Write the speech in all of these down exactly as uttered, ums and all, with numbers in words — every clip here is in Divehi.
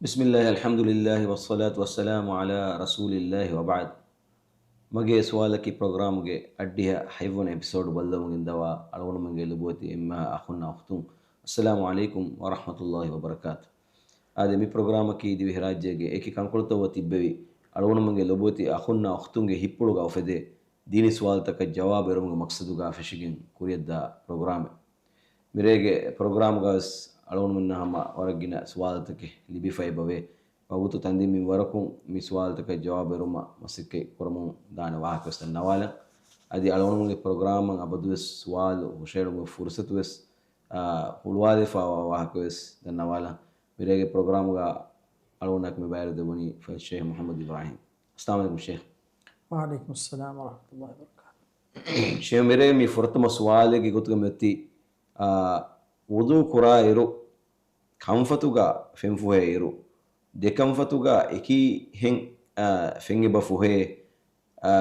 بسم الله، الحمد لله، والصلاة والسلام على رسول الله، وبعد. މަގޭ ސުވާލަކީ ޕްރޮގްރާމުގެ އަށްޑިހަ ހަތްވަނަ އެޕިސޯޑު ބައްލަވަމުން އިންދަވާ އަޅުގަނޑުމެންގެ ލޮބުވެތި އެންމެހާ އަޚުންނާ އުޚްތުން، އައްސަލާމު ޢަލައިކުމް ވަރަޙްމަތުﷲި ވަބަރަކާތު. އާދެ، މި ޕްރޮގްރާމަކީ ދިވެހިރާއްޖޭގެ އެކި ކަންކޮޅުތައް ވަ ތިއްބެވި އަޅުގަނޑުމެންގެ ލޮބުވެތި އަޚުންނާ އުޚްތުންގެ ހިތްޕުޅުގަ އުފެދޭ ދީނީ ސުވާލުތަކަށް ޖަވާބު އެރުމުގެ މަޤްޞަދުގަ ފެށިގެން ކުރިއަށްދާ ޕްރޮގްރާމެއް. މިރޭގެ ޕްރޮގްރާމުގަވެސް އަޅުގަނޑުމެންނާ ހަމަ ވަރަށް ގިނަ ސުވާލުތަކެއް ލިބިފައި އެބަވޭ. ވަގުތު ތަންދިން މިންވަރަކުން މި ސުވާލުތަކަށް ޖަވާބު އެރުމަށް މަސައްކަތް ކުރަމުން ދާނެ ވާހަކަވެސް ދަންނަވާލަން. އަދި އަޅުގަނޑުމެންގެ ޕްރޮގްރާމަށް އަބަދުވެސް ސުވާލު ހުށައެޅުމުގެ ފުރުޞަތުވެސް، އާ، ހުޅުވާލެވިފައިވާ ވާހަކަވެސް ދަންނަވާލަން. މިރޭގެ ޕްރޮގްރާމުގަ އަޅުގަނޑަކަށް މި ބައިވެރި ދެއްވަނީ ފަޟީލަތު ޝޭޚް މުޙައްމަދު އިބްރާހީމް. އައްސަލާމު ޢަލައިކުމް ޝޭޚް. ވަޢަލައިކުމުއްސަލާމް ވަރަޙްމަތުﷲި ވަބަރަކާތުހު. ޝޭޚް، މިރޭ މި ފުރަތަމަ ސުވާލެއްގެ ގޮތުގަ މިއޮތީ، އާ، ވުޟޫ ކުރާ އިރު، ކަންފަތުގަ ފެންފުހޭ އިރު، ދެކަންފަތުގަ އެކީހެން، އާ، ފެން އެބަ ފުހޭ، އާ،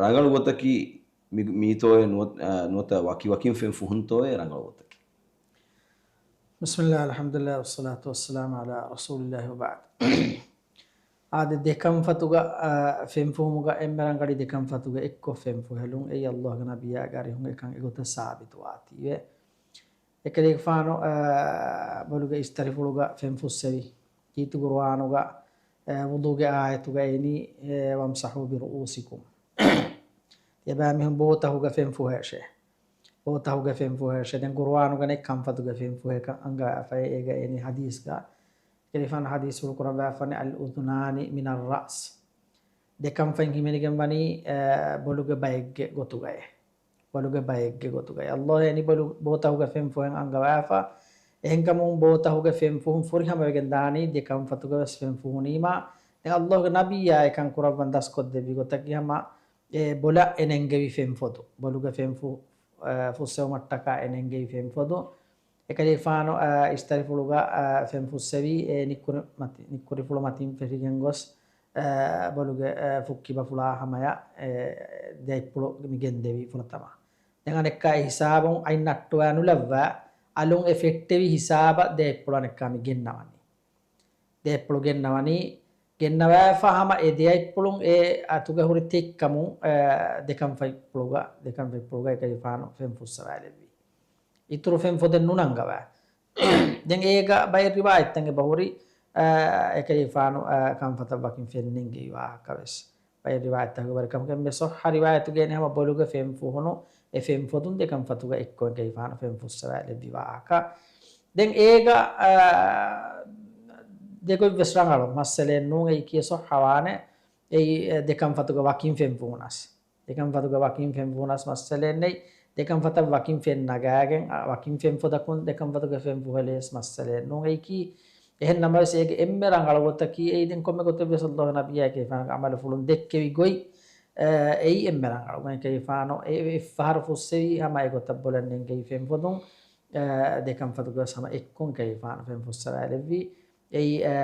ރަނގަޅު ގޮތަކީ މި-، މީތޯއޭ ނުވަ-، އާ، ނުވަތަ ވަކި ވަކިން ފެން ފުހުންތޯއޭ ރަނގަޅު ގޮތަކީ؟ بسم الله، الحمد لله، والصلاة والسلام على رسول الله، وبعد. އާދެ، ދެކަންފަތުގަ، އާ، ފެންފުހުމުގަ އެންމެ ރަނގަޅީ ދެކަންފަތުގަ އެއްކޮށް ފެންފުހެލުން. އެއީ ﷲގެ ނަބިއްޔާގެ އަރިހުން އެކަން އެގޮތަށް ސާބިތުވާތީވެ. އެކަލޭގެފާނު، އާ، ބޮލުގެ އިސްތަށިފުޅުގަ ފެން ފުއްސެވި، ކީރިތި ޤުރުއާނުގަ، އާ، ވުޟޫގެ އާޔަތުގަ އިނީ، އެ، "وَامْسَحُوا بِرُءُوسِكُمْ." އެބައިމީހުން ބޯތަހުގަ ފެން ފުހޭށޭ. ބޯތަހުގަ ފެން ފުހޭށޭ. ދެން ޤުރުއާނުގަނެ ކަންފަތުގަ ފެން ފުހޭކަން އަންގަވާފައި. އޭގަ އިނީ ޙަދީޘްގަ. އެކަލޭގެފާނު ޙަދީޘްފުޅު ކުރައްވާފަނީ، "الأذنان من الرأس." ދެކަންފަތް ހިމެނިގެން ވަނީ، އެ، ބޮލުގެ ބައެއްގެ ގޮތުގައޭ. ބޮލުގެ ބައެއްގެ ގޮތުގައި. ﷲ އެނި ބޮލު-، ބޯތަހުގެ ފެން ފުހެން އަންގަވާފަ. އެހެންކަމުން ބޯތަހުގެ ފެން ފުހުން ފުރިހަމަވެގެން ދާނީ ދެކަންފަތުގަވެސް ފެން ފުހުނީމާ. ދެން ﷲގެ ނަބިއްޔާ އެކަން ކުރައްވަން ދަސްކޮށްދެއްވި ގޮތަކީ ހަމަ އެ ބޮލަށް އެ ނެންގެވި ފެންފޮދު. ބޮލުގެ ފެން ފު-، އަ، ފުއްސެވުމަށްޓަކާ އެ ނެންގެވި ފެންފޮދު. އެކަލޭގެފާނު، އަ، އިސްތަށިފުޅުގަ، އަ، ފެން ފުއްސެވީ، އެ ނިއްކުރި މަތި-، ނިއްކުރިފުޅު މަތިން ފެށިގެން ގޮސް، އަ، ބޮލުގެ، އަ، ފުއްކިބަފުޅާ ހަމަޔަށް، އެ، ދެއަތްޕުޅު މި ގެންދެވީ ފުރަތަމަ. ދެން އަނެއްކާ އެ ހިސާބުން އަތް ނައްޓުވާ ނުލައްވާ، އަލުން އެ ފެއްޓެވި ހިސާބަށް ދެއަތްޕުޅު އަނެއްކާ މި ގެންނަވަނީ. ދެއަތްޕުޅު ގެންނަވަނީ، ގެންނަވާފަ ހަމަ އެ ދެއަތްޕުޅުން އެ އަތުގަ ހުރި ތެއްކަމުން، އަ، ދެކަންފަތްޕުޅުގަ، ދެކަންފަތްޕުޅުގަ އެކަލޭގެފާނު ފެން ފުއްސަވާލެއްވި. އިތުރު ފެން ފޮދެއް ނުނަންގަވާ. ދެން އޭގަ ބައެއް ރިވާޔަތްތައް އެބަހުރި، އަ، އެކަލޭގެފާނު، އަ، ކަންފަތަށް ވަކިން ފެން ނެންގެވި ވާހަކަވެސް. ބައެއް ރިވާޔަތްތަކުގެ ވަރިކަމުގެ އެންމެ ޞައްޙަ ރިވާޔަތުގައި ހަމަ ބޮލުގެ ފެން ފުހުނު އެ ފެން ފޮދުން ދެކަންފަތުގަ އެއްކޮށް އެކަލޭގެފާނު ފެން ފުއްސަވާލެއްވި ވާހަކަ. ދެން އޭގަ، އަ، ދެގޮތްވެސް ރަނގަޅު މައްސަލައެއް ނޫން. އެއީ ކިޔެ ޞައްޙަވާނެ. އެއީ، އެ، ދެކަންފަތުގަ ވަކިން ފެން ފުހުނަސް. ދެކަންފަތުގަ ވަކިން ފެން ފުހުނަސް މައްސަލައެއް ނެތް. ދެކަންފަތަށް ވަކިން ފެން ނަގާގެން، އަ، ވަކިން ފެން ފޮދަކުން ދެކަންފަތުގަ ފެން ފުހެލެވެސް މައްސަލައެއް ނޫން. އެއީކީ، އެހެން ނަމަވެސް އޭގެ އެންމެ ރަނގަޅު ގޮތަކީ އެއީ ދެން ކޮންމެ ގޮތެއްވެސް ﷲގެ ނަބިއްޔާ އެކަލޭގެފާނުގެ ޢަމަލުފުޅުން ދެއްކެވި ގޮތް، އެ، އެއީ އެންމެ ރަނގަޅު. އެކަލޭގެފާނު އެ، އެއްފަހަރު ފުއްސެވީ ހަމަ އެގޮތަށް ބޮލަށް ނެންގެވި ފެން ފޮދުން، އެ، ދެކަންފަތުގަވެސް ހަމަ އެއްކޮށް އެކަލޭގެފާނު ފެން ފުއްސަވާލެއްވީ. އެއީ، އެ،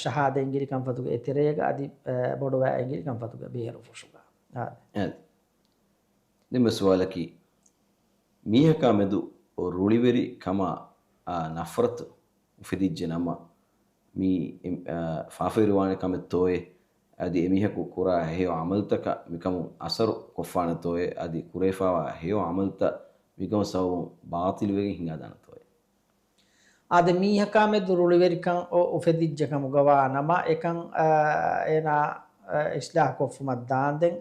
ޝަހާދަ އިނގިލި ކަންފަތުގެ އެތެރޭގަ އަދި، އެ، ބޮޑުވާ އިނގިލި ކަންފަތުގެ ބޭރު ފުށުގަ. އާދެ. އެ. ދެންމެ ސުވާލަކީ، މީހަކާ މެދު ރުޅިވެރި ކަމާ، އާ، ނަފްރަތު އުފެދިއްޖެ ނަމަ، މީ، އެ، އާ، ފާފަވެރިވާނެ ކަމެއްތޯއޭ؟ އަދި އެމީހަކު ކުރާ ހެޔޮ ޢަމަލުތަކަށް މިކަމުން އަސަރު ކޮށްފާނެތޯއޭ؟ އަދި ކުރެވިފާވާ ހެޔޮ ޢަމަލުތައް މިކަމުގެ ސަބަބުން ބާޠިލުވެގެން ހިނގާދާނެތޯއޭ؟ އާދެ، މީހަކާ މެދު ރުޅިވެރިކަން އޮ-، އުފެދިއްޖެ ކަމުގަވާ ނަމަ، އެކަން، އާ، އޭނާ، އާ، އިޞްލާޙު ކޮށްފުމަށް ދާންދެން،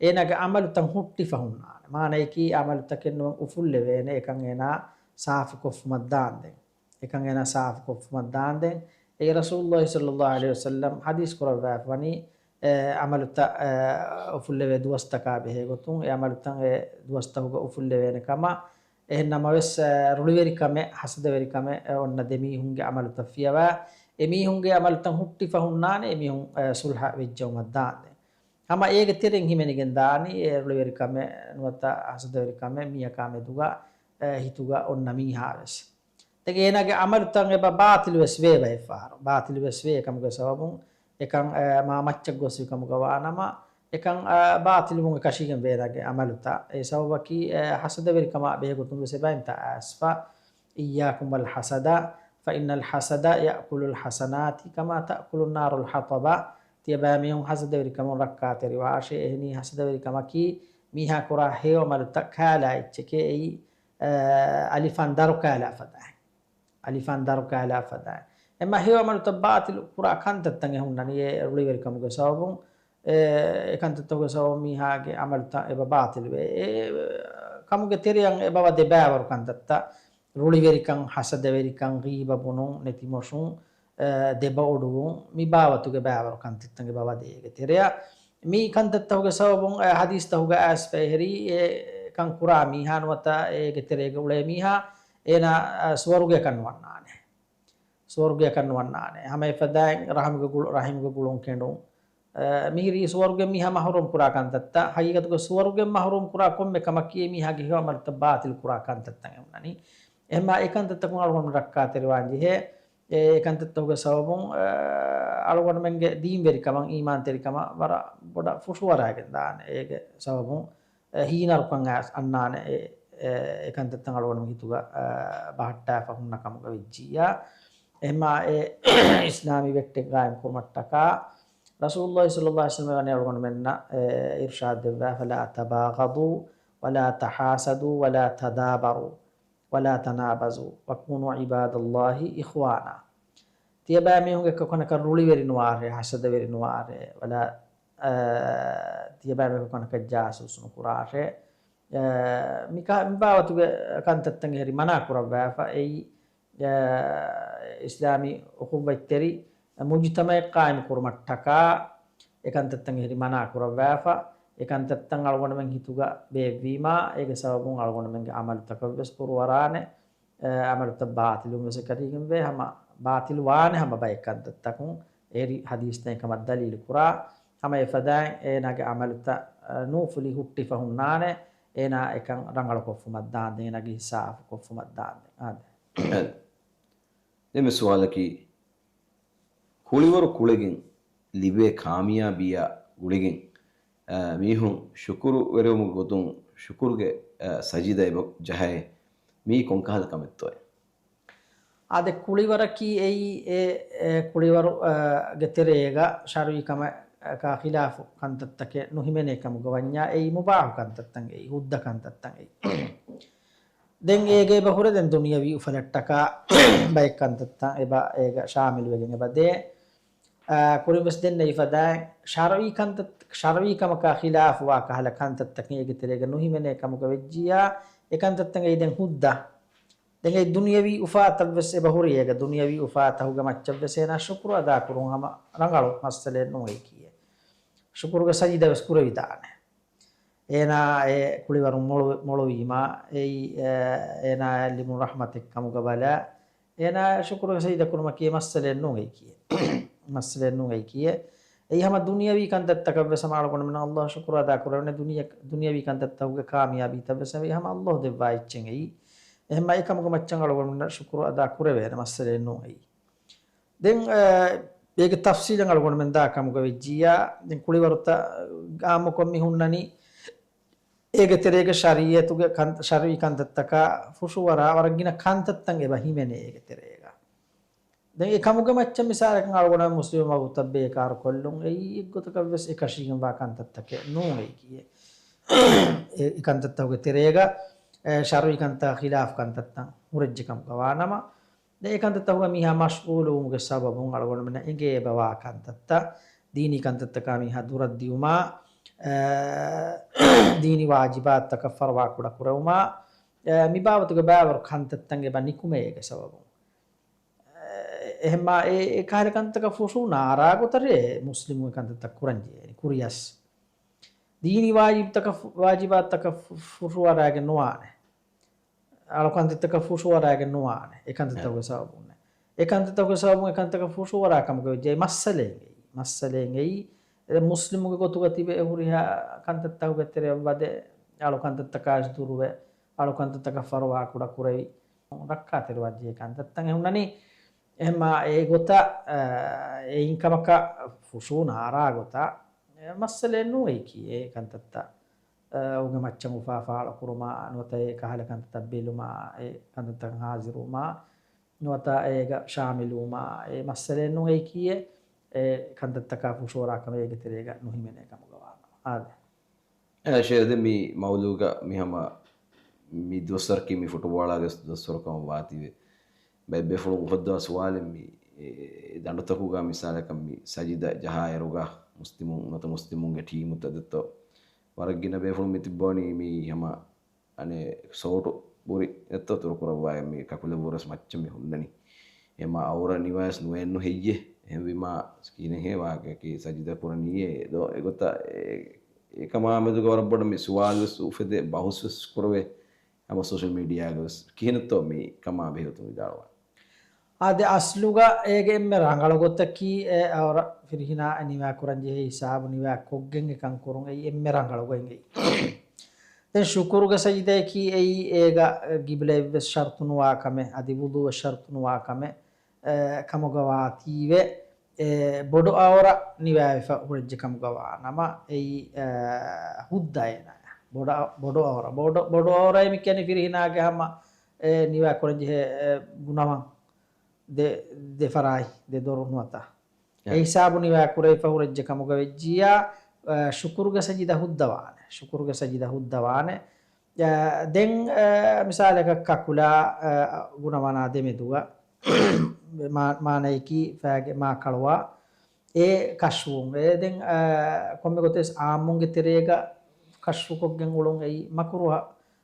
އޭނާގެ ޢަމަލުތައް ހުއްޓިފަ ހުންނާނެ. މާނަޔަކީ، ޢަމަލުތަކެއް ނުވަން އުފުއްލެވޭނެ، އެކަން އޭނާ ސާފު ކޮށްފުމަށް ދާންދެން. އެކަން އޭނާ ސާފު ކޮށްފުމަށް ދާންދެން. އެ ރަސޫލުﷲ ޞައްލަﷲ ޢަލައިހި ވަސައްލަމް ޙަދީޘް ކުރައްވާފަ ވަނީ، އެ، ޢަމަލުތައް، އެ، އުފުއްލެވޭ ދުވަސްތަކާ ބެހޭ ގޮތުން، އެ ޢަމަލުތައް އެ ދުވަސްތަކުގަ އުފުއްލެވޭނެ ކަމަށް. އެހެން ނަމަވެސް، އެ، ރުޅިވެރިކަމެއް، ޙަސަދަވެރިކަމެއް، އެ، އޮންނަ ދެމީހުންގެ ޢަމަލުތައް ފިޔަވާ، އެމީހުންގެ ޢަމަލުތައް ހުއްޓިފަ ހުންނާނެ، އެމީހުން، އެ، ޞުލްޙަ ވެއްޖައުމަށް ދާންދެން. ހަމަ އޭގެ ތެރެއިން ހިމެނިގެން ދާނީ، އެ، ރުޅިވެރިކަމެއް ނުވަތަ ޙަސަދަވެރިކަމެއް މީހަކާ މެދުގަ، އެ، ހިތުގަ އޮންނަ މީހާވެސް. ދެން އޭނާގެ ޢަމަލުތައް އެބަ ބާޠިލުވެސް ވޭ ބައެއްފަހަރު. ބާޠިލުވެސް ވޭ އެކަމުގެ ސަބަބުން އެކަން، އަ، މާ މައްޗަށް ގޮސްވި ކަމުގަ ވާނަމަ، އެކަން، އަ، ބާޠިލުވުމުގެ ކަށީގެން ވޭ އޭނާގެ ޢަމަލުތައް. އެ ސަބަބަކީ، އަ، ޙަސަދަވެރިކަމާ ބެހޭގޮތުން ވެސް އެބައިންތައް އައިސްފަ. إياكم والحسد، فإن الحسد يأكل الحسنات كما تأكل النار الحطب. ތިޔަބައިމީހުން ހަސަދަވެރިކަމުން ރައްކާތެރިވާށޭ. އެހެނީ ހަސަދަވެރިކަމަކީ މީހާ ކުރާ ހެޔޮއަމަލުތައް ކާލާ އެއްޗެކޭ. އެއީ، އަލިފާން ދަރު ކާލާ ފަދައިން. އަލިފާން ދަރު ކާލާ ފަދައިން. އެމަ ހެޔޮއަމަލުތައް ބާތިލު ކުރާ ކަންތައްތައް އެހުންނަނީ އެ ރުޅިވެރިކަމުގެ ސަބަބުން. އެ، އެ ކަންތައްތަކުގެ ސަބަބުން މީހާގެ އަމަލުތައް އެބަ ބާތިލުވޭ. އެ ކަމުގެ ތެރެއަށް އެބަ ވަދެ ބައިވަރު ކަންތައްތައް، ރުޅިވެރިކަން، ހަސަދަވެރިކަން، ޣީބަ ބުނުން، ނެތިމޮށުން، އެ، ދެބައުޑުވުން، މި ބާވަތުގެ ބައިވަރު ކަންތައްތައް އެބަ ވަދޭ އޭގެ ތެރެއަށް. މި ކަންތައްތަކުގެ ސަބަބުން، އެ، ޙަދީޘްތަކުގަ އައިސްފަ އެހެރީ، އެ ކަން ކުރާ މީހާ ނުވަތަ އޭގެ ތެރޭގަ އުޅޭ މީހާ، އޭނާ، އަ، ސުވަރުގެއަކަށް ނުވަންނާނެ. ސުވަރުގެއަކަށް ނުވަންނާނެ. ހަމަ އެފަދައިން ރަޙިމުގެ ގުޅު-، ރަޙިމުގެ ގުޅުން ކެނޑުން. އަ، މިހިރީ ސުވަރުގެ މީހާ މަޙްރޫމް ކުރާ ކަންތައްތައް. ޙަޤީޤަތުގަ ސުވަރުގެ މަޙްރޫމް ކުރާ ކޮންމެ ކަމަކީ މީހާގެ ހެޔޮ ޢަމަލުތައް ބާތިލު ކުރާ ކަންތައްތައް އެހުންނަނީ. އެހެންމާ އެ ކަންތައްތަކުން އަޅުގަނޑު ރައްކާތެރިވާން ޖެހޭ. އެ ކަންތައްތަކުގެ ސަބަބުން، އަ، އަޅުގަނޑުމެންގެ ދީންވެރިކަމަށް، އީމާންތެރިކަމަށް ވަރަށް ބޮޑަށް ފުށުވަރާގެން ދާނެ. އޭގެ ސަބަބުން އެ ހީނަރުކަން އައިސް އަންނާނެ އެ، އެ، އެ ކަންތައްތައް އަޅުގަނޑު ހިތުގަ، އަ، ބަހައްޓާފަ ހުންނަ ކަމުގަ ވެއްޖިއްޔާ. އެހެންމާ އެ އިސްލާމީ ވެއްޓެއް ގާއިމް ކުރުމަށްޓަކާ ރަސޫލުﷲ ޞައްލަﷲ ޢަލައިހި ވަސައްލަމަ ވަނީ އަޅުގަނޑުމެންނަށް، އެ، އިރްޝާދު ދެއްވާ، فلا تباغضوا ولا تحاسدوا ولا تدابروا ولا تنابزوا وكونوا عباد الله إخوانا. ތިޔަބައިމީހުންގެ އެކަކު އެކަނަކަށް ރުޅިވެރި ނުވާށޭ، ހަސަދަވެރި ނުވާށޭ، ވަލާ، އަ، ތިޔަބައިމީހުންގެ އެކަކު އެކަނަކަށް ޖާސޫސް ނުކުރާށޭ. އަ، މިކަ-، މި ބާވަތުގެ ކަންތައްތައް އެހެރީ މަނާ ކުރައްވާފަ. އެއީ، އަ، އިސްލާމީ އުޚުއްވަތްތެރި މުޖުތަމަޢެއް ޤާއިމް ކުރުމަށްޓަކާ އެ ކަންތައްތައް އެހެރީ މަނާ ކުރައްވާފަ. އެ ކަންތައްތައް އަޅުގަނޑުމެން ހިތުގަ ބޭއްވީމާ، އޭގެ ސަބަބުން އަޅުގަނޑުމެންގެ ޢަމަލުތަކަށްވެސް ފުރުވަރާނެ. އެ، ޢަމަލުތައް ބާޠިލުން ވެސް އެކަށީގެންވޭ، ހަމަ ބާޠިލު ވާނެ ހަމަ ބައެއް ކަންތައްތަކުން، އެހެރީ ޙަދީޘްތައް އެކަމަށް ދަލީލު ކުރާ، ހަމަ އެފަދައިން އޭނާގެ ޢަމަލުތައް، އަ، ނޫފުލި ހުއްޓިފަ ހުންނާނެ، އޭނާ އެކަން ރަނގަޅު ކޮށްފުމަށް ދާންދެން، އޭނާގެ ހިސާބު ކޮށްފުމަށް ދާންދެން. އާދެ. އެންމެ ސުވާލަކީ، ކުޅިވަރު ކުޅެގެން ލިބޭ ކާމިޔާބީއާ ގުޅިގެން، އަ، މީހުން ޝުކުރުވެރިވުމުގެ ގޮތުން ޝުކުރުގެ، އަ، ސަޖިދަ އެބަ ޖަހައޭ. މީ ކޮންކަހަލަ ކަމެއްތޯއޭ؟ އާދެ، ކުޅިވަރަކީ އެއީ އެ، އެ ކުޅިވަރު، އަ، ގެ ތެރޭގަ ޝަރުޢީ ކަމަކާ ޚިލާފު ކަންތައްތަކެއް ނުހިމެނޭ ކަމުގަ ވަންޏާ، އެއީ މުބާޙު ކަންތައްތައް، އެއީ ހުއްދަ ކަންތައްތައް އެއީ. ދެން އޭގެ އެބަ ހުރެ ދެން ދުނިޔަވީ އުފަލަށްޓަކާ ބައެއް ކަންތައްތައް އެބަ އޭގަ ޝާމިލުވެގެން އެބަ ދޭ. އާ، ކުރިން ވެސް ދެންނެވި ފަދައިން ޝަރުޢީ ކަންތައް، ޝަރުޢީ ކަމަކާ ޚިލާފުވާ ކަހަލަ ކަންތައްތަކެއް އޭގެ ތެރޭގަ ނުހިމެނޭ ކަމުގަ ވެއްޖިއްޔާ، އެ ކަންތައްތައް އެއީ ދެން ހުއްދަ. ދެން އެ ދުނިޔަވީ އުފާތައް ވެސް އެބަ ހުރި އޭގަ، ދުނިޔަވީ އުފާތަކުގެ މައްޗަށް ވެސް އޭނާ ޝުކުރު އަދާ ކުރުން ހަމަ ރަނގަޅު މައްސަލައެއް ނޫން އެއީކީއެއް. ޝުކުރުގެ ސަޖިދަ ވެސް ކުރެވިދާނެ. އޭނާ އެ ކުޅިވަރުން މޮޅު-، މޮޅުވީމާ، އެއީ، އެ، އޭނާއަށް ލިބުނު ރަޙްމަތެއް ކަމުގަ ބަލާ، އޭނާ ޝުކުރުގެ ސަޖިދަ ކުރުމަކީ މައްސަލައެއް ނޫން އެއީކީއެއް. މައްސަލައެއް ނޫން އެއީކީއެއް. އެއީ ހަމަ ދުނިޔަވީ ކަންތައްތަކަށް ވެސް ހަމަ އަޅުގަނޑުމެން އައްލާހަށް ޝުކުރު އަދާ ކުރެވޭނެ، ދުނިޔެ-، ދުނިޔަވީ ކަންތައްތަކުގެ ކާމިޔާބީތައް ވެސް ހަމަ އައްލާހު ދެއްވާ އެއްޗެއް އެއީ. އެހެންމާ އެކަމުގެ މައްޗަށް އަޅުގަނޑުމެންނަށް ޝުކުރު އަދާ ކުރެވޭނެ މައްސަލައެއް ނޫން އެއީ. ދެން، އަ، އޭގެ ތަފްސީލެއް އަޅުގަނޑުމެން ދާ ކަމުގަ ވެއްޖިއްޔާ، ދެން ކުޅިވަރުތައް އާއްމުކޮށް މި ހުންނަނީ، އޭގެ ތެރޭގަ ޝަރީޢަތުގެ ކަން-، ޝަރުޢީ ކަންތައްތަކާ ފުށުވަރާ ވަރަށް ގިނަ ކަންތައްތައް އެބަ ހިމެނޭ އޭގެ ތެރޭގަ. ދެން އެ ކަމުގެ މައްޗަށް މިސާލަކަށް އަޅުގަނޑު މުސްލިމު މަގުތައް ބޭކާރު ކޮށްލުން އެއީ އެއްގޮތަކަށް ވެސް އެކަށީގެންވާ ކަންތައްތަކެއް ނޫން އެއީކީއެއް. އެ ކަންތައްތަކުގެ ތެރޭގަ، އެ، ޝަރުޢީ ކަންތައް ޚިލާފު ކަންތައްތައް ހުރެއްޖެ ކަމުގަ ވާނަމަ، ދެން އެ ކަންތައްތަކުގަ މީހާ މަޝްޣޫލުވުމުގެ ސަބަބުން އަޅުގަނޑުމެންނަށް އެނގޭ އެބަވާ ކަންތައްތައް، ދީނީ ކަންތައްތަކާ މީހާ ދުރަށް ދިޔުމާ، އަ، ދީނީ ވާޖިބާތުތަކަށް ފަރުވާ ކުޑަ ކުރެވުމާ، އަ، މި ބާވަތުގެ ބައިވަރު ކަންތައްތައް އެބަ ނިކުމޭ އޭގެ ސަބަބުން. އެ، އެހެންމާ އެ، އެ ކަހަލަ ކަންތަކަށް ފުށު ނާރާ ގޮތަށް މުސްލިމުން އެ ކަންތައްތައް ކުރަން ޖެހޭނެ ކުރިޔަސް. ދީނީ ވާޖިބުތަކަށް ފު-، ވާޖިބާތުތަކަށް ފު-، ފުށުވަރާގެން ނުވާނެ. އަޅުކަންތައްތަކަށް ފުށުވަރާގެން ނުވާނެ، އެކަންތައްތަކުގެ ސަބަބުން. އެކަންތައްތަކުގެ ސަބަބުން އެކަންތަކަށް ފުށުވަރާ ކަމުގެ ވެއްޖެ މައްސަލައެއް އެއީ. މައްސަލައެއް އެއީ. އެ މުސްލިމުގެ ގޮތުގަ ތިބެ އެ ހުރިހާ ކަންތައްތަކުގެ ތެރެއަށް ވަދެ، އަޅުކަންތައްތަކާ ދުރުވެ، އަޅުކަންތައްތަކަށް ފަރުވާ ކުޑަ ކުރެވި، ރައްކާތެރިވާ ޖެހޭ ކަންތައްތައް އެ ހުންނަނީ. އެހެންމާ އެ ގޮތަށް، އެ، އެއިން ކަމަކަށް ފުށު ނާރާ ގޮތަށް، އެ މައްސަލައެއް ނޫން އެއީކީ. އެ ކަންތައްތައް އަ، އައުގެ މައްޗަށް އުފާ ފާޅުކުރުމާ، ނުވަތަ އެ ކަހަލަ ކަންތައްތައް ބެލުމާ، އެ ކަންތައްތަކަށް ހާޒިރުވުމާ، ނުވަތަ އޭގަ ޝާމިލުވުމާ އެ މައްސަލައެއް ނޫން. އެއީކީއެއް އެ ކަންތައްތަކާ ފުށުއަރާ ކަމެއް އޭގެ ތެރޭގަ ނުހިމެނޭ ކަމުގަ ވާނަމަ. އާދެ. އެ ޝޭޚް، ދެން މި މައުޟޫގަ މި ހަމަ މި ދުވަސްވަރަކީ މި ފުޓުބޯޅާގެ ދުވަސްވަރު ކަމަށް ވާތީވެ. ބައެއް ބޭފުޅުން އުފައްދަވާ ސުވާލެއް މި، އެ، ދަނޑުތަކުގަ މިސާލަކަށް މި ސަޖިދަ ޖަހާއިރުގަ މުސްލިމުން ނުވަތަ މުސްލިމުންގެ ޓީމުތައް ދެއްތޯ ވަރަށް ގިނަ ބޭފުޅުން މި ތިއްބަވަނީ މި ހަމަ އަނެއް ސޯޓު ބުރި އެއްތޯ ތުރުކުރައްވާ މި ކަކުލެއްވުރެސް މައްޗަށް މި ހުންނަނީ. އެމާ އައުރަ ނިވާސް ނުވެއެއްނު ހެއްޔެ؟ އެހެންވީމާ ކިހިނެއް ހޭ ވާގަކީ ސަޖިދަ ކުރަނީއޭ ދޯ؟ އެގޮތަށް އެ، އެކަމާ މެދުގަ ވަރަށް ބޮޑަށް މި ސުވާލުވެސް އުފެދޭ، ބަހުސްވެސް ކުރެވޭ. ހަމަ ސޯޝަލް މީޑިއާގަވެސް ކިހިނެއްތޯ މި ކަމާ ބެހޭ ގޮތުން ވިދާޅުވާ. އާދެ، އަސްލުގަ އޭގެ އެންމެ ރަނގަޅު ގޮތަކީ އެ އައުރަ ފިރިހިނާ ނިވާ ކުރަން ޖެހޭ ހިސާބު ނިވާ ކޮށްގެން އެކަން ކުރުން އެއީ އެންމެ ރަނގަޅު ގޮތް އެއީ. ދެން ޝުކުރުގެ ސަޖިދަޔަކީ އެއީ އޭގަ ގިބްލައެއްވެސް ޝަރުތު ނުވާ ކަމެއް، އަދި ވުޟޫއެއް ޝަރުތު ނުވާ ކަމެއް، އެ، ކަމުގަ ވާތީވެ. އެ، ބޮޑު އައުރަ ނިވާވެފަ ހުރެއްޖެ ކަމުގަ ވާނަމަ، އެއީ، އެ، ހުއްދަ އޭނާ. ބޮޑު، ބޮޑު އައުރަ، ބޮޑު، ބޮޑު އައުރައޭ މި ކިޔަނީ ފިރިހިނާގެ ހަމަ، އެ، ނިވާ ކުރަން ޖެހޭ، އެ، ގުނަވަން ދެ، ދެ ފަރާތް، ދެ ދޮރު ނުވަތަ. އެ ހިސާބު ނިވާ ކުރެވިފަ ހުރެއްޖެ ކަމުގަ ވެއްޖިއްޔާ، އެ، ޝުކުރުގެ ސަޖިދަ ހުއްދަ ވާނެ. ޝުކުރުގެ ސަޖިދަ ހުއްދަ ވާނެ. އެ، ދެން، އެ، މިސާލަކަށް ކަކުލާ، އެ، ގުނަވަނާ ދެމެދުގަ މާ، މާނަޔަކީ ފައިގެ މާ ކަޅުވާ އެ ކަޝްފުވުން. އެ ދެން، އަ، ކޮންމެ ގޮތެސް އާއްމުންގެ ތެރޭގަ ކަޝްފުކޮށްގެން އުޅުން އެއީ މަކުރޫހަ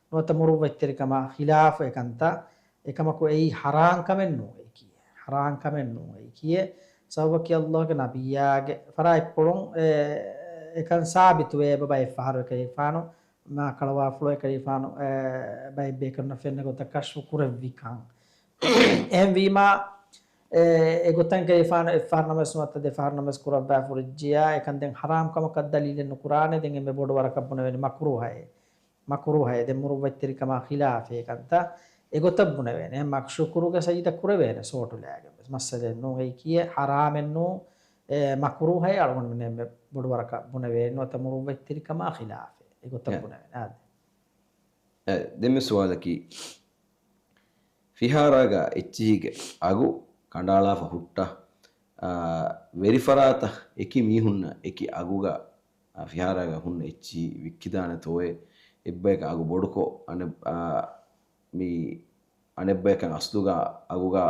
ނުވަތަ މުރުއްވަތްތެރިކަމާ ޚިލާފު އެކަންތައް. އެކަމަކު އެއީ ޙަރާން ކަމެއް ނޫން އެއީކީ. ޙަރާން ކަމެއް ނޫން އެއީކީ. ސަބަބަކީ ﷲގެ ނަބިއްޔާގެ ފަރާތްޕުޅުން އެ، އެކަން ސާބިތުވޭ ބައެއް ފަހަރު އެކަލޭގެފާނު މާ ކަޅުވާފުޅު އެކަލޭގެފާނު، އެ، ބައެއް ބޭކަލުންނަށް ފެންނަ ގޮތަށް ކަޝްފު ކުރެއްވިކަން. އެހެންވީމާ، އެ، އެގޮތަށް އެކަލޭގެފާނު އެއްފަހަރު ނަމަވެސް ނުވަތަ ދެފަހަރު ނަމަވެސް ކުރައްވާފަ ހުރެއްޖިއްޔާ، އެކަން ދެން ޙަރާމް ކަމަކަށް ދަލީލެއް ނުކުރާނެ. ދެން އެންމެ ބޮޑު ވަރަކަށް ބުނެވޭނެ މަކުރޫހައޭ. މަކުރޫހައޭ. ދެން މުރުއްވަތްތެރިކަމާ ޚިލާފޭ ކަންތައް އެގޮތަށް ބުނެވޭނެ. ޝުކުރުގެ ސަޖިދަ ކުރެވޭނެ ސޯޓުލާގެން ވެސް. މައްސަލައެއް ނޫން އެއީކީ، ޙަރާމެއް ނޫން. އެ، މަކުރޫހައޭ އަޅުގަނޑުމެން އެންމެ ބޮޑު ވަރަކަށް ބުނެވޭނެ ނުވަތަ މުރުއްވަތްތެރިކަމާ ޚިލާފޭ. އެގޮތަށް އެ. ބުނެވޭނެ. އާދެ. އެ، ދެންމެ ސުވާލަކީ، ފިހާރާގަ އެއްޗިހީގެ އަގު ކަނޑައަޅާފަ ހުއްޓަ، އާ، ވެރިފަރާތަށް އެކި މީހުންނަށް އެކި އަގުގަ، އާ، ފިހާރާގަ ހުންނަ އެއްޗިހި ވިއްކިދާނެތޯއޭ؟ އެއްބަޔަކަށް އަގު ބޮޑުކޮށް، އަނެއް، އާ، މި އަނެއްބަޔަކަށް އަސްލުގަ އަގުގަ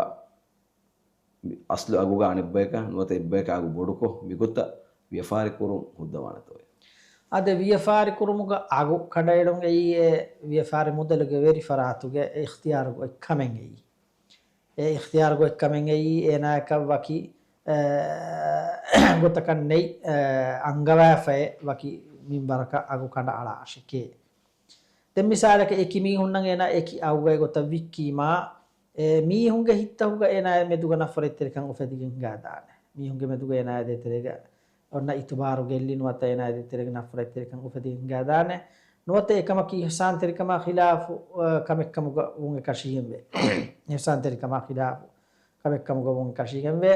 މި އަސްލު އަގުގަ އަނެއްބަޔަކަށް ނުވަތަ އެއްބަޔަކަށް އަގު ބޮޑުކޮށް، މިގޮތަށް ވިޔަފާރި ކުރުން ހުއްދަވާނެތޯއޭ؟ އާދެ، ވިޔަފާރި ކުރުމުގަ އަގު ކަނޑައެޅުން އެއީ އެ ވިޔަފާރި މުދަލުގެ ވެރިފަރާތުގެ އިޚްތިޔާރު ގޮތްކަމެއް އެއީ. އެ އިޚްތިޔާރު ގޮތްކަމެއް އެއީ އޭނާޔަކަށް ވަކި، އެ، ގޮތަކަށް ނެތް، އެ، އަންގަވާފައެއް ވަކި މިންވަރަކަށް އަގު ކަނޑައަޅާށެކޭ. ދެން މިސާލަކަށް އެކި މީހުންނަށް އޭނާ އެކި އަގުގައި ގޮތަށް ވިއްކީމާ، އެ މީހުންގެ ހިތްތަކުގަ އޭނާ މެދުގަ ނަފްރަތްތެރިކަން އުފެދިގެން ހިނގާދާނެ. މީހުންގެ މެދުގަ އޭނާ ދޭތެރޭގަ އޮންނަ އިތުބާރު ގެއްލި ނުވަތަ އޭނާ ދޭތެރޭގަ ނަފްރަތްތެރިކަން އުފެދިގެން ހިނގާދާނެ. ނުވަތަ އެކަމަކީ އިޙްސާންތެރިކަމާ ޚިލާފު، އަ، ކަމެއްކަމުގަ ވުން އެކަށީގެންވޭ. އިޙްސާންތެރިކަމާ ޚިލާފު ކަމެއްކަމުގަ ވުން އެކަށީގެންވޭ.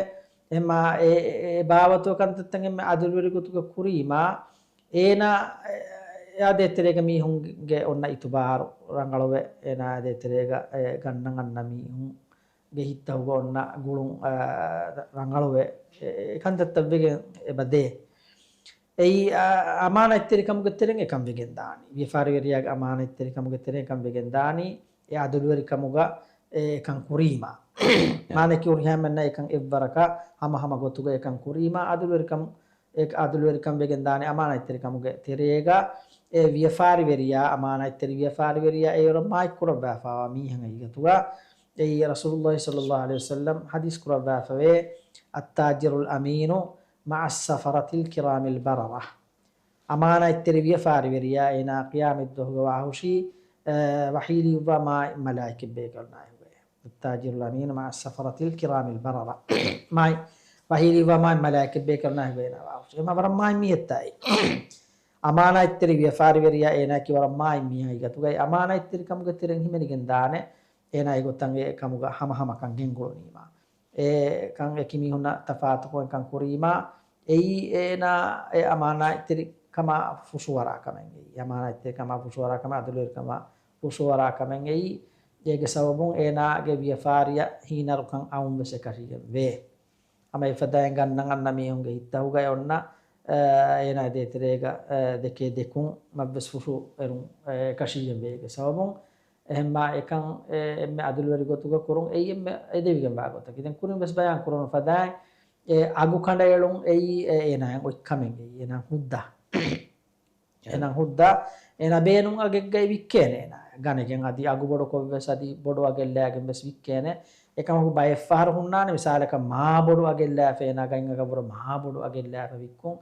އެމާ އެ، އެ، އެ ބާވަތުގެ ކަންތައްތައް އެންމެ އަދުލުވެރި ގޮތުގަ ކުރީމާ، އޭނާ، އެ، އެއާ ދޭތެރޭގެ މީހުންގެ އޮންނަ އިތުބާރު ރަނގަޅުވެ، އޭނާ ދޭތެރޭގަ އެ ގަންނަން އަންނަ މީހުންގެ ހިތްތަކުގަ އޮންނަ ގުޅުން، އަ، ރަނގަޅުވެ، އެ، އެ ކަންތައްތައް ވެގެން އެބަދޭ. އެއީ، އަ، އަމާނަތްތެރިކަމުގެ ތެރެއިން އެކަން ވެގެން ދާނީ. ވިޔަފާރިވެރިޔާގެ އަމާނަތްތެރިކަމުގެ ތެރެއިން އެކަން ވެގެން ދާނީ. އެ އަދުލުވެރިކަމުގަ އެ، އެކަން ކުރީމާ. މާނައަކީ ހުރިހާ އެންމެންނަށް އެކަން އެއްވަރަކަށް ހަމަހަމަ ގޮތުގަ އެކަން ކުރީމާ، އަދުލުވެރިކަމު، އެ، އަދުލުވެރިކަން ވެގެން ދާނެ އަމާނަތްތެރިކަމުގެ ތެރޭގަ. އެ ވިޔަފާރިވެރިޔާ އަމާނަތްތެރި ވިޔަފާރިވެރިޔާ އެ ވަރަށް މާތް ކުރައްވާފައިވާ މީހެއް ހަގީގަތުގަ. އެއީ ރަސޫލުﷲ ޞައްލަﷲ ޢަލައިހި ވަސައްލަމް ޙަދީޘް ކުރައްވާފަވޭ، التاجر الأمين مع السفرة الكرام البررة. އަމާނާތްތެރި ވިޔަފާރިވެރިޔާ އޭނާ ޤިޔާމަތްދުވަހުގަ ވާހުށީ، އަ، ވަޙީލިޔުއްވާ މާތް މަލާއިކަތް ބޭކަލުންނާ ހިގުވޭ. التاجر الأمين مع السفرة الكرام البررة. މާތް ވަޙީލިޔުއްވާ މާތް މަލާއިކަތް ބޭކަލުންނާ ހިގުވޭ އޭނާ ވާހުށީ. އެމާ ވަރަށް މާތް މީހެއްތާއި. އަމާނާތްތެރި ވިޔަފާރިވެރިޔާ އޭނާއަކީ ވަރަށް މާތް މީހާ ހަގީގަތުގައި އަމާނާތްތެރިކަމުގެ ތެރެއިން ހިމެނިގެން ދާނެ. އޭނާ އެގޮތަށް އެ ކަމުގަ ހަމަހަމަކަން ގެންގުޅުނީމާ. އެކަން އެކި މީހުންނަށް ތަފާތުކޮށް އެކަން ކުރީމާ، އެއީ އޭނާ އެ އަމާނާތްތެރިކަމާ ފުށުއަރާ ކަމެއް އެއީ. އަމާނާތްތެރިކަމާ ފުށުއަރާ ކަމެއް، އަދުލުވެރިކަމާ ފުށުއަރާ ކަމެއް އެއީ. އޭގެ ސަބަބުން އޭނާގެ ވިޔަފާރިއަށް ހީނަރުކަން އައުން ވެސް އެކަށީގެން ވޭ. ހަމަ އެފަދައިން ގަންނަން އަންނަ މީހުންގެ ހިތްތަހުގައި އޮންނަ، އަ، އޭނާ ދޭތެރޭގަ، އަ، ދެކޭ ދެކުން މަށްވެސް ފުށު އެރުން، އެ، ކަށީގެން ވޭ. އޭގެ ސަބަބުން އެހެންމާ އެކަން، އެ، އެންމެ އަދުލުވެރި ގޮތުގަ ކުރުން އެއީ އެންމެ އެދެވިގެންވާ ގޮތަކީ. ދެން ކުރިން ވެސް ބަޔާން ކުރުނު ފަދައިން، އެ، އަގު ކަނޑައެޅުން އެއީ، އެ، އޭނާއަށް އޮތް ކަމެއް އެއީ. އޭނާ ހުއްދަ. އެ. އޭނާ ހުއްދަ، އޭނާ ބޭނުން އަގެއްގައި ވިއްކޭނެ އޭނާ. ގަނެގެން އަދި އަގު ބޮޑުކޮށްވެސް އަދި ބޮޑު އަގެއްލައިގެން ވެސް ވިއްކޭނެ. އެކަމަކު ބައެއްފަހަރު ހުންނާނެ މިސާލަކަށް މާ ބޮޑު އަގެއްލާފަ އޭނާ ގަތް އަގަށްވުރެ މާ ބޮޑު އަގެއްލާފަ ވިއްކުން.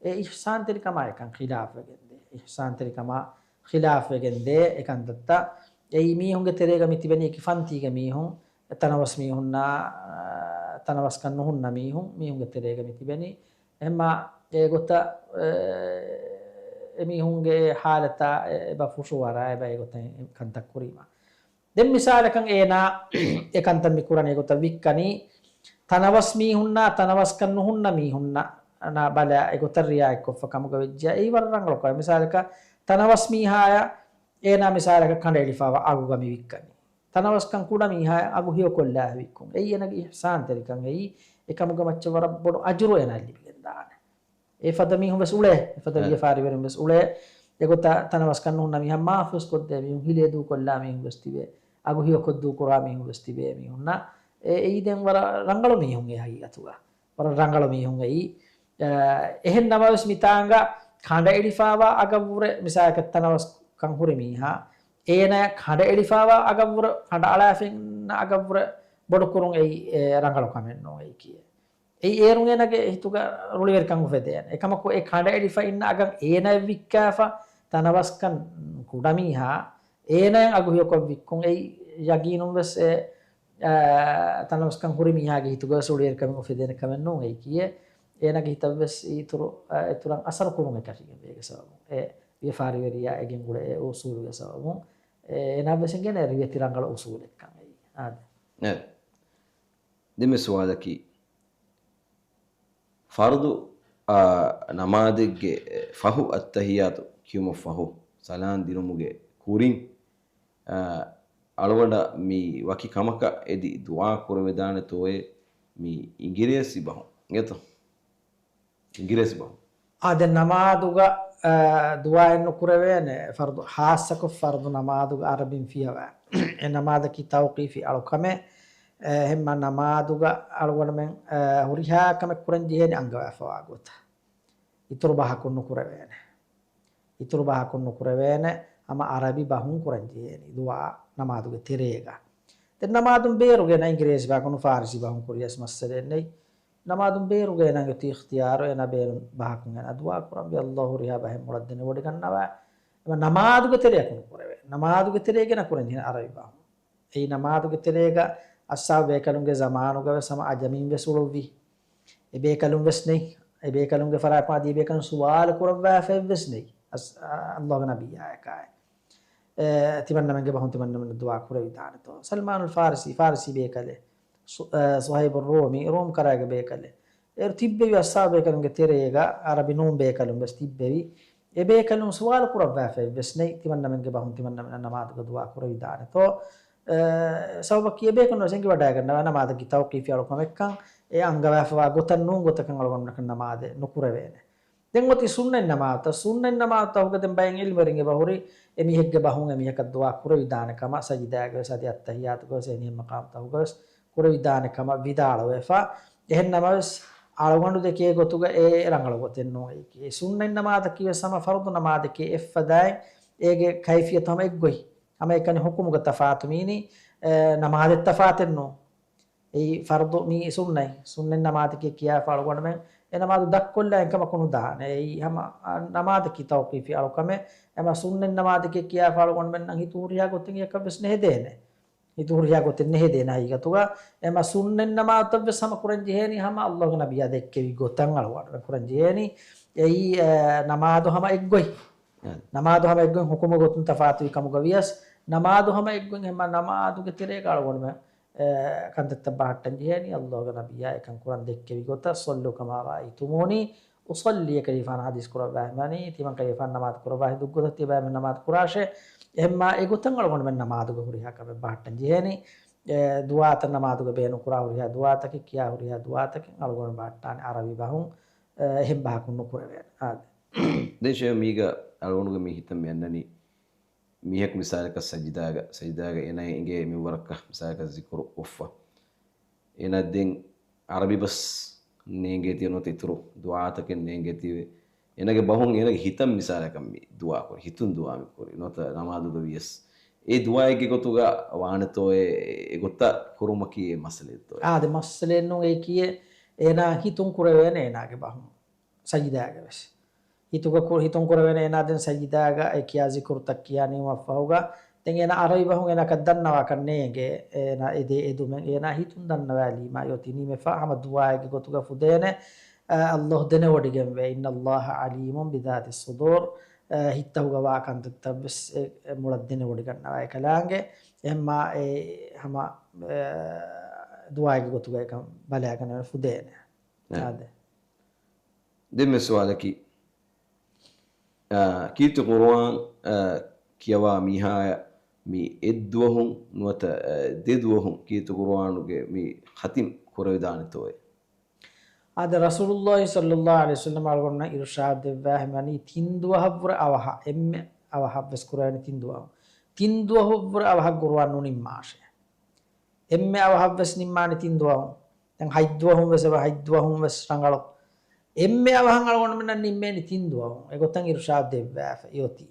އެ އިޙްސާންތެރިކަމާ އެކަން ޚިލާފްވެގެންދޭ. އިޙްސާންތެރިކަމާ ޚިލާފްވެގެންދޭ އެކަންތައްތައް. އެއީ މީހުންގެ ތެރޭގަ މި ތިބެނީ އެކި ފަންތީގެ މީހުން. ތަނަވަސް މީހުންނާ، ތަނަވަސްކަން ނުހުންނަ މީހުން، މީހުންގެ ތެރޭގަ މި ތިބެނީ. އެހެންމާ އެގޮތަށް، އެ، އެމީހުންގެ ހާލަތާ އެ، އެބަ ފުށުވަރާ، އެބަ އެގޮތަށް ކަންތައް ކުރީމަ. ދެން މިސާލަކަށް އޭނާ އެ ކަންތައް މި ކުރަނީ އެގޮތަށް ވިއްކަނީ، ތަނަވަސް މީހުންނާ، ތަނަވަސްކަން ނުހުންނަ މީހުންނާ ބަލާ އެގޮތަށް ރިއާޔަތްކޮށްފަ ކަމުގަ ވެއްޖެޔާ، އެއީ ވަރަށް ރަނގަޅު ކަމެއް. މިސާލަކަށް ތަނަވަސް މީހާޔަށް އޭނާ މިސާލަކަށް ކަނޑައެޅިފަވާ އަގުގަ މި ވިއްކަނީ. ތަނަވަސްކަން ކުޑަ މީހާ އަގު ހެޔޮކޮށްލާ ވިއްކުން. އެއީ އޭނާގެ އިޙްސާންތެރިކަން އެއީ. އެކަމުގެ މައްޗަށް ވަރަށް ބޮޑު އަޖުރު އޭނާ ލިބިގެން ދާނެ. އެފަދަ މީހުން ވެސް އުޅޭ. އެފަދަ އެ. ވިޔަފާރިވެރިން ވެސް އުޅޭ. އެގޮތަށް ތަނަވަސްކަން ނުހުންނަ މީހާ މާފުވެސް ކޮށްދޭ މީހުން، ހިލޭ ދޫކޮށްލާ މީހުން ވެސް ތިބޭ. އަގު ހެޔޮކޮށް ދޫކުރާ މީހުން ވެސް ތިބޭ މީހުންނަށް. އެ، އެއީ ދެން ވަރަށް ރަނގަޅު މީހުން އެ ހަގީގަތުގަ. ވަރަށް ރަނގަޅު މީހުން އެއީ. އެ، އެހެން ނަމަވެސް މިތާނގަ ކަނޑައެޅިފަވާ އަގަށްވުރެ މިސާލަކަށް ތަނަވަސްކަން ހުރި މީހާ އޭނާ ކަނޑައެޅިފަވާ އަގަށްވުރެ ކަނޑައަޅާފައިންނަ އަގަށްވުރެ ބޮޑުކުރުން އެއީ، އެ، ރަނގަޅު ކަމެއް ނޫން އެއީކީ. އެއީ އޭރުން އޭނާގެ ހިތުގަ ރުޅިވެރިކަން އުފެދޭނެ. އެކަމަކު އެ ކަނޑައެޅިފައިންނަ އަގަށް އޭނާއަށް ވިއްކާފަ ތަނަވަސްކަން ކުޑަމީހާ އޭނާއަށް އަގު ހެޔޮކޮށް ވިއްކުން އެއީ ޔަގީނުން ވެސް އެ، އާ، ތަނަވަސްކަން ހުރި މީހާގެ ހިތުގަ ވެސް ރުޅިވެރިކަމެއް އުފެދޭނެ ކަމެއް ނޫން އެއީކީ. އޭނާގެ ހިތަށް ވެސް އިތުރު، އާ، އިތުރަށް އަސަރު ކުރުން އެކަށީގެން ވޭ އޭގެ ސަބަބުން. އެ ވިޔަފާރިވެރިޔާ އެ ގެންގުޅޭ އެ އުސޫލުގެ ސަބަބުން. އެ، އޭނާ ވެސް އެނގޭނެ ރިވެތި ރަނގަޅު އުސޫލެއްކަން އެއީ. އާދެ. އެ. ދެންމެ ސުވާލަކީ، ފަރުޟު، އާ، ނަމާދެއްގެ ފަހު އައްތަހިއްޔާތު ކިޔުމަށް ފަހު ސަލާން ދިނުމުގެ ކުރިން، އާ، އަޅުގަނޑަށް މި ވަކި ކަމަކަށް އެދި ދުޢާ ކުރެވިދާނެތޯއޭ މި އިނގިރޭސި ބަހުން އެތޯ؟ އިނގިރޭސި ބަހުން. އާ، ދެން ނަމާދުގަ، އާ، ދުޢާއެއް ނުކުރެވޭނެ، ފަރުޟު، ހާއްސަކޮށް ފަރުޟު ނަމާދުގަ އަރަބިން ފިޔަވާ. އެ ނަމާދަކީ ތައުޤީފީ އަޅުކަމެއް. އެ، އެހެންމަ ނަމާދުގަ އަޅުގަނޑުމެން، އާ، ހުރިހާ ކަމެއް ކުރަން ޖެހޭނެ އަންގަވާފަވާ ގޮތަށް. އިތުރު ބަހަކުން ނުކުރެވޭނެ. އިތުރު ބަހަކުން ނުކުރެވޭނެ. ހަމަ އަރަބި ބަހުން ކުރަން ޖެހޭނީ ދުޢާ ނަމާދުގެ ތެރޭގަ. ދެން ނަމާދުން ބޭރުގައި އިނގިރޭސި ބަހަކުން ފާރިސީ ބަހުން ކުރިޔަސް މައްސަލައެއް ނެތް. ނަމާދުން ބޭރުގައި އެނާގެ އިޚްތިޔާރު އޭނާ ބޭރުން ބަހަކުން އޭނާ ދުޢާ ކުރަންވީ އައްލާހު ހުރިހާ ބަހެއް މޮޅަށް ދެނެވޮޑިގަންނަވާ. އެމަ ނަމާދުގެ ތެރެއަކު ނުކުރެވޭ. ނަމާދުގެ ތެރޭގަ ނަކުރަން ޖެހޭ އަރަބި ބަހުން. އެއީ ނަމާދުގެ ތެރޭގަ އައްސާބު ބޭކަލުންގެ ޒަމާނުގަވެސް ހަމަ އަޖަމީން ވެސް އުޅުއްވި. އެ ބޭކަލުން ވެސް ނެތް. އެ ބޭކަލުންގެ ފަރާތުން އަދި އެ ބޭކަލުން ސުވާލު ކުރައްވާފައެއް ވެސް ނެތް. އަސް-، އަ-، އައްލާހުގެ ނަބިއްޔާއަކާއެ. އެ، ތިމަންނަމެންގެ ބަހުން ތިމަންނަމެން ދުޢާ ކުރެވިދާނެތޯ. ސަލްމާނުލް ފާރިސީ، ފާރިސީ ބޭކަލެއް. ސު-، އަ، ސުހައިބު ރޫމީ، ރޫމް ކަރާގެ ބޭކަލެއް. އޭރު ތިއްބެވި އައްސާބު ބޭކަލުންގެ ތެރޭގަ އަރަބި ނޫން ބޭކަލުން ވެސް ތިއްބެވި. އެ ބޭކަލުން ސުވާލު ކުރައްވާފައެއް ވެސް ނެތް، ތިމަންނަމެންގެ ބަހުން ތިމަންނަމެންނަށް ނަމާދުގަ ދުޢާ ކުރެވިދާނެތޯ؟ އެ، ސަބަބަކީ އެ ބޭކަލުން ވެސް އެނގިވަޑައިގަންނަވާ ނަމާދަކީ ތައުޤީފީ އަޅުކަމެއްކަން، އެ އަންގަވާފަވާ ގޮތަށް ނޫން ގޮތަކަށް އަޅުގަނޑުމެންނަކަށް ނަމާދެއް ނުކުރެވޭނެ. ދެން އޮތީ ސުންނަތް ނަމާދުތައް، ސުންނަތް ނަމާދުތަކުގަ ދެން ބައެއް އިލްމުވެރިން އެބަ ހުރި، އެ މީހެއްގެ ބަހުން އެ މީހަކަށް ދުޢާ ކުރެވިދާނެ ކަމަށް، ސަޖިދާގަވެސް އަދި އައްތަހިއްޔާތުގަވެސް އެ ނިޔަމް މަޤާމުތަކުގަވެސް ކުރެވިދާނެ ކަމަށް ވިދާޅުވެފަ. އެހެން ނަމަވެސް، އަޅުގަނޑު ދެކޭ ގޮތުގަ އެ ރަނގަޅު ގޮތެއް ނޫން އެއީކީ. އެ ސުންނަތް ނަމާދަކީ ވެސް ހަމަ ފަރުޟު ނަމާދެކޭ އެއްފަދައިން، އޭގެ ކައިފިޔަތު ހަމަ އެއްގޮތް. ހަމައެކަނި ޙުކުމުގަ ތަފާތު މީނީ، އެ، ނަމާދެއް ތަފާތެއް ނޫން. އެއީ ފަރުޟު މީ ސުންނަތް. ސުންނަތް ނަމާދެކޭ ކިޔާފަ އަޅުގަނޑުމެން އެ ނަމާދު ދަށްކޮށްލާ އެކަމަކު ނުދާނެ. އެއީ ހަމަ، އަ، ނަމާދަކީ ތައުޤީފީ އަޅުކަމެއް. އެމަ ސުންނަތް ނަމާދެކޭ ކިޔާފަ އަޅުގަނޑުމެންނަށް ހިތު ހުރިހާ ގޮތެއް އެކަށް ވެސް ނެހެދޭނެ. ހިތު ހުރިހާ ގޮތެއް ނެހެދޭނެ ހަގީގަތުގަ. އެމަ ސުންނަތް ނަމާދުތައް ވެސް ހަމަ ކުރަން ޖެހޭނީ ހަމަ އައްލާހުގެ ނަބިއްޔާ ދެއްކެވި ގޮތަށް އަޅުގަނޑުމެން ކުރަން ޖެހޭނީ. އެއީ، އެ، ނަމާދު ހަމަ އެއްގޮތް. އެ. ނަމާދު ހަމަ އެއްގޮތް ޙުކުމުގެ ގޮތުން ތަފާތުވި ކަމުގަ ވިޔަސް، ނަމާދު ހަމަ އެއްގޮތް އެމަ ނަމާދުގެ ތެރޭގަ އަޅުގަނޑުމެން އެ، ކަންތައްތައް ބަހައްޓަން ޖެހޭނީ އައްލާހުގެ ނަބިއްޔާ އެކަން ކުރަން ދެއްކެވި ގޮތަށް، صلوا كما رأيتموني أصلي ކަލޭގެފާނު ޙަދީޘް ކުރައްވާ ހިމަނީ، ތިމަން ކަލޭގެފާނު ނަމާދު ކުރައްވާ ހެދު ގޮތަށް ތިޔަބައިމީހުން ނަމާދު ކުރާށޭ. އެހެންމާ އެގޮތަށް އަޅުގަނޑުމެން ނަމާދުގަ ހުރިހާ ކަމެއް ބަހައްޓަން ޖެހޭނީ. އެ، ދުޢާތައް ނަމާދުގަ ބޭނުން ކުރާ ހުރިހާ ދުޢާތަކެއް، ކިޔާ ހުރިހާ ދުޢާތަކެއް އަޅުގަނޑު ބަހައްޓާނެ އަރަބި ބަހުން، އެ، އެހެން ބަހަކުން ނުކުރެވޭނެ. އާދެ. ދެން ޝޭހް މީގަ އަޅުގަނޑުގެ މި ހިތަށް މި އަންނަނީ، މީހަކު މިސާލަކަށް ސަޖިދާގަ، ސަޖިދާގަ އޭނާ އިނގޭ މިންވަރަކަށް މިސާލަކަށް ޒިކުރު އޮއްފަ. އޭނާ ދެން އަރަބި ބަސް ނޭނގޭތީ ނުވަތަ އިތުރު ދުޢާތަކެއް ނޭނގޭތީވެ. އޭނާގެ ބަހުން އޭނާގެ ހިތަށް މިސާލަކަށް މި ދުޢާ ކުރި، ހިތުން ދުޢާ މި ކުރި، ނުވަތަ ނަމާދުގަ ވިޔަސް. އެ ދުޢާއެއްގެ ގޮތުގަ ވާނެތޯއޭ، އެ ގޮތަށް ކުރުމަކީ އެއް މައްސަލައެއްތޯއޭ؟ އާދެ، މައްސަލައެއް ނޫން. އެއީކީއޭ، އޭނާ ހިތުން ކުރެވޭނެ އޭނާގެ ބަހުން. ސަޖިދާގަވެސް. ހިތުގަ ކު-، ހިތުން ކުރެވޭނެ އޭނާ ދެން ސަޖިދާގަ އެ ކިޔާ ޒިކުރުތައް ކިޔާ ނިމުމަށްފަހުގަ، ދެން އޭނާ އަރަބި ބަހުން އޭނާކަށް ދަންނަވާކަށް ނޭނގޭ، އޭނާ އެދޭ އެދުމެއް އޭނާ ހިތުން ދަންނަވާލީމާ އެއޮތީ ނިމެފަ ހަމަ ދުޢާއެއްގެ ގޮތުގަ ފުދޭނެ، އަ، ﷲ ދެނެވޮޑިގެންވޭ، إن الله عليم بذات الصدور، އަ، ހިތްތަކުގަ ވާ ކަންތައްތައްވެސް އެ، އެ މޮޅަށް ދެނެވޮޑިގަންނަވާ އެކަލާނގެ، އެހެންމާ އެ ހަމަ، އަ، ދުޢާއެއްގެ ގޮތުގަ އެކަން ބަލާގަނެވެ ފުދޭނެ. އެ. އާދެ. ދެންމެ ސުވާލަކީ، އާ، ކީރިތި ޤުރުއާން، އާ، ކިޔަވާ މީހާޔަށް މި އެއްދުވަހުން ނުވަތަ، އާ، ދެދުވަހުން ކީރިތި ޤުރުއާނުގެ މި ޚަތިމް ކުރެވިދާނެތޯއޭ؟ އާދެ، ރަސޫލުﷲ ޞައްލަﷲު ޢަލައިހި ވަސައްލަމަ އަޅުގަނޑުމެންނަށް އިރުޝާދު ދެއްވާ ހަމަވަނީ ތިން ދުވަހަށްވުރެ އަވަހަށް، އެންމެ އަވަހަށްވެސް ކުރެވޭނެ ތިން ދުވަހުން. ތިން ދުވަހަށްވުރެ އަވަހަށް ޤުރުއާން ނުނިންމާށޭ. އެންމެ އަވަހަށްވެސް ނިންމާނެ ތިން ދުވަހުން. ދެން ހަތް ދުވަހުން ވެސް އެބަ، ހަތް ދުވަހުން ވެސް ރަނގަޅު. އެންމެ އަވަހަށް އަޅުގަނޑުމެންނަށް ނިންމޭނީ ތިން ދުވަހުން. އެގޮތަށް އިރުޝާދު ދެއްވާފަ އޮތީ.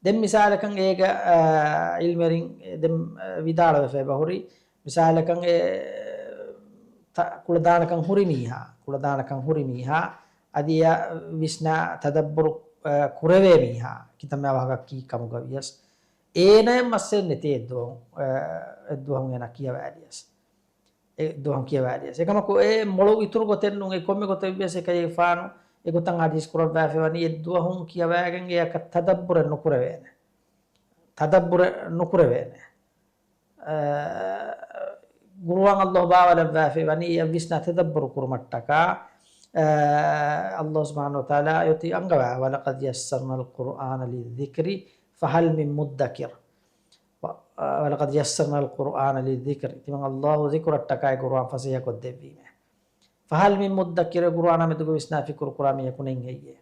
ދެން މިސާލަކަށް އޭގަ، އާ، ޢިލްމުވެރިން ދެން، އާ، ވިދާޅުވެފަ އެބަހުރި. މިސާލަކަށް އެ، ތަ-، ކުޅަދާނަކަން ހުރި މީހާ، ކުޅަދާނަކަން ހުރި މީހާ، އަދި އެ ވިސްނާ ތަދައްބުރު، އާ، ކުރެވޭ މީހާ، ކިތަންމެ އަވަހަކަށް ކީ ކަމުގަ ވިޔަސް، އޭނަޔަށް މައްސަލައެއް ނެތޭ އެއްދުވަހު، އާ، އެއްދުވަހުން އޭނާ ކިޔަވާލިޔަސް. އެ ދުވަހުން ކިޔަވާލިޔަސް. އެކަމަކު އެ މޮޅު އިތުރު ގޮތެއް ނޫން. އެ ކޮންމެ ގޮތެއް ވިޔަސް އެކަލޭގެފާނު އެގޮތަށް ޙަދީޘް ކުރައްވާފައިވަނީ އެއްދުވަހުން ކިޔަވާގެން އެއަކަށް ތަދައްބުރެއް ނުކުރެވޭނެ. ތަދައްބުރެއް ނުކުރެވޭނެ. އަ، ޤުރުއާން ﷲ ބާވަލައްވާފައިވަނީ އެއަށް ވިސްނާ ތަދައްބުރު ކުރުމަށްޓަކާ، އަ، ﷲ ސުބްޙާނަހޫ ވަތަޢާލާ އޮތީ އަންގަވާ، وَلَقَدْ يَسَّرْنَا الْقُرْآنَ لِلذِّكْرِ فَهَلْ مِن مُّدَّكِرٍ. ވަ-، އަ، وَلَقَدْ يَسَّرْنَا الْقُرْآنَ لِلذِّكْرِ. ތިމަން ﷲ ޛިކުރަށްޓަކާއި ޤުރުއާން ފަސޭހަކޮށްދެއްވީމޭ. فَهَلْ مِن مُّدَّكِرٍ، ޤުރުއާނާ މެދުގަ ވިސްނާ ފިކުރު ކުރާ މީހަކު ނެތް ހެއްޔޭ؟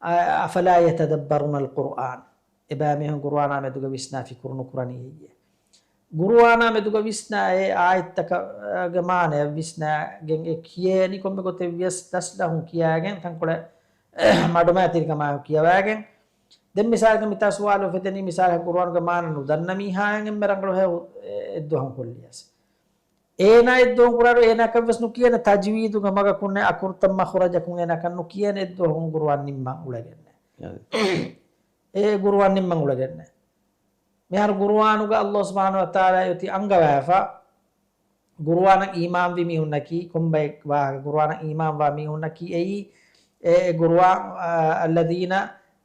އަ-، أَفَلَا يَتَدَبَّرُونَ الْقُرْآنَ. އެބައިމީހުން ޤުރުއާނާ މެދުގަ ވިސްނާ ފިކުރު ނުކުރަނީ ހެއްޔޭ؟ ޤުރުއާނާ މެދުގަ ވިސްނާ އެ އާޔަތްތަކުގެ މާނައަށް ވިސްނާގެން އެ ކިޔޭނީ ކޮންމެ ގޮތެއް ވިޔަސް ލަސްލަހުން ކިޔާގެން ތަންކޮޅެއް މަޑުމައިތިރިކަމާއެކު ކިޔަވާގެން. ދެން މިސާލަކަށް މިތާ ސުވާލު އުފެދެނީ، މިސާލަކަށް ޤުރުއާނުގެ މާނަ ނުދަންނަ މީހާއަށް އެންމެ ރަނގަޅު ހެޔޮ އެއްދުވަހުން ކޮށްލިޔަސް. އޭނާ އެއްދުވަހުން ކުރާއިރު އޭނާއަކަށްވެސް ނުކިޔޭނެ ތަޖްވީދުގެ މަގަކުންނެއް އަކުރުތައް މަޚްރަޖަކުން އޭނާއަކަށް ނުކިޔޭނެ އެއްދުވަހުން ޤުރުއާން ނިންމަން އުޅެގެންނެއް. އާދެ. އެ ޤުރުއާން ނިންމަން އުޅެގެންނެއް. މިހާރު ޤުރުއާނުގަ ﷲ ސުބްޙާނަހޫ ވަތަޢާލާ އޮތީ އަންގަވާފަ، ޤުރުއާނަށް އީމާންވި މީހުންނަކީ، ކޮންބައެއް ވާހަކަ ޤުރުއާނަށް އީމާންވާ މީހުންނަކީ އެއީ، އެ، އެ ޤުރުއާން، އަ، الَّذِينَ،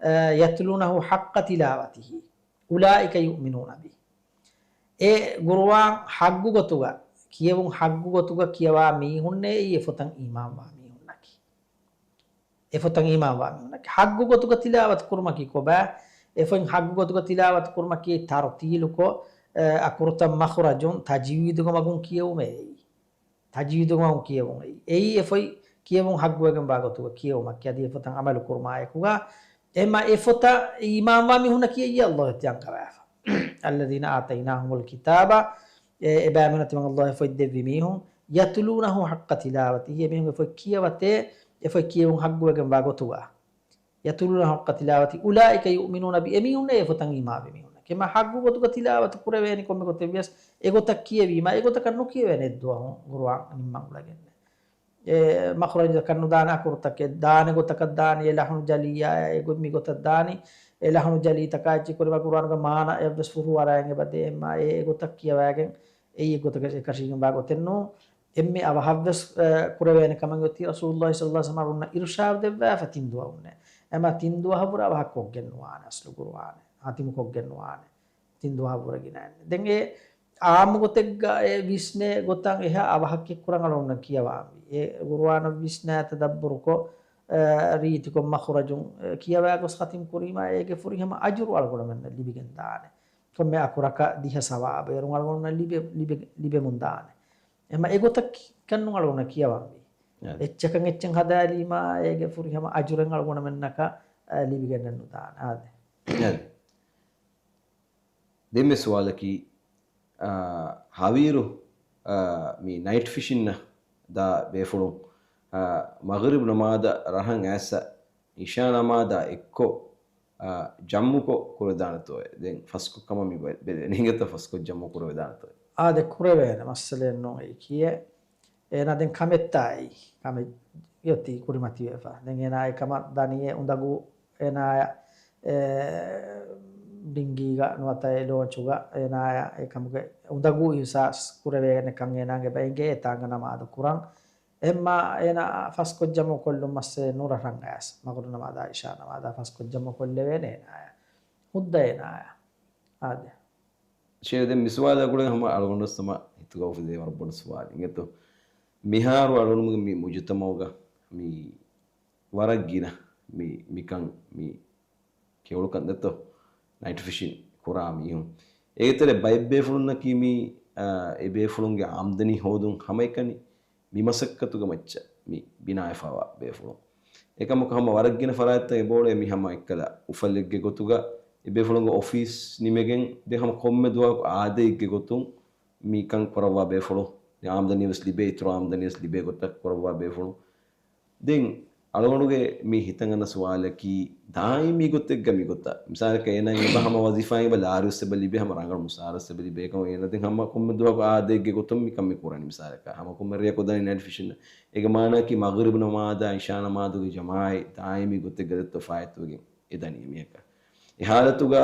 އަ، يَتْلُونَهُ حَقَّ تِلَاوَتِهِ أُولَٰئِكَ يُؤْمِنُونَ بِهِ. އެ ޤުރުއާން ޙައްޤު ގޮތުގަ، ކިޔެވުން ޙައްޤު ގޮތުގަ ކިޔަވާ މީހުންނޭ އެއީ އެފޮތަށް އީމާންވާ މީހުންނަކީ. އެފޮތަށް އީމާންވާ މީހުންނަކީ. ޙައްޤު ގޮތުގަ ތިލާވަތު ކުރުމަކީ ކޮބާ؟ އެފޮތް ޙައްޤު ގޮތުގަ ތިލާވަތު ކުރުމަކީ ތަރުތީލުކޮށް، އަ، އަކުރުތައް މަޚްރަޖުން ތަޖްވީދުގެ މަގުން ކިޔެވުމޭ އެއީ. ތަޖްވީދުގެ މަގުން ކިޔެވުން އެއީ. އެއީ އެފޮތް ކިޔެވުން ޙައްޤުވެގެންވާ ގޮތުގަ ކިޔެވުމަކީ އަދި އެފޮތަށް ޢަމަލު ކުރުމާއެކުގަ. އެމަ އެފޮތަށް އީމާންވާ މީހުންނަކީ އެއީ ﷲ އެތި އަންގަވާފަ. الَّذِينَ آتَيْنَاهُمُ الْكِتَابَ، އެ، އެބައިމީހުންނަށް ތިމަން ﷲ އެފޮތް ދެއްވި މީހުން، يَتْلُونَهُ حَقَّ تِلَاوَتِهِ، އެމީހުން އެފޮތް ކިޔަވަތޭ، އެފޮތް ކިޔެވުން ޙައްޤުވެގެންވާ ގޮތުގަ. يَتْلُونَهُ حَقَّ تِلَاوَتِهِ أُولَٰئِكَ يُؤْمِنُونَ بِهِ، އެމީހުންނޭ އެފޮތަށް އީމާންވި މީހުންނަކީ. އެމަ ޙައްޤު ގޮތުގަ ތިލާވަތު ކުރެވޭނީ ކޮންމެ ގޮތެއް ވިޔަސް އެގޮތަށް ކިޔެވީމަ، އެގޮތަކަށް ނުކިޔެވޭނެ އެއްދުވަހުން ޤުރުއާން ނިންމަން އުޅެގެންނެއް. އެ މަޚްރަޖަކަށް ނުދާނެ އަކުރުތަކެއް، ދާނެ ގޮތަކަށް ދާނީ، އެ ލަޙުނު ޖަލިއްޔާ، އެ ގޮ-، މި ގޮތަށް ދާނީ، އެ ލަޙުނު ޖަލީތަކާ އެއްޗެއް ކުރީމަ ޤުރުއާނުގެ މާނަ އެއްވެސް ފުރޫ އަރާގެން އެބަދޭ އެއްމާ އެ އެގޮތަށް ކިޔަވާގެން އެއީ އެއްގޮތަކަށް އެކަށީގެންވާ ގޮތެއް ނޫން. އެންމެ އަވަހަށްވެސް، އަ، ކުރެވޭނެ ކަމެއް އޮތީ ރަސޫލުﷲ ޞައްލަﷲު ޢަލައިހި ވަސައްލަމަ އަޅުގަނޑަށް އިރުޝާދު ދެއްވާފަ ތިން ދުވަހުންނޭ. އެމަ ތިން ދުވަހަށްވުރެ އަވަހަށް ކޮށްގެން ނުވާނެ އަސްލު ޤުރުއާނެއް. ހަތިމު ކޮށްގެން ނުވާނެ. ތިން ދުވަހަށްވުރެ ގިނައިން. ދެން އެ އާއްމު ގޮތެއްގަ އެ ވިސްނޭ ގޮތަށް އެހާ އަވަހަށް ކެއްކުރަން އަޅުގަނޑު ކިޔަވާންވީ. އެ ޤުރުއާނަށް ވިސްނާ ތަދައްބުރުކޮށް، ރީތިކޮށް މަޚުރަޖުން ކިޔަވާ ގޮސް ޚަތިމް ކުރީމާ، އޭގެ ފުރިހަމަ އަޖުރު އަޅުގަނޑުމެންނަށް ލިބިގެން ދާނެ. ކޮންމެ އަކުރަކަށް ދިހަ ސަވާބު އޭރުން އަޅުގަނޑުމެންނަށް ލިބެ، ލިބެ، ލިބެމުން ދާނެ. އެމަ އެގޮތަށް ކަންނު އަޅުގަނޑަށް ކިޔަވަންވީ. އެއްޗަކަށް އެއްޗެއް ހަދާލީމާ، އޭގެ ފުރިހަމަ އަޖުރެއް އަޅުގަނޑުމެންނަކަށް ލިބިގެންނެއް ނުދާނެ. އާދެ. ދެންމެ ސުވާލަކީ، އާ، ހަވީރު، އާ، މި ނައިޓް ފިޝިންނަށް ދާ ބޭފުޅުން، އާ، މަޣްރިބް ނަމާދަށް ރަށަށް އައިސް އިޝާ ނަމާދާ އެއްކޮށް، އާ، ޖަމްއުކޮށް ކުރެވިދާނެތޯއޭ؟ ދެން ފަސްކޮށް ކަމަށް މި ބެ-، ބެލެނީ އިނގޭތަ ފަސްކޮށް ޖަމްއު ކުރެވިދާނެތޯއޭ؟ އާދެ، ކުރެވޭނެ، މައްސަލައެއް ނޫން އެއީ. އޭނާ ދެން ކަމެއްތާއި، ކަމެއް އޮތީ ކުރިމަތިވެފަ. ދެން އޭނާ އެ ކަމަށް ދަނީ އެ އުނދަގޫ އޭނާޔަށް، އެ، ޑިންގީގަ ނުވަތަ އެ ލޯންޗުގަ އޭނާޔަށް އެ ކަމުގެ އުނދަގޫ އިހުސާސް ކުރެވޭނެ ކަން އޭނާގެ ބައިންގެ އެތާނގަ ނަމާދު ކުރަން. އެހެންމާ އޭނާ ފަސްކޮށް ޖަމު ކޮށްލުން މައްސަލައެއް ނޫން ރަށަށް އަޔަސް. މަޣްރިބް ނަމާދާ އިޝާ ނަމާދާ ފަސްކޮށް ޖަމު ކޮށްލެވޭނެ އޭނާޔަށް. ހުއްދަ އޭނާޔަށް. އާދެ. ޝޭހް ދެން މި ސުވާލާ ގުޅޭ ހަމަ އަޅުގަނޑުވެސް ހަމަ ހިތުގަ އުފެދޭ ވަރަށް ބޮޑު ސުވާލެއް އިނގޭތޯ. މިހާރު އަޅުގަނޑުމެން މި މުޖުތަމައުގަ މި ވަރަށް ގިނަ މި، މިކަން މި ކެޔޮޅުކަން ދެއްތޯ. ނައިޓް ފިޝިން ކުރާ މީހުން. އޭގެ ތެރޭ ބައެއް ބޭފުޅުންނަކީ މި، އާ، އެ ބޭފުޅުންގެ އާމްދަނީ ހޯދުން ހަމައެކަނި މި މަސައްކަތުގެ މައްޗަށް މި ބިނާވެފަވާ ބޭފުޅުން. އެކަމަކު ހަމަ ވަރަށް ގިނަ ފަރާތްތައް އެބައުޅޭ މި ހަމަ އެއްކަލަ އުފަލެއްގެ ގޮތުގަ އެ ބޭފުޅުންގެ އޮފީސް ނިމެގެން ދެ ހަމަ ކޮންމެ ދުވަހަކު އާދައެއްގެ ގޮތުން މި ކަން ކުރައްވާ ބޭފުޅުން. އާމްދަނީ ވެސް ލިބޭ، އިތުރު އާމްދަނީ ވެސް ލިބޭ ގޮތަށް ކުރައްވާ ބޭފުޅުން. ދެން އަޅުގަނޑުގެ މި ހިތަށް އަންނަ ސުވާލަކީ، ދާއިމީ ގޮތެއްގަ މިގޮތަށް، މިސާލަކަށް އޭނާ އެބަ ހަމަ ވަޒީފާއިން އެބަ ލާރިވެސް އެބަ ލިބޭ، ހަމަ ރަނގަޅު މުސާރަވެސް އެބަ ލިބޭ، އެކަމަކު އޭނާ ދެން ހަމަ ކޮންމެ ދުވަހަކު އާދައެއްގެ ގޮތުން މި ކަން މި ކުރަނީ. މިސާލަކަށް ހަމަ ކޮންމެ ރެޔަކު ދަނީ ނައިޓް ފިޝިން. އޭގެ މާނައަކީ މަޣްރިބް ނަމާދާ އިޝާ ނަމާދުގެ ޖަމާޢަތް ދާއިމީ ގޮތެއްގަ ދެއްތޯ ފާއިތުވެގެން އެ ދަނީ މީހަކަށް. އެ ހާލަތުގަ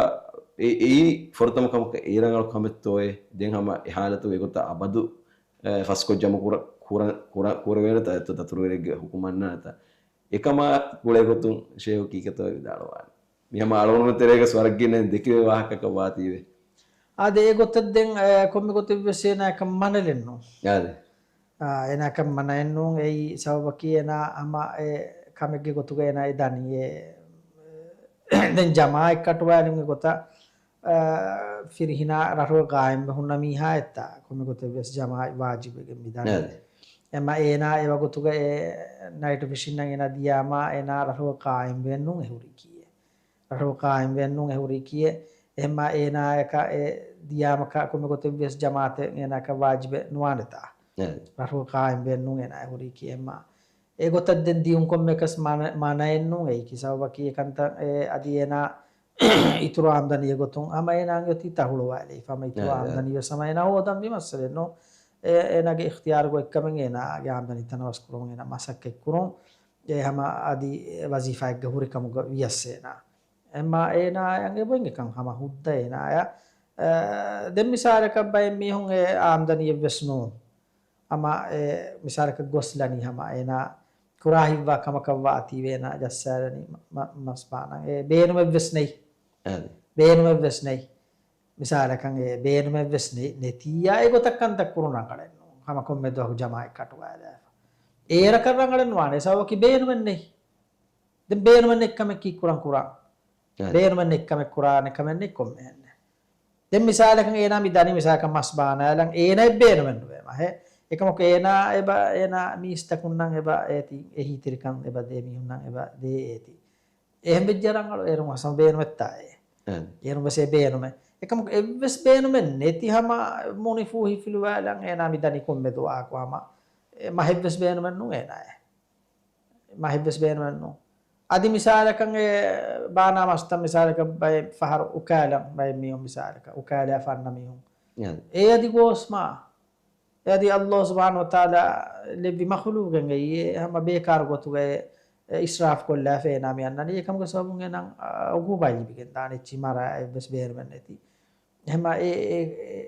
އެ، އެއީ ފުރަތަމަ ކަމަކަށް އެ ރަނގަޅު ކަމެއްތޯއޭ؟ ދެން ހަމަ އެ ހާލަތުގަ އެގޮތަށް އަބަދު އެ، ފަސްކޮށް ޖަމު ކުރ-، ކުރ-، ކުރ-، ކުރެވޭނެތަ އެއްތޯ ދަތުރުވެރިއެއްގެ ހުކުމަށް ނާންނާނެތަ؟ އެކަމާ ގުޅޭ ގޮތުން ޝޭހު ކީކޭތޯ ވިދާޅުވާނެ. މި ހަމަ އަޅުގަނޑުމެން ތެރޭގަ ވަރަށް ގިނައިން ދެކެވޭ ވާހަކައަކަށް ވާތީވެ. އާދެ، އެ ގޮތަށް ދެން، އެ، ކޮންމެ ގޮތެއް ވެސް އޭނާއަކަށް މަނަލެއް ނޫން. އާދެ. އާ، އޭނާއަކަށް މަނައެއް ނޫން. އެއީ ސަބަބަކީ އޭނާ ހަމަ އެ ކަމެއްގެ ގޮތުގަ އޭނާ އެ ދަނީ އެ، ދެން ޖަމާޢަތް ކަޓުވާލުމުގެ ގޮތަށް އާ، ފިރިހިނާ ރަށުގަ ޤާއިމްވެ ހުންނަ މީހާ އެއްތާ، ކޮންމެ ގޮތެއް ވެސް ޖަމާޢަތް ވާޖިބެއްގެ މިދަނީ. އެމަ އޭނާ އެވަގުތުގަ އެ ނައިޓް ފިޝިންއަށް އޭނާ ދިޔާމާ، އޭނާ ރަށުގަ ޤާއިމްވެއެއްނޫން އެހުރީ ކީއެއް. ރަށުގަ ޤާއިމްވެއެއްނޫން އެހުރީ ކީއެއް. އެމަ އޭނާޔަކަށް އެ ދިޔާމަކަށް ކޮންމެ ގޮތެއް ވެސް ޖަމާޢަތެއް އޭނާޔަކަށް ވާޖިބެއް ނުވާނެތާ. ރަށުގަ ޤާއިމްވެއެއްނޫން އޭނާ އެހުރީ ކީއެއް. އެމަ އެގޮތަށް ދެން ދިޔުން ކޮންމެއަކަސް މަނަ-، މަނައެއްނޫން އެއީ. ކި ސަބަބަކީ އެކަންތައް އެ އަދި އޭނާ އިތުރު އާމްދަނީގެ ގޮތުން ހަމަ އޭނާގެ އޮތީ ތަހުޅުވާލެވިފަ. ހަމަ އިތުރު އާމްދަނީ ވެސް ހަމަ އޭނާ ހޯދަންވީ މައްސަލައެއް ނޫން. އޭ، އޭނާގެ އިޚްތިޔާރުގަ އޮތްކަމެއް އޭނާގެ އާމްދަނީ ތަނަވަސްކުރަމުން އޭނާ މަސައްކަތްކުރުން. އެ ހަމަ އަދި ވަޒީފާއެއްގަ ހުރިކަމުގަ ވިޔަސް އޭނާ. އެމަ އޭނާ އަނގެބޮއިން އެކަން ހަމަ ހުއްދަ އޭނާޔަށް. އެ، ދެން މިސާލަކަށް ބައެއް މީހުން އެ އާމްދަނީއެއްވެސް ނޫން. ހަމަ އެ މިސާލަކަށް ގޮސްލަނީ ހަމަ އޭނާ ކުރާ ހިތްވާ ކަމަކަށް ވާތީވެ އޭނާ ޖައްސާލަނީ މަ-، މަ-، މަސްބާނަން. އެ ބޭނުމެއްވެސް ނެތް. އަދި. ބޭނުމެއްވެސް ނެތް. މިސާލަކަށް އެ ބޭނުމެއްވެސް ނެ-، ނެތިއްޔާ އެގޮތަށް ކަންތައް ކުރުން ރަނގަޅެއް ނޫން. ހަމަ ކޮންމެ ދުވަހަކު ޖަމާޢަތް ކަޓުވާލާފަ. އޭރަކަށް ރަނގަޅެއް ނުވާނެ. ސަބަބަކީ ބޭނުމެއް ނެތް. ދެން ބޭނުމެއް ނެތް ކަމެއް ކީއްކުރަން ކުރާ؟ އަދި. ބޭނުމެއް ނެތް ކަމެއް ކުރާނެ ކަމެއް ނެތް ކޮންމެހެންނެއް. ދެން މިސާލަކަށް އޭނާ މި ދަނީ މިސާލަކަށް މަސް ބާނާލަން އޭނާއެއް ބޭނުމެއް ނުވޭ މަހެއް. އެކަމަކު އޭނާ އެބަ، އޭނާ މީސްތަކުންނަށް އެބަ އޭތި އެހީތެރިކަން އެބަ ދޭ މީހުންނަށް އެބަ ދޭ އޭތި. އެހެން ވެއްޖެ ރަނގަޅު އޭރުން ހަސަން ބޭނުމެއްތާއޭ. އެ. އޭރުން ވެސް އެ ބޭނުމެއް. އެކަމަކު އެއްވެސް ބޭނުމެއް ނެތި ހަމަ މުނިފޫހި ފިލުވާލަން އޭނާ މި ދަނީ ކޮންމެ ދުވަހަކު ހަމަ. އެ މަހެއްވެސް ބޭނުމެއް ނޫން އޭނާއޭ. މަހެއްވެސް ބޭނުމެއް ނޫން. އަދި މިސާލަކަށް އެ ބާނާ މަސްތައް މިސާލަކަށް ބައެއް ފަހަރު އުކާލަން ބައެއް މީހުން މިސާލަކަށް އުކާލާފަ އަންނަ މީހުން. އެ. އެ އަދި ގޯސްމާ. އެ އަދި ﷲ ސުބްޙާނަހޫ ވަތަޢާލާ ލެއްވި މަޚުލޫގެއް އެއީ ހަމަ ބޭކާރު ގޮތުގައި އިސްރާފް ކޮށްލާފަ އޭނާ މި އަންނަނީ. އެކަމުގެ ސަބަބުން އޭނާ އުގޫބާ ލިބިގެން ދާނެ އެއްޗި މަރާ އެއްވެސް ބޭނުމެއް ނެތި. ހަމަ އެ، އެ، އެ،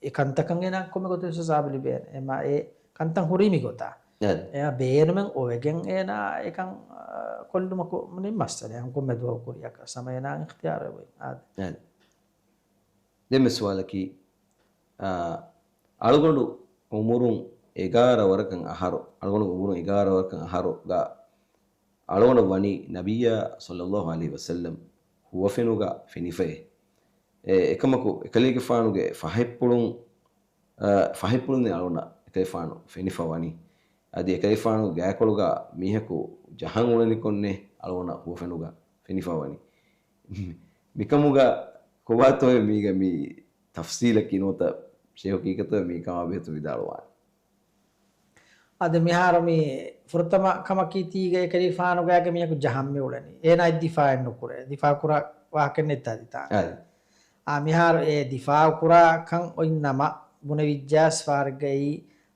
އެ ކަންތަކަށް އޭނާ ކޮންމެ ގޮތެއް ސަޒާ ލިބޭނެ. ހަމަ އެ ކަންތައް ހުރީ މިގޮތަށް. އެ. އެ ބޭނުމެއް އޮވެގެން އޭނާ އެކަން، އާ، ކޮށްލުމަކު ނިން މައްސަލަ. ކޮންމެ ދުވަހު ކުރިއަކަށް ހަމަ އޭނާ އިޚްތިޔާރު އޮތް. އާދެ. އެ. ދެންމެ ސުވާލަކީ، އާ، އަޅުގަނޑު އުމުރުން އެގާރަ ވަރަކަށް އަހަރު، އަޅުގަނޑު އުމުރުން އެގާރަ ވަރަކަށް އަހަރުގަ އަޅުގަނޑަށް ވަނީ ނަބިއްޔާ ޞައްލައްލާހު ޢަލައިހި ވަސައްލަމް ހުވަފެނުގަ ފެނިފައޭ. އެ، އެކަމަކު، އެކަލޭގެފާނުގެ ފަހަތްޕުޅުން، އަ، ފަހަތްޕުޅުން އަޅުގަނޑަށް އެކަލޭގެފާނު ފެނިފަ ވަނީ. އަދި އެކަލޭގެފާނުގެ ގާތްކޮޅުގަ މީހަކު ޖަހަން އުޅެނިކޮށްނޭ އަޅުގަނޑަށް ހުވަފެނުގަ ފެނިފަ ވަނީ. މިކަމުގަ ކޮބާތޯއޭ މީގަ މި ތަފްސީލަކީ ނުވަތަ ޝޭޚު ކީކަތޯއޭ މީ ކަމާ ބެހޭތޯ ވިދާޅުވާނެ. އަދި މިހާރު މި ފުރަތަމަ ކަމަކީ ތީގަ އެކަލޭގެފާނުގައިގެ މީހަކު ޖަހަން މި އުޅެނީ. އޭނާ ދިފާއެއް ނުކުރޭ. ދިފާ ކުރާ ވާހަކައެއް ނެތްތާ ދިތާ. އާ، މިހާރު އެ ދިފާ ކުރާ ކަން އޮތް ނަމަ، ބުނެވިއްޖާސް ފާރެއްގައި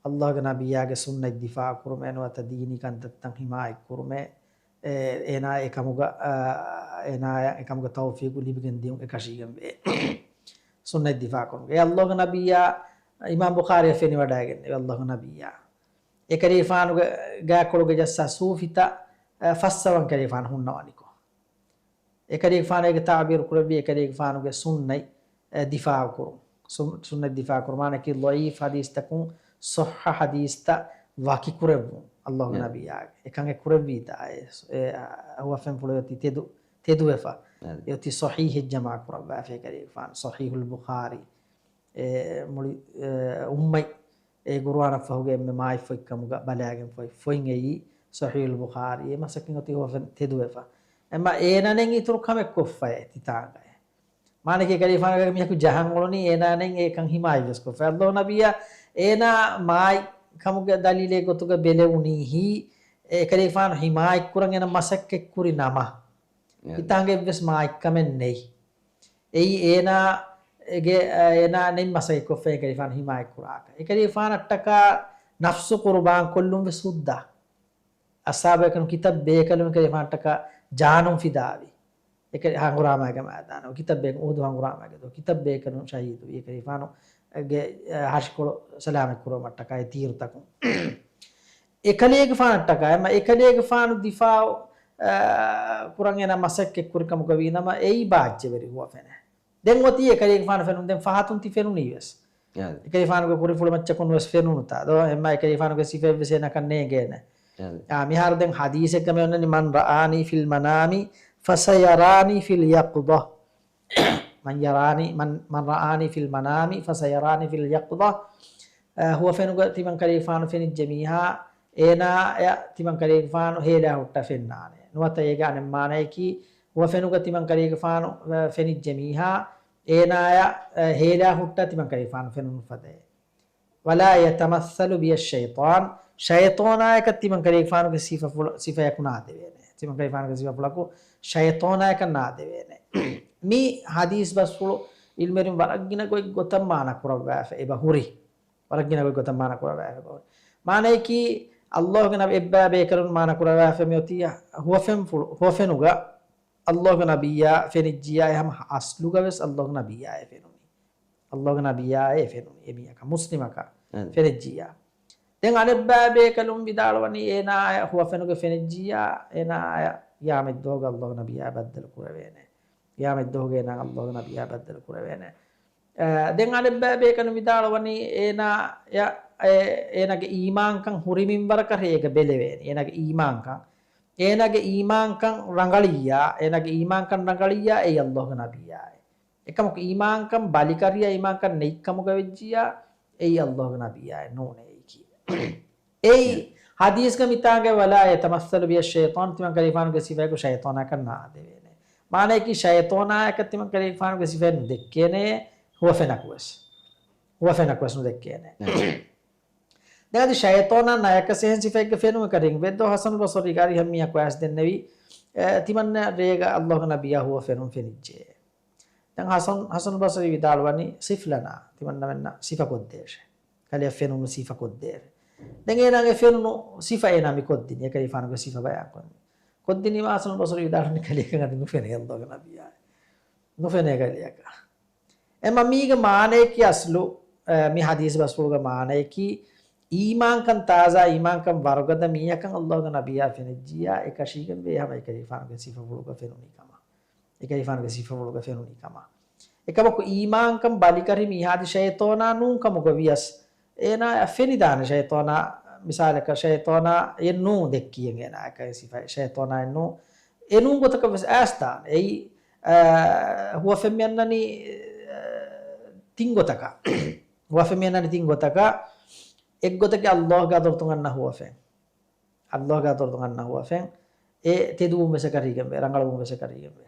އައްލާހުގެ ނަބިއްޔާގެ ސުންނަތް ދިފާ ކުރުމޭ ނުވަތަ ދީނީ ކަންތައްތައް ހިމާޔަތް ކުރުމޭ، އެ، އޭނާ އެކަމުގަ، އާ، އޭނާޔަށް އެކަމުގެ ތައުފީގު ލިބިގެން ދިޔުން އެކަށީގެންވޭ. ސުންނަތް ދިފާ ކުރުމުގެ. އެ އައްލާހުގެ ނަބިއްޔާ، އިމާމް ބުޚާރީ ފެނިވަޑައިގެންނެވި އައްލާހުގެ ނަބިއްޔާ. އެކަލޭގެފާނުގެ ގާތްކޮޅުގެ ޖައްސާ ސޫފިތައް، އަ، ފައްސަވަން ކަލޭގެފާނު ހުންނަވަނިކޮށް. އެކަލޭގެފާނު އޭގެ ތަޢުބީރު ކުރެއްވީ އެކަލޭގެފާނުގެ ސުންނަތް، އެ، ދިފާޢު ކުރުން. ސުން-، ސުންނަތް ދިފާޢު ކުރުން. މާނައަކީ ޟަޢީފް ޙަދީޘްތަކުން ޞައްޙަ ޙަދީޘްތައް ވަކިކުރެއްވުން. އައްލާހުގެ ނަބިއްޔާގެ އެކަން އެ ކުރެއްވީތާ އެ، އެ، އަ، ހުވަފެންފުޅު އޮތީ ތެދު، ތެދުވެފަ. އެ އޮތީ ޞަޙީޙެއް ޖަމާ ކުރައްވާފަ އެކަލޭގެފާނު. ޞަޙީޙުލް ބުޚާރީ. އެ މުޅި، އެ، އުއްމަތް އެ ގުރުއާނަށްފަހުގެ އެންމެ މާތް ފޮތްކަމުގަ ބަލާގެންފަ އޮތް ފޮތް އެއީ ޞަޙީޙުލް ބުޚާރީ. އެ މަސައްކަތް އޮތީ ހުވަފެން ތެދުވެފަ. އެމަ އޭނަ ނެތް އިތުރު ކަމެއް ކޮށްފައޭ ތިތާނގައޭ. މާނައަކީ އެކަލޭގެފާނުގެ މީހަކު ޖަހަން އުޅުނީ އޭނާ ނެތް އެ ކަން ހިމާޔަތްވެސް ކޮށްފަ. އައްލާހު ނަބިއްޔާ އޭނާ މާތް ކަމުގެ ދަލީލެއް ގޮތުގަ ބެލެވުނީހީ އެކަލޭގެފާނު ހިމާޔަތްކުރަން އޭނަ މަސައްކަތް ކުރި ނަމަ. އެ. ތިތާނގެ އެއްވެސް މާތްކަމެއް ނެތް. އެއީ އޭނާގެ، އޭނާ ނެތް މަސައްކަތްކޮށްފަ އެކަލޭގެފާނު ހިމާޔަތްކުރާކަށް. އެކަލޭގެފާނަށްޓަކާ ނަފްސު ޤުރުބާން ކޮށްލުން ވެސް ހުއްދަ. އަޞްޙާބު ބޭކަލުން ކިތައް ބޭކަލުން އެކަލޭގެފާނަށްޓަކާ ޖާނުން ފިދާވި. އެކަ-، ހަނގުރާމައިގެ މައިދާނަށް. ކިތައް ބޭކަލުން އުޙުދު ހަނގުރާމައިގެ ދުވަހު ކިތައް ބޭކަލުން ޝަހީދުވި. އެކަލޭގެފާނުގެ، އެ، ހަށިކޮޅު ސަލާމަތް ކުރުމަށްޓަކާ އެ ތީރުތަކުން. އެކަލޭގެފާނަށްޓަކާ އެމަ އެކަލޭގެފާނު ދިފާޢު، އާ، ކުރަން އޭނަ މަސައްކަތް ކުރި ކަމުގަ ވީ ނަމަ އެއީ ބާއްޖަވެރި ހުވަފެނެއް. ދެން އޮތީ އެކަލޭގެފާނު ފެނުން. ދެން ފަހަތުން ތި ފެނުނީ ވެސް. އެ. އެކަލޭގެފާނުގެ ކުރިންފުޅު މައްޗަކުން ވެސް ފެނުނުތާ ދޯ؟ އެމަ އެކަލޭގެފާނުގެ ސިފައެއް ވެސް އޭނަކަށް ނޭނގޭނެ. އެ. އާ، މިހާރު ދެން ޙަދީޘެއްގަ މި އޮންނަނީ، "من رآني في المنام فسيراني في اليقظة." من يراني، من، من رآني في المنام فسيراني في اليقظة. އަ، ހުވަފެނުގަ ތިމަން ކަލޭގެފާނު ފެނިއްޖެ މީހާ، އޭނާއަށް ތިމަން ކަލޭގެފާނު ހޭލާ ހުއްޓާ ފެންނާނެ. ނުވަތަ އޭގެ އަނެއް މާނައަކީ، ހުވަފެނުގަ ތިމަން ކަލޭގެފާނު، އަ، ފެނިއްޖެ މީހާ، އޭނާއަށް، އަ، ހޭލާ ހުއްޓާ ތިމަން ކަލޭގެފާނު ފެނުނު ފަދައޭ. ولا يتمثل بي الشيطان، ޝައިޠޯނާޔަކަށް ތިމަން ކަލޭގެފާނުގެ ސިފަފުޅަ-، ސިފަޔަކު ނާދެވޭނެ. ތިމަން ކަލޭގެފާނުގެ ސިފަފުޅަކު ޝައިޠޯނާޔަކަށް ނާދެވޭނެ. މި ޙަދީޘް ބަސްފުޅު ޢިލްމުވެރިން ވަރަށް ގިނަ ގޮތް ގޮތަށް މާނަ ކުރައްވާފަ އެބަ ހުރި. ވަރަށް ގިނަ ގޮތް ގޮތަށް މާނަ ކުރައްވާފަ އެބަ ހުރި. މާނައަކީ، އައްލާހުގެ ނަބި އެއްބައި ބޭކަލުން މާނަ ކުރައްވާފަ މިއޮތީ ހުވަފެންފުޅު، ހުވަފެނުގަ އައްލާހުގެ ނަބިއްޔާ ފެނިއްޖިއްޔާ އެ ހަމަ އަސްލުގަ ވެސް އައްލާހުގެ ނަބިއްޔާ އެ ފެނުނީ. އައްލާހުގެ ނަބިއްޔާއޭ ފެނުނީ އެ މީހަކަށް، މުސްލިމަކަށް އަދި. ފެނިއްޖިއްޔާ. ދެން އަނެއްބައި ބޭކަލުން ވިދާޅުވަނީ އޭނާ ހުވަފެނުގެ ފެނިއްޖިއްޔާ، އޭނާ ޤިޔާމަތްދުވަހުގަ އައްލާހުގެ ނަބިއްޔާ ބައްދަލު ކުރެވޭނެ. ޤިޔާމަތްދުވަހުގަ އޭނާ އައްލާހުގެ ނަބިއްޔާ ބައްދަލު ކުރެވޭނެ. އަ، ދެން އަނެއްބައި ބޭކަލުން ވިދާޅުވަނީ އޭނާ، އެ، އޭނާގެ އީމާންކަން ހުރި މިންވަރަކަށް އޭގަ ބެލެވޭނެ. އޭނާގެ އީމާންކަން، އޭނާގެ އީމާންކަން ރަނގަޅިއްޔާ، އޭނާގެ އީމާންކަން ރަނގަޅިއްޔާ އެއީ އައްލާހުގެ ނަބިއްޔާއޭ. އެކަމަކު އީމާންކަން ބަލިކަށިޔާ އީމާންކަން ނެތްކަމުގަ ވެއްޖިއްޔާ، އެއީ އައްލާހުގެ ނަބިއްޔާއެއް ނޫނޭ އެއީކީ. އެއީ ޙަދީޘްގަ މިތާނގަ "ولا يتمثل بي الشيطان" ތިމަން ކަލޭގެފާނުގެ ސިފަޔަކު ޝައިޠޯނާކަށް ނާދެވޭނެ. މާނައަކީ ޝައިޠޯނާޔަކަށް ތިމަން ކަލޭގެފާނުގެ ސިފައެއް ނުދެއްކޭނެ ހުވަފެނަކުވެސް. ހުވަފެނަކުވެސް ނުދެއްކޭނެ. ދެން އަދި ޝައިޠޯނާ ނަޔަކަސް އެހެން ސިފައެއްގަ ފެނުމަކަށް ރިނގް ވެއްދޯ ޙަސަނުލް ބަޞްރީގެ އަރިހަށް މީހަކު އައިސް ދެންނެވި، އެ، ތިމަންނަ ރޭގަ އައްލާހުގެ ނަބިއްޔާ ހުވަފެނުން ފެނިއްޖެ. ދެން ޙަސަން، ޙަސަނުލް ބަޞްރީ ވިދާޅުވަނީ، "صف لنا" ތިމަންނަމެންނަށް ސިފަކޮށްދޭށޭ. ކަލެއަށް ފެނުނު ސިފަކޮށްދޭށޭ. ދެން އޭނާގެ ފެނުނު ސިފަ އޭނާ މި ކޮށްދިނީ. އެކަލޭގެފާނުގެ ސިފަ ބަޔާންކޮށް، ކޮށްދިނީމަ ޙަސަނުލް ބަޞްރީ ވިދާޅުވަނީ ކަލެއަކަށް އަދި ނުފެނޭ އައްލާހުގެ ނަބިއްޔާ. ނުފެނޭ ކަލެއަކަށް. އެމަ މީގެ މާނައަކީ އަސްލު، އެ، މި ޙަދީޘް ބަސްފުޅުގެ މާނައަކީ، އީމާންކަން ތާޒާ، އީމާންކަން ވަރުގަދަ މީހަކަށް އައްލާހުގެ ނަބިއްޔާ ފެނިއްޖިއްޔާ، އެކަށީގެންވޭ ހަމަ އެކަލޭގެފާނުގެ ސިފަފުޅުގަ ފެނުނީ ކަމަށް. އެކަލޭގެފާނުގެ ސިފަފުޅުގަ ފެނުނީ ކަމަށް. އެކަމަކު އީމާންކަން ބަލިކަށި މީހާ އަދި ޝައިޠޯނާ ނޫން ކަމުގަ ވިޔަސް، އޭނާއަށް ފެނިދާނެ ޝައިޠޯނާ މިސާލަކަށް ޝައިޠާނާ އެއްނޫ ދެއްކީއެއް އޭނާއަކަށް ސިފައެއް. ޝައިޠާނާ އެއްނޫ، އެނޫން ގޮތަކަށް ވެސް އައިސްދާނެ. އެއީ، އާ، ހުވަފެން މިއަންނަނީ، އާ، ތިން ގޮތަކަށް. ހުވަފެން މިއަންނަނީ ތިން ގޮތަކަށް. އެއްގޮތަކީ ﷲ ގެ ޙަޟްރަތުން އަންނަ ހުވަފެން. ﷲ ގެ ޙަޟްރަތުން އަންނަ ހުވަފެން. އެ ތެދުވުން ވެސް އެކަށީގެންވޭ، ރަނގަޅުވުން ވެސް އެކަށީގެންވޭ.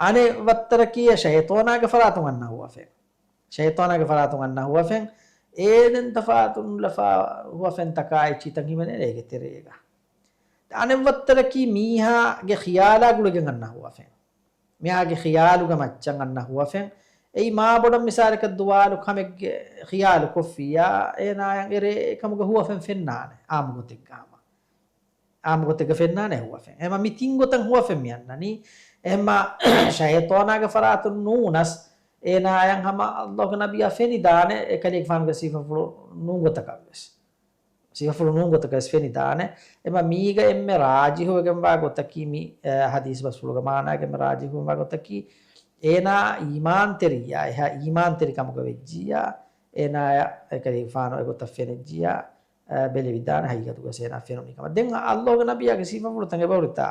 އަނެއް ވައްތަރަކީ ޝައިޠާނާގެ ފަރާތުން އަންނަ ހުވަފެން. ޝައިޠާނާގެ ފަރާތުން އަންނަ ހުވަފެން. އޭނަން ތަފާތުން ލަފާ ހުވަފެންތަކާ އެއްޗިތައް ހިމެނޭ އޭގެ ތެރޭގަ. އަނެއް ވައްތަރަކީ މީހާގެ ޚިޔާލާ ގުޅިގެން އަންނަ ހުވަފެން. މީހާގެ ޚިޔާލުގެ މައްޗަށް އަންނަ ހުވަފެން. އެއީ މާބޮޑަށް މިސާލަކަށް ދުވާލު ކަމެއްގެ ޚިޔާލު ކޮށްފިއްޔާ، އޭނާޔަށް އެރޭ އެކަމުގެ ހުވަފެން ފެންނާނެ، އާއްމު ގޮތެއްގަ ހަމަ. އާއްމު ގޮތެއްގަ ފެންނާނެ ހުވަފެން. އެހެމަ މި ތިން ގޮތަށް ހުވަފެން މި އަންނަނީ. އެހެމަ ޝައިޠާނާގެ ފަރާތުން ނޫނަސް، އޭނާޔަށް ހަމަ ﷲ ގެ ނަބިއްޔާ ފެނިދާނެ، އެކަލޭގެފާނުގެ ސިފަފުޅު ނޫން ގޮތަކަށް ވެސް. ސިފަފުޅު ނޫން ގޮތަކަށް ވެސް ފެނިދާނެ. އެމަ މީގަ އެންމެ ރާޖިހުވެގެންވާ ގޮތަކީ މި، އެ، ޙަދީޘް ބަސްފުޅުގެ މާނާގެ އެންމެ ރާޖިހުވެގެންވާ ގޮތަކީ، އޭނާ އީމާންތެރިއްޔާ، އެހާ އީމާންތެރި ކަމުގަ ވެއްޖިއްޔާ، އޭނާޔަށް އެކަލޭގެފާނު އެގޮތަށް ފެނިއްޖިއްޔާ، އެ، ބެލެވިދާނެ ހަގީގަތުގަ އޭނާ ފެނުނީ ކަމަށް. ދެން ﷲ ގެ ނަބިއްޔާގެ ސިފަފުޅުތައް އެބަހުރިތާ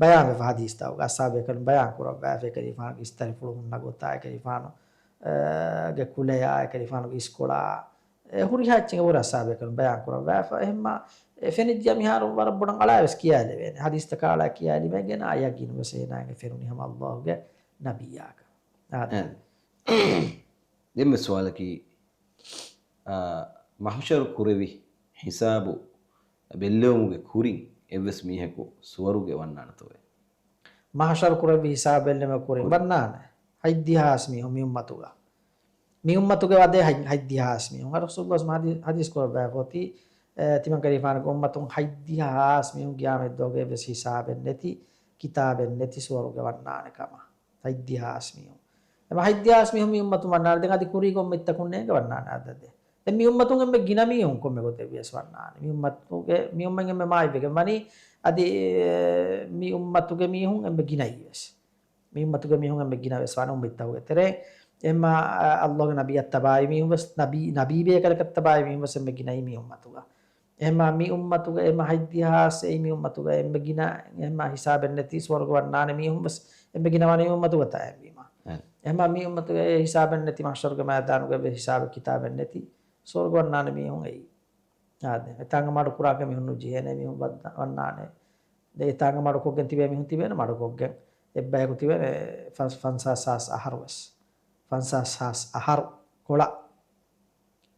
ބަޔާންވެފަ ޙަދީޘްތަކުގަ އަޞްޙާބުބޭކަލުން ބަޔާން ކުރައްވާފަ، އެކަލޭގެފާނުގެ އިސްތަށިފުޅު ހުންނަ ގޮތާ، އެކަލޭގެފާނު، އެ، ގެ ކުލަޔާ، އެކަލޭގެފާނުގެ އިސްކޮޅާ، އެ، ހުރިހާ އެއްޗެއް އެބަހުރި އަޞްޙާބުބޭކަލުން ބަޔާން ކުރައްވާފަ. އެހެންމަ އެ ފެނިއްޖިއްޔާ މިހާރު ވަރަށް ބޮޑަށް އަޅާވެސް ކިޔާލެވޭނެ. ޙަދީޘްތަކާ އަޅާ ކިޔާލިބޭ ގެނާ ޔަގީނު ވެސް އޭނާގެ ފެނުނީ ހަމަ ﷲ ގެ ނަބިއްޔާގަ. އާދެ. އެ. ދެންމެ ސުވާލަކީ، އާ، މަޙުޝަރު ކުރެވި ހިސާބު ބެއްލެވުމުގެ ކުރިން އެއްވެސް މީހަކު ސުވަރުގެ ވަންނާނެތޯއޭ؟ މަޙުޝަރު ކުރެވި ހިސާބު ބެއްލެވުމުގެ ކުރިން ކުރިން. ވަންނާނެ. ހަތްދިހަ ހާސް މީހުން މި އުއްމަތުގަ. މި އުއްމަތުގެ ވަދޭ ހަތް، ހަތްދިހަ ހާސް މީހުން. އަ، ރަސޫލުﷲ ޙަދީ-، ޙަދީޘް ކުރައްވާފަ އޮތީ، އެ، ތިމަން ކަލީފާނުގެ އުއްމަތުން ހަތްދިހަ ހާސް މީހުން ޤިޔާމަތް ދުވަހުގެ އެއްވެސް ހިސާބެއް ނެތި، ކިތާބެއް ނެތި ސުވަރުގެ ވަންނާނެ ކަމަށް. ހަތްދިހަ ހާސް މީހުން. އެމަ ހަތްދިހަ ހާސް މީހުން މި އުއްމަތުން ވަންނާނެ. ދެން އަދި ކުރީގެ އުއްމަތްތަކުން ނޭނގެ ވަންނާނެ އަދަދެއް. ދެން މި އުއްމަތުން އެންމެ ގިނަ މީހުން ކޮންމެ ގޮތެއް ވިޔަސް ވަންނާނެ. މި އުއްމަތުގެ، މި އުއްމަތުން އެންމެ މާތްވެގެން ވަނީ އަދި، އެ، މި އުއްމަތުގެ މީހުން އެންމެ ގިނައީ ވެސް. މި އުއްމަތުގެ މީހުން އެންމެ ގިނަ ވެސް ވާނެ އުއްމަތްތަކުގެ ތެރޭ. އެމަ، އަ، ﷲ ގެ ނަބިއްޔާ ތަބާވި މީހުން ވެސް، ނަބީ، ނަބީ ބޭކަލަކަށް ތަބާވި މީހުން ވެސް އެންމެ ގިނައީ މި އުއްމަތުގަ. އެހެމަ މި އުއްމަތުގަ އެމަ ހަތްދިހަ ހާސް އެއީ މި އުއްމަތުގަ އެންމެ ގިނަ، އެހެމަ ހިސާބެއް ނެތި ސުވަރުގެ ވަންނާނެ މީހުން ވެސް އެންމެ ގިނަ ވާނީ މި އުއްމަތުގަ ތާއެންވީމަ. އެ. އެހެމަ މި އުއްމަތުގަ އެ ހިސާބެއް ނެތި މަޙްޝަރުގެ މައިދާނުގަ އެއްވެސް ހިސާބެއް ކިތާބެއް ނެތި ސުވަރުގެ ވަންނާނެ މީހުން އެއީ. އާދެ. އެތާނގަ މަޑުކުރާކަށް މީހުން ނުޖެހޭނެ މީހުން ވައްދަ-، ވަންނާނެ. ދެން އެތާނގަ މަޑުކޮށްގެން ތިބޭ މީހުން ތިބޭނެ މަޑުކޮށްގެން. އެއްބަޔަކު ތިބޭނެ ފަން-، ފަންސާސް ހާސް އަހަރު ވެސް. ފަންސާސް ހާސް އަހަރު ކޮޅަށް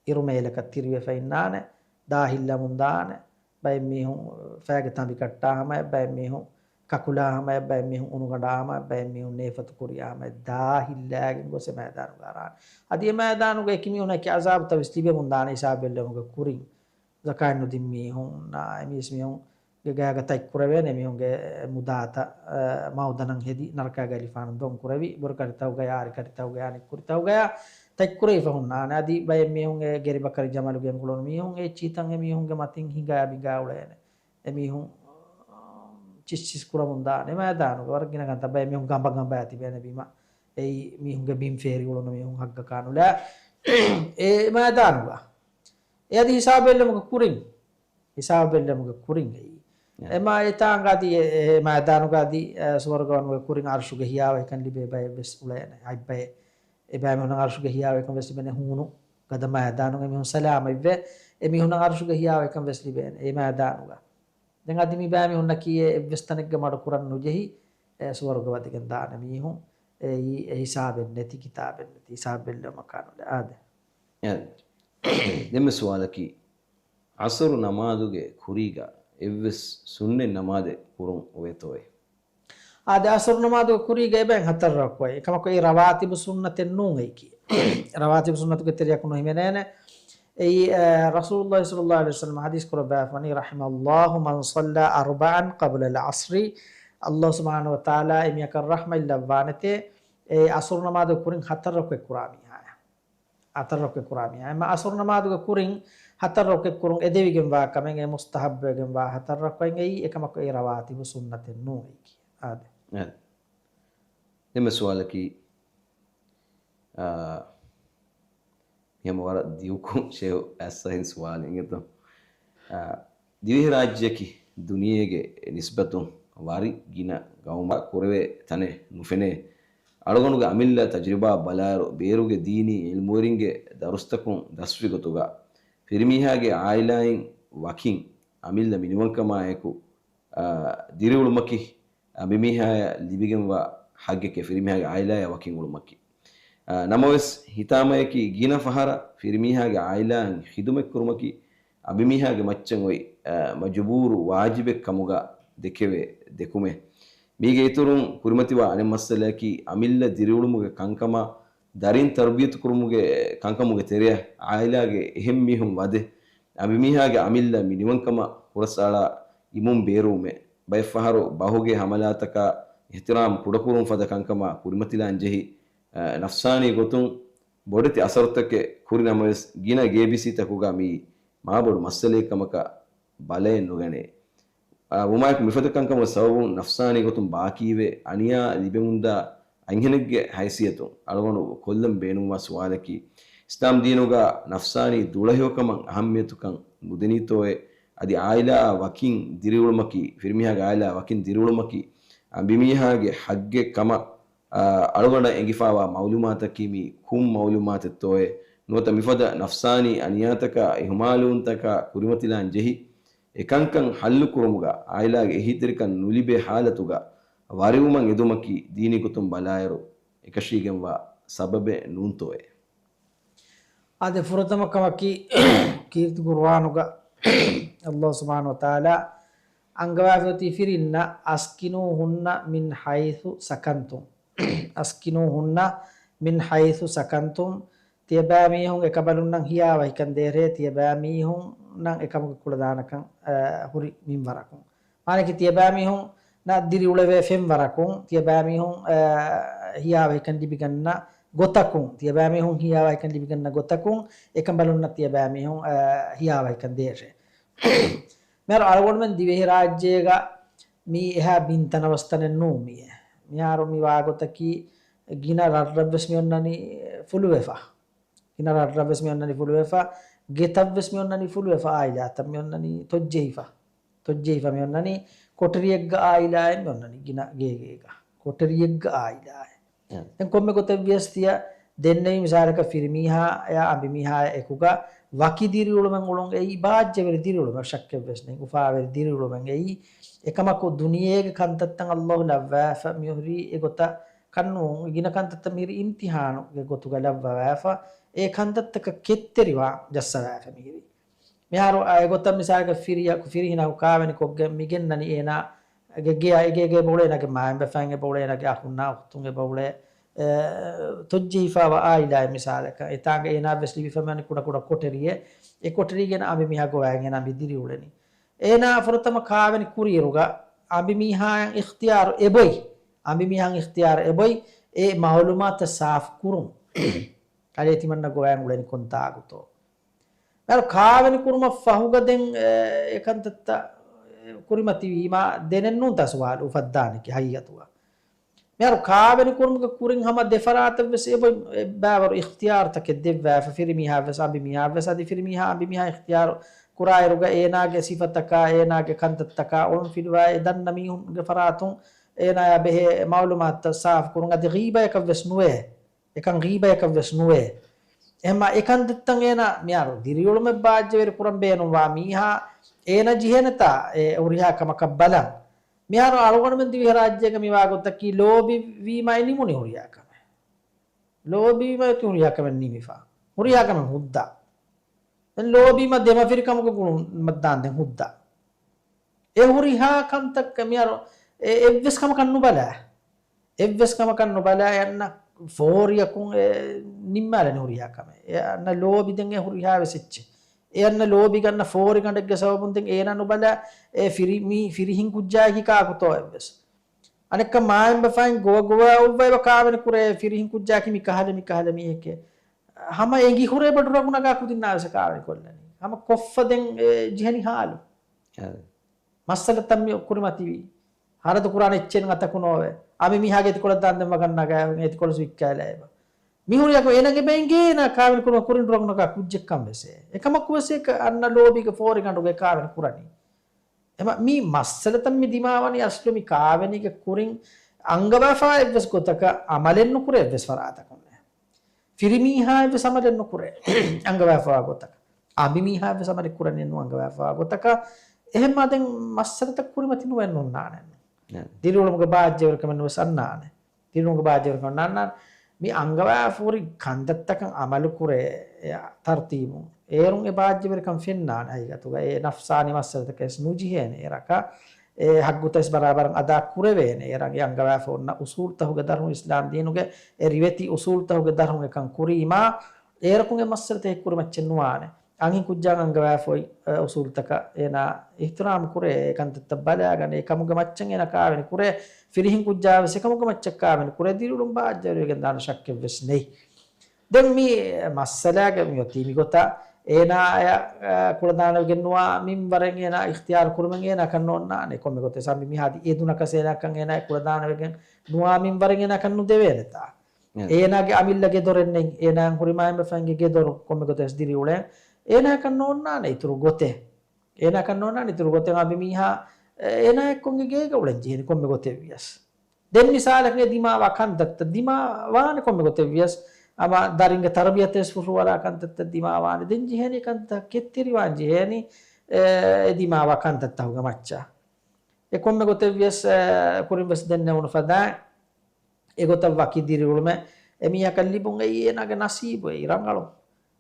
އިރުމޭލަކަށް ތިރިވެފަ އިންނާނެ. ދާހިއްލަމުން ދާނެ. ބައެއް މީހުން ފައިގެ ތަނބި ކައްޓާ ހަމަ، އެއްބައެއް މީހުން ކަކުލާ ހަމަ، އެއްބައެއް މީހުން އުނުގަނޑާ ހަމަ، އެއްބައެއް މީހުން ނޭފަތު ކުރިޔާ ހަމަ، ދާހިއްލާގެން ގޮސް އެ މައިދާނުގަ އަރާނެ. އަދި އެ މައިދާނުގަ އެކި މީހުންނަކީ ޢަޒާބުތައް ވެސް ލިބެމުން ދާނެ ހިސާބު ބެއްލެވުމުގެ ކުރިން. ޒަކާތް ނުދިން މީހުންނާ، އެ މީސް މީހުންގެ ގާގަ ތަތްކުރެވޭނެ މީހުންގެ މުދާތައް، އަ، މައުދަނަށް ހެދި، ނަރަކާގެ އަލިފާނުން ދޮން ކުރެވި، ބުރަކަރިތަކުގަޔާ، އާރިކަރިތަކުގަޔާ، އަނެއްކުރިތަކުގަޔާ ތަތްކުރެވިފަ ހުންނާނެ. އަދި ބައެއް މީހުންގެ ގެރިބަކަރި ޖަމަލުގެ އެނގުޅުނު މީހުން އެ ޗީތަން އެ މީހުންގެ މަތިން ހިނގާ ބިނގާ އުޅޭނެ. އެ މީހުން ޗިސްޗިސް ކުރަމުން ދާނެ މައިދާނުގަ. ވަރަށް ގިނަ ކަންތައް ބައެއް މީހުން ގަނބަ ގަނބާ ތިބޭނެ ބިމަށް. އެއީ މީހުންގެ ބިން ފޭރި އުޅުނު މީހުން ހައްގަކާ ނުލާ އެ މައިދާނުގަ. އެ އަދި ހިސާބު ބެއްލެވުމުގެ ކުރިން. ހިސާބު ބެއްލެވުމުގެ ކުރިން އެއީ. އެ. އެމާ އެތާނގަ އަދި އެ، އެ މައިދާނުގަ އަދި، އެ، ސުވަރުގަ ވަނުގެ ކުރިން އަރުޝުގެ ހިޔާވަހިކަން ލިބޭ ބައެއް ވެސް އުޅޭނެ. އަތް ބައެއް. އެ ބައިމީހުންނަށް އަރުޝުގެ ހިޔާވަހިކަން ވެސް ލިބޭނެ ހޫނު ގަދަ މައިދާނުގަ އެމީހުން ސަލާމަތްވެ. އެމީހުންނަށް އަރުޝުގެ ހިޔާވަހިކަން ވެސް ލިބޭނެ އެ މައިދާނުގަ. ދެން އަދި މި ބައިމީހުންނަކީ އެ އެއްވެސް ތަނެއްގަ މަޑުކުރަން ނުޖެހި، އެ ސުވަރުގަ ވަދެގެން ދާނެ މީހުން. އެއީ އެ ހިސާބެއް ނެތި، ކިތާބެއް ނެތި، ހިސާބު ބެއްލެވުމަކާ ނުލާ. އާދެ. އެ، ދެންމެ ސުވާލަކީ، ޢަޞުރު ނަމާދުގެ ކުރީގަ އެއްވެސް ސުންނަތް ނަމާދެއް ކުރުން އޮވޭތޯއޭ؟ އާދެ، ޢަޞުރު ނަމާދުގެ ކުރީގަ އެބައިން ހަތަރު ރަކުޢަތް. އެކަމަކު އެއީ ރަވާތިބު ސުންނަތެއް ނޫން އެއީކީ. ރަވާތިބު ސުންނަތުގެ ތެރެއަކު ނުހިމެނޭނެ. އެއީ، އަ، ރަސޫލުﷲ ޞައްލަﷲ ޢަލައިހި ވަސައްލަމަ ޙަދީޘް ކުރައްވާފަ ވަނީ، "رحم الله من صلى أربعا قبل العصر." ﷲ ސުބްޙާނަހޫ ވަތަޢާލާ އެމީހަކަށް ރަޙްމަތް ލައްވާނެތޭ، އެ ޢަޞުރު ނަމާދުގެ ކުރިން ހަތަރު ރަކުޢަތް ކުރާ މީހާޔަށް. ހަތަރު ރަކުޢަތް ކުރާ މީހާ. އެމަ ޢަޞުރު ނަމާދުގެ ކުރިން ހަތަރު ރަކުޢަތް ކުރުން އެދެވިގެންވާ ކަމެއް އެ މުސްތަޙައްބުވެގެންވާ ހަތަރު ރަކުޢަތް އެއީ، އެކަމަކު އެ ރަވާތިބު ސުންނަތެއް ނޫން އެއީކީ. އާދެ. އެ. ދެންމެ ސުވާލަކީ، އާ، މިހަމަ ވަރަށް ދިއުކު ޝޭހު އައްސަހިން ސުވާލެއް އިނގޭތޯ. އާ، ދިވެހިރާއްޖެއަކީ ދުނިޔޭގެ ނިސްބަތުން ވަރި ގިނަ ގައުމާ ކުރެވޭ ތަނެއް ނުފެނޭ. އަޅުގަނޑުގެ އަމިއްލަ ތަޖުރިބާ ބަލާއިރު، ބޭރުގެ ދީނީ އިލްމުވެރިންގެ ދަރުސްތަކުން ދަސްވި ގޮތުގަ، ފިރިމީހާގެ އާއިލާއިން ވަކިން އަމިއްލަ މިނިވަންކަމާއެކު، އާ، ދިރިއުޅުމަކީ، އަނބިމީހާޔަށް ލިބިގެންވާ ހައްގެކޭ، ފިރިމީހާގެ އާއިލާޔާ ވަކިން އުޅުމަކީ. އާ، ނަމަވެސް، ހިތާމަޔަކީ ގިނަ ފަހަރަށް ފިރިމީހާގެ އާއިލާއިން ޚިދުމަތްކުރުމަކީ، އަނބިމީހާގެ މައްޗަށް އޮތް، އާ، މަޖުބޫރު ވާޖިބެއް ކަމުގަ ދެކެވޭ ދެކުމެއް. މީގެ އިތުރުން ކުރިމަތިވާ އަނެއް މައްސަލައަކީ، އަމިއްލަ ދިރިއުޅުމުގެ ކަންކަމާ، ދަރިން ތަރުބިޔަތު ކުރުމުގެ ކަންކަމުގެ ތެރެއަށް އާއިލާގެ އެހެން މީހުން ވަދެ، އަނބިމީހާގެ އަމިއްލަ މިނިވަންކަމަށް ހުރަސްއަޅާ އިމުން ބޭރުވުމެއް. ބައެއްފަހަރު ބަހުގެ ހަމަލާތަކާ އިޙްތިރާމް ކުޑަކުރުން ފަދަ ކަންކަމާ ކުރިމަތިލާން ޖެހި، އަ، ނަފްސާނީ ގޮތުން ބޮޑެތި އަސަރުތަކެއް ކުރި ނަމަވެސް، ގިނަ ގޭބިސީތަކުގަ މީ މާބޮޑު މައްސަލައެއް ކަމަކަށް ބަލައެއް ނުގަނޭ. އާ، ވުމާއެކު މިފަދަ ކަންކަމުގެ ސަބަބުން ނަފްސާނީ ގޮތުން ބާކީވެ، އަނިޔާ ލިބެމުންދާ އަންހެނެއްގެ ހައިސިއްޔަތުން އަޅުގަނޑު ކޮށްލަން ބޭނުންވާ ސުވާލަކީ، އިސްލާމް ދީނުގަ ނަފްސާނީ ދުޅަހެޔޮކަމަށް އަހައްމިޔަތުކަން ނުދެނީތޯއޭ؟ އަދި އާއިލާއާ ވަކިން ދިރިއުޅުމަކީ، ފިރިމީހާގެ އާއިލާއާ ވަކިން ދިރިއުޅުމަކީ، އަނބިމީހާގެ ހައްގެއް ކަމަށް، އާ، އަޅުގަނޑަށް އެނގިފާވާ މައުލޫމާތަކީ މީ ކޮން މައުލޫމާތެއްތޯއޭ؟ ނުވަތަ މިފަދަ ނަފްސާނީ އަނިޔާތަކާ އިހުމާލުވުންތަކާ ކުރިމަތިލާން ޖެހި، އެކަންކަން ހައްލު ކުރުމުގަ އާއިލާގެ އެހީތެރިކަން ނުލިބޭ ހާލަތުގަ ވަރިވުމަށް އެދުމަކީ ދީނީ ގޮތުން ބަލާއިރު އެކަށީގެންވާ ސަބަބެއް ނޫންތޯއޭ؟ އާދެ، ފުރަތަމަ ކަމަކީ، ކީރިތި ޤުރުއާނުގަ ﷲ ސުބްޙާނަހޫ ވަތަޢާލާ އަންގަވާފައި އޮތީ ފިރިންނަށް، "أسكنوهن من حيث سكنتم." "أسكنوهن من حيث سكنتم." ތިޔަބައިމީހުން އެކަނބަލުންނަށް ހިޔާވަހިކަން ދޭށޭ، ތިޔަބައިމީހުންނަށް އެކަމުގެ ކުޅަދާނަކަން، އަ، ހުރި މިންވަރަކުން. މާނައަކީ ތިޔަބައިމީހުންނަށް ދިރިއުޅެވޭ ފެންވަރަކުން، ތިޔަބައިމީހުން، އަ، ހިޔާވަހިކަން ލިބިގަންނަ ގޮތަކުން، ތިޔަބައިމީހުން ހިޔާވަހިކަން ލިބިގަންނަ ގޮތަކުން، އެކަނބަލުންނަށް ތިޔަބައިމީހުން، އަ، ހިޔާވަހިކަން ދޭށޭ. މިހާރު އަޅުގަނޑުމެން ދިވެހިރާއްޖޭގަ މީ އެހާ ބިން ތަނަވަސްތަނެއް ނޫން މީއެއް. މިހާރު މި ވާގޮތަކީ ގިނަ ރަށްރަށްވެސް މި އޮންނަނީ ފުލުވެފަ. ގިނަ ރަށްރަށްވެސް މި އޮންނަނީ ފުލުވެފަ. ގެތައްވެސް މި އޮންނަނީ ފުލުވެފަ. އާއިލާތައް މި އޮންނަނީ ތޮއްޖެހިފަ. ތޮއްޖެހިފަ މި އޮންނަނީ ކޮޓަރިއެއްގަ އާއިލާއެއް މި އޮންނަނީ ގިނަ ގޭގޭގަ. ކޮޓަރިއެއްގަ އާއިލާއެއް. އެ. ދެން ކޮންމެ ގޮތެއްވިޔަސް ތިޔަ ދެންނެވި މިސާލަކަށް ފިރިމީހާއާ އަނބިމީހާއާ އެކުގަ ވަކި ދިރިއުޅުމެއް އުޅުން އެއީ ބާއްޖަވެރި ދިރިއުޅުމެއް، ޝައްކެއްވެސް ނެތް، އުފާވެރި ދިރިއުޅުމެއް އެއީ. އެކަމަކު ދުނިޔޭގެ ކަންތައްތައް ﷲ ލައްވާފަ މިހުރީ އެގޮތަށް ކަންނޫން، ގިނަ ކަންތައްތައް މިހިރީ އިމްތިހާނުގެ ގޮތުގަ ލައްވަވާފަ، އެ ކަންތައްތަކަށް ކެތްތެރިވާން ޖައްސަވާފަ މިހިރީ. މިހާރު އަ، އެގޮތަށް މިސާލަކަށް ފިރިޔަ-، ފިރިހިނަކު ކާވެނިކޮށްގެން މި ގެންނަނީ އޭނާގެ ގެއަށް، އެގޭގެ އެބައުޅޭ އޭނާގެ މާތް ބަފައިން އެބައުޅޭ އޭނާގެ އަޚުންނާ އުޚްތުން އެބައުޅޭ، އެ، ތޮއްޖެހިފާވާ އާއިލާއެއް މިސާލަކަށް. އެތާނގަ އޭނާވެސް ލިބިފަ މިއޮންނަނީ ކުޑަކުޑަ ކޮޓަރިއެއް. އެ ކޮޓަރީގަ އަނބިމީހާ ގޮވައިގެން އެނާ މި ދިރިއުޅެނީ. އޭނާ ފުރަތަމަ ކާވެނި ކުރިއިރުގަ އަނބިމީހާއަށް އިޚްތިޔާރު އެބޮތް. އަނބިމީހާއަށް އިޚްތިޔާރު އެބޮތް އެ މައުލޫމާތުތައް ސާފު ކުރުން. ކަލޭ ތިމަންނަ ގޮވައިގެން އުޅެނީ ކޮންތާކުތޯ؟ މިހާރު ކާވެނި ކުރުމަށް ފަހުގަ ދެން، އެ، އެކަންތައްތައް ކުރިމަތިވީމާ ދެނެއްނޫންތާ ސުވާލު އުފައްދާނެކީ ހަގީގަތުގަ. މިހާރު ކާވެނި ކުރުމުގެ ކުރިން ހަމަ ދެފަރާތަށްވެސް އެބައި-، އެ ބައިވަރު އިޚްތިޔާރުތަކެއް ދެއްވާފަ، ފިރިމީހާވެސް އަނބިމީހާވެސް. އަދި ފިރިމީހާ އަނބިމީހާ އިޚްތިޔާރު ކުރާއިރުގަ އޭނާގެ ސިފަތަކާ، އޭނާގެ ކަންތައްތަކާ އޮޅުން ފިލުވާ އެ ދަންނަ މީހުންގެ ފަރާތުން އޭނާޔާ ބެހޭ މައުލޫމާތުތައް ސާފު ކުރުން. އަދި ޣީބަޔަކަށްވެސް ނުވޭ. އެކަން ޣީބަޔަކަށްވެސް ނުވޭ. އެހެންމާ އެކަންތައްތައް އޭނާ މިހާރު ދިރިއުޅުމެއް ބާއްޖަވެރި ކުރަން ބޭނުންވާ މީހާ އޭނާ ޖެހޭނެތާ އެ ހުރިހާ ކަމަކަށް ބަލަން. މިހާރު އަޅުގަނޑުމެން ދިވެހިރާއްޖޭގަ މިވާ ގޮތަކީ ލޯބިވީމާ އެ ނިމުނީ ހުރިހާ ކަމެއް. ލޯބިވީމާ އެ ހުރިހާ ކަމެއް ނިމިފަ. ހުރިހާ ކަމެއް ހުއްދަ. ދެން ލޯބީމަ ދެމަފިރިކަމުގެ ގުޅުން ދާން ދެން ހުއްދަ. އެ ހުރިހާ ކަންތައް މިހާރު އެ އެއްވެސް ކަމަކަށް ނުބަލާ. އެއްވެސް ކަމަކަށް ނުބަލާ އެ އަންނަ ފޯރިއަކުން އެ ނިންމާލަނީ ހުރިހާ ކަމެއް. އެ އަންނަ ލޯބި ދެން އެ ހުރިހާ ވެސް އެއްޗެއް. އެ އަންނަ ލޯބި ގަންނަ ފޯރި ގަނޑެއްގެ ސަބަބުން ދެން އޭނާ ނުބަލާ އެ ފިރި-، މީ ފިރިހިން ކުއްޖާއަކީ ކާކުތޯ އެއްވެސް. އަނެއްކާ މާތް ބަފައިން ގޮވަ ގޮވާ އޮއްވައިބަ ކާވެނި ކުރޭ ފިރިހިން ކުއްޖާއަކީ މި ކަހަލަ މި ކަހަލަ މީހެކޭ. ހަމަ އެނގި ހުރޭ ބަޑު ރަގު ނަގާ ކުދިންނާވެސް ކާވެނި ކޮށްލަނީ. ހަމަ ކޮށްފަ ދެން އެ ޖެހެނީ ހާލު. އެ. މައްސަލަތައް މި ކުރިމަތިވީ. ހަރަދު ކުރާނެ އެއްޗެއް އަތަކު ނޯވޭ. އަނބިމީހާގެ އެތިކޮޅަށް ދާން ދެން ވަގަށް ނަގާ އެތިކޮޅަސް ވިއްކާލާ އެބަ. މިހުރި އެކަމަކު އޭނާގެ ބައިންގޭ އޭނާ ކާވެނި ކުރުމަށް ކުރިން ރޮނގުނަކާ ކުއްޖެއްކަން ވެސް އެ. އެކަމަކު ވެސް އެ އަންނަ ލޯބީގެ ފޯރިގަނޑުގައި ކާވެނި ކުރަނީ. އެމަ މި މައްސަލަތައް މި ދިމާވަނީ އަސްލު މި ކާވެނީގެ ކުރިން އަންގަވާފާ އެއްވެސް ގޮތަކަށް އަމަލެއް ނުކުރޭ އެއްވެސް ފަރާތަކުން. ފިރިމީހާ އެއްވެސް އަމަލެއް ނުކުރޭ އަންގަވާފާ ގޮތަކަށް. އަނބިމީހާ އެއްވެސް އަމަލެއް ކުރަނީ ނޫން އަންގަވާފާ ގޮތަކަށް. އެހެންމާ ދެން މައްސަލަތައް ކުރިމަތި ނުވެ ނުންނާނެ. ދިރިއުޅުމުގެ ބާއްޖަވެރިކަމެއް ނުވެސް އަންނާނެ. ދިރިއުޅުމުގެ ބާއްޖަވެރިކަމެއް ނަންނާނެ. މި އަންގަވާފަ ހުރި ކަންތައްތަކަށް އަމަލު ކުރޭ ތަރުތީބުން އޭރުން އެ ބާއްޖަވެރިކަން ފެންނާނެ. ހަގީގަތުގަ އެ ނަފްސާނީ މައްސަލަތަކަށް ވެސް ނުޖެހޭނެ އޭރަކަށް. އެ ހައްގުތައް ވެސް ބަރާބަރަށް އަދާ ކުރެވޭނެ. އޭރަށް އެ އަންގަވާފަ އޮންނަ އުސޫލުތަކުގެ ދަށުން، އިސްލާމް ދީނުގެ އެ ރިވެތި އުސޫލުތަކުގެ ދަށުން އެކަން ކުރީމާ، އޭރަކުން އެ މައްސަލަތައް ހެއްކުރި މައްޗެއް ނުވާނެ. އަންހެން ކުއްޖާ އަންގަވާފަ އޮތް، އަ، އުސޫލުތަކަށް އޭނާ އިޙްތިރާމް ކުރޭ، އެ ކަންތައްތައް ބަލާގަނޭ، އެކަމުގެ މައްޗަށް އޭނާ ކާވެނި ކުރޭ، ފިރިހެން ކުއްޖާ ވެސް އެކަމުގެ މައްޗަށް ކާވެނި ކުރޭ، ދިރިއުޅުން ބާއްޖަވެރިވެގެން ދާނެ ޝައްކެއް ވެސް ނެތް. ދެން މި މައްސަލާގެ މި އޮތީ މިގޮތަށް އޭނާއަށް، އަ، ކުޅަދާނަވެގެން ނުވާ މިންވަރެއް އޭނާ އިޚްތިޔާރު ކުރުމެއް އޭނާ ކަން ނޯންނާނެ. ކޮންމެ ގޮތެއް ސާ މި މީހާ އަދި އެދުނަކަސް އޭނާ ކަން އޭނާ ކުޅަދާނަވެގެން ނުވާ މިންވަރެއް އޭނާ ކަން ނުދެވޭނެތާ. އެ. އޭނާގެ އަމިއްލަ ގެދޮރެއް ނެތް. އޭނާ ހުރި މާތް ބަފައިންގެ ގެދޮރު ކޮންމެ ގޮތެއް ދިރިއުޅޭ. އޭނާ ކަން ނޯންނާނެ އިތުރު ގޮތެއް. އޭނާ ކަން ނޯންނާނެ އިތުރު ގޮތެއް. އަނބިމީހާ، އޭނާ އެއްކޮންގެ ގޭގަ އުޅެން ޖެހޭނެ ކޮންމެ ގޮތެއް ވިޔަސް. ދެން މިސާލަކަށް ދިމާވާ ކަންތައްތައް ދިމާވާނެ ކޮންމެ ގޮތެއް ވިޔަސް. އަމާ ދަރިންގެ ތަރުބިޔަތަށް ފުށުއަރާ ކަންތައްތައް ދިމާވާނެ. ދެން ޖެހޭނީ ކަންތައް ކެތްތެރިވާން ޖެހޭނީ، އެ، އެ ދިމާވާ ކަންތައްތަކުގެ މައްޗަށް. އެ ކޮންމެ ގޮތެއް ވިޔަސް، އެ، ކުރިން ވެސް ދެންނެވުނު ފަދައިން. އެގޮތަށް ވަކި ދިރިއުޅުމެއް އެމީހަކަށް ލިބުން އެއީ އޭނާގެ ނަސީބު އެއީ ރަނގަޅު.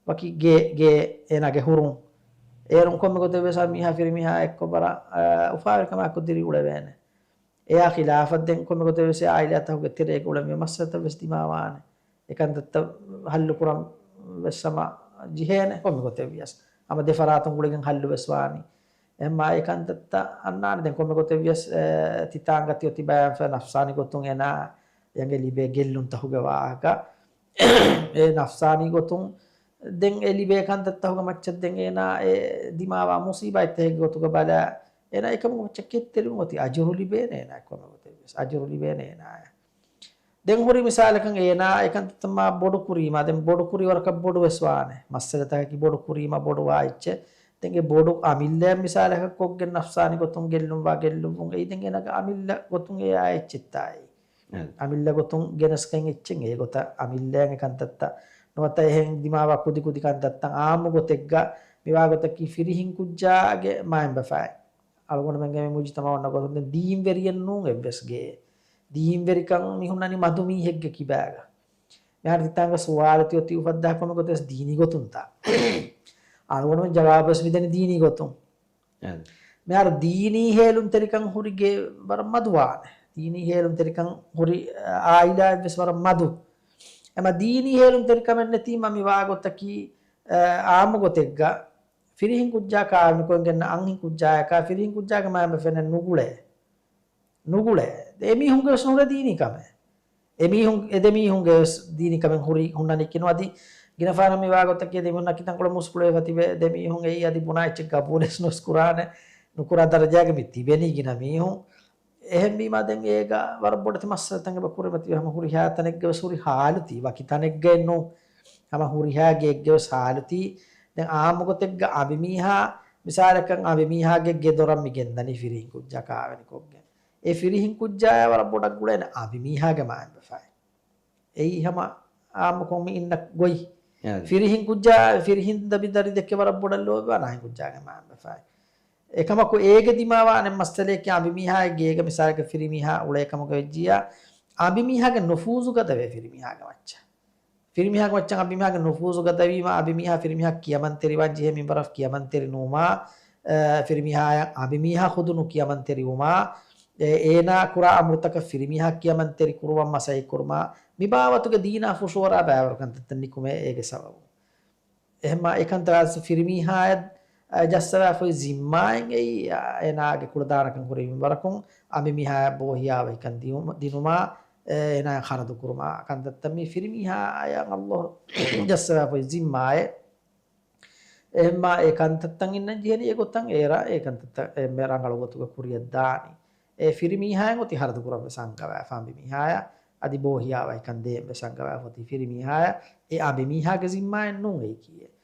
ވަކި ގޭ، ގޭ އޭނާގެ ހުރުން. އޭރުން ކޮންމެ ގޮތެއް ވެސް މީހާ ފިރިމީހާ އެއްކޮށް ވަރަށް، އާ، އުފާވެރިކަމާއެކު ދިރިއުޅެވޭނެ. އެޔާ ޚިލާފަށް ދެން ކޮންމެ ގޮތެއް ވެސް އެ އާއިލާތަކުގެ ތެރޭގަ އުޅެން މި މައްސަލަތައް ވެސް ދިމާވާނެ. އެ ކަންތައްތައް ހައްލު ކުރަން ވެސް ހަމަ ޖެހޭނެ ކޮންމެ ގޮތެއް ވިޔަސް. ހަމަ ދެ ފަރާތުން ގުޅިގެން ހައްލު ވެސް ވާނީ. އެހެންމާ އެ ކަންތައްތައް އަންނާނެ. ދެން ކޮންމެ ގޮތެއް ވިޔަސް، އެ، ތިތާނގަ ތިއޮތި ބަޔާންފަ ނަފްސާނީ ގޮތުން އޭނާ އެނގެ ލިބޭ ގެއްލުންތަކުގެ ވާހަކަ. އެ ނަފްސާނީ ގޮތުން ދެން އެ ލިބޭ ކަންތައްތަކުގެ މައްޗަށް ދެން އޭނާ އެ ދިމާވާ މުސީބާތްތަކެއްގެ ގޮތުގަ ބަލާ، އޭނާ އެކަމުގެ މައްޗަށް ކެތްތެރިވުން އޮތީ އަޖުރު ލިބޭނެ އޭނާ ކޮންމެ ގޮތެއް ވިޔަސް. އަޖުރު ލިބޭނެ އޭނާއަށް. ދެން ހުރި މިސާލަކަށް އޭނާ އެ ކަންތައްތައް މާ ބޮޑު ކުރީމާ، ދެން ބޮޑު ކުރި ވަރަކަށް ބޮޑު ވެސް ވާނެ. މައްސަލަތަކަކީ ބޮޑު ކުރީމާ ބޮޑު ވާ އެއްޗެއް. ދެން އެ ބޮޑު އަމިއްލައަށް މިސާލަކަށް ކޮށްގެން ނަފްސާނީ ގޮތުން ގެއްލުން ވާ ގެއްލުންވުން އެއީ ދެން އޭނާގެ އަމިއްލަ ގޮތުން އެ އާ އެއްޗެއްތާއި. އެ. އަމިއްލަ ގޮތުން ގެނެސްގެން އެއްޗެއް އެ ގޮތަށް އަމިއްލައަށް އެ ކަންތައްތައް ނުވަތަ އެހެން ދިމާވާ ކުދި ކުދި ކަންތައްތައް އާއްމު ގޮތެއްގަ މިވާ ގޮތަކީ ފިރިހެން ކުއްޖާގެ މާތް ބަފައިން. އަޅުގަނޑުމެންގެ މި މުޖުތަމަޢު އޮންނަ ގޮތުން ދެން ދީންވެރިއެއް ނޫން އެއްވެސް ގޭ. ދީންވެރިކަން މި ހުންނަނީ މަދު މީހެއްގެ ކިބާގަ. މިހާރު ތިތާނގަ ސުވާލު ތިއޮތީ އުފައްދާ ކޮންމެ ގޮތެއް ވެސް ދީނީ ގޮތުންތާ. އަޅުގަނޑުމެން ޖަވާބު ވެސް މިދެނީ ދީނީ ގޮތުން. އެ. މިހާރު ދީނީ ހޭލުންތެރިކަން ހުރި ގޭ ވަރަށް މަދު ވާނެ. ދީނީ ހޭލުންތެރިކަން ހުރި، އާ، އާއިލާއެއް ވެސް ވަރަށް މަދު. އެމަ ދީނީ ހޭލުންތެރިކަމެއް ނެތީމަ މި ވާ ގޮތަކީ، އާ، އާއްމު ގޮތެއްގަ ފިރިހެން ކުއްޖާ ކާވެނިކޮށްގެން އަންހެން ކުއްޖާޔަކާ ފިރިހެން ކުއްޖާގެ މާތް ބަފައިންނަށް ނުގުޅޭ. ނުގުޅޭ. އެމީހުންގެ ވެސް ނުހުރޭ ދީނީ ކަމެއް. އެމީހުން، އެ ދެމީހުންގެ ވެސް ދީނީ ކަމެއް ހުރީ ހުންނަނީ ކިނު. އަދި ގިނަ ފަހަރަށް މި ވާ ގޮތަކީ ދެމީހުންނަކީ ތަންކޮޅެއް މުސްކުޅެވިފަ ތިބޭ ދެމީހުން އެއީ އަދި ބުނާ އެއްޗެއް ގަބޫލެއް ނުވެސް ކުރާނެ. ނުކުރާ ދަރަޖާގަ މި ތިބެނީ ގިނަ މީހުން. އެހެންވީމާ ދެން އޭގަ ވަރަށް ބޮޑެތި މައްސަލަތައް އެބަ ކުރިމަތިވެ ހަމަ ހުރިހާ ތަނެއްގެ ވެސް ހުރި ހާލުތީ ވަކި ތަނެއްގައެއް ނޫން. ހަމަ ހުރިހާ ގެއެއްގެ ވެސް ހާލުތީ. ދެން އާއްމު ގޮތެއްގަ އަނބިމީހާ، މިސާލަކަށް އަނބިމީހާގެ ގެދޮރަށް މި ގެންދަނީ ފިރިހެން ކުއްޖާ ކާވެނިކޮށްގެން. އެ ފިރިހެން ކުއްޖާޔާ ވަރަށް ބޮޑަށް ގުޅޭނެ އަނބިމީހާގެ މާތް ބަފައިން. އެއީ ހަމަ އާއްމުކޮށް މި އިންނަ ގޮތް. އެ. ފިރިހެން ކުއްޖާ، ފިރިހެން ދަބި ދަރި ދެކެ ވަރަށް ބޮޑަށް ލޯބިވާނެ އަންހެން ކުއްޖާގެ މާތް ބަފައިން. އެކަމަކު އޭގެ ދިމާވާނެ މައްސަލައަކީ އަނބިމީހާގެ ގޭގަ މިސާލަކަށް ފިރިމީހާ އުޅޭ ކަމުގަ ވެއްޖިއްޔާ، އަނބިމީހާގެ ނުފޫޒު ގަދަވޭ ފިރިމީހާގެ މައްޗަށް. ފިރިމީހާގެ މައްޗަށް އަނބިމީހާގެ ނުފޫޒު ގަދަވީމަ، އަނބިމީހާ ފިރިމީހާ ކިޔަމަންތެރިވާން ޖެހޭ މިންވަރަށް ކިޔަމަންތެރި ނުވުމާ، އެ، ފިރިމީހާޔަށް އަނބިމީހާ ޚުދު ނުކިޔަމަންތެރިވުމާ، އެ، އޭނާ ކުރާ އަމުރުތަކަށް ފިރިމީހާ ކިޔަމަންތެރި ކުރުވަން މަސައްކަތް ކުރުމާ، މި ބާވަތުގެ ދީނާ ފުށުއަރާ ބައިވަރު ކަންތައްތައް ނިކުމޭ އޭގެ ސަބަބުން. އެހެންމާ އެކަންތައް އަސް ފިރިމީހާޔަށް، އަ، ޖައްސަވާފައި ޒިންމާއެއް އެއީ، އަ، އޭނާގެ ކުޅަދާނަކަން ކުރި މިންވަރަކުން އަނބިމީހާޔަށް ބޯހިޔާވަހިކަން ދިއުމަ-، ދިނުމާ، އޭނާ ޚަރަދު ކުރުމާ ކަންތައްތައް މީ ފިރިމީހާޔަށް ﷲ ޖައްސަވާފައި ޒިންމާއެއް. އެހެންމާ އެ ކަންތައްތައް އިންނަން ޖެހެނީ އެގޮތަށް އޭރަށް އެ ކަންތައްތައް އެންމެ ރަނގަޅު ގޮތުގަ ކުރިޔަށް ދާނީ. އެ ފިރިމީހާޔަށް އޮތީ ޚަރަދު ކުރަން ވެސް އަންގަވާފަ އަނބިމީހާޔަށް. އަދި ބޯ ހިޔާވަހިކަން ދޭން ވެސް އަންގަވާފަ އޮތީ ފިރިމީހާޔަށް، އެ އަނބިމީހާގެ ޒިންމާއެއް ނޫން އެއީކީއެއް.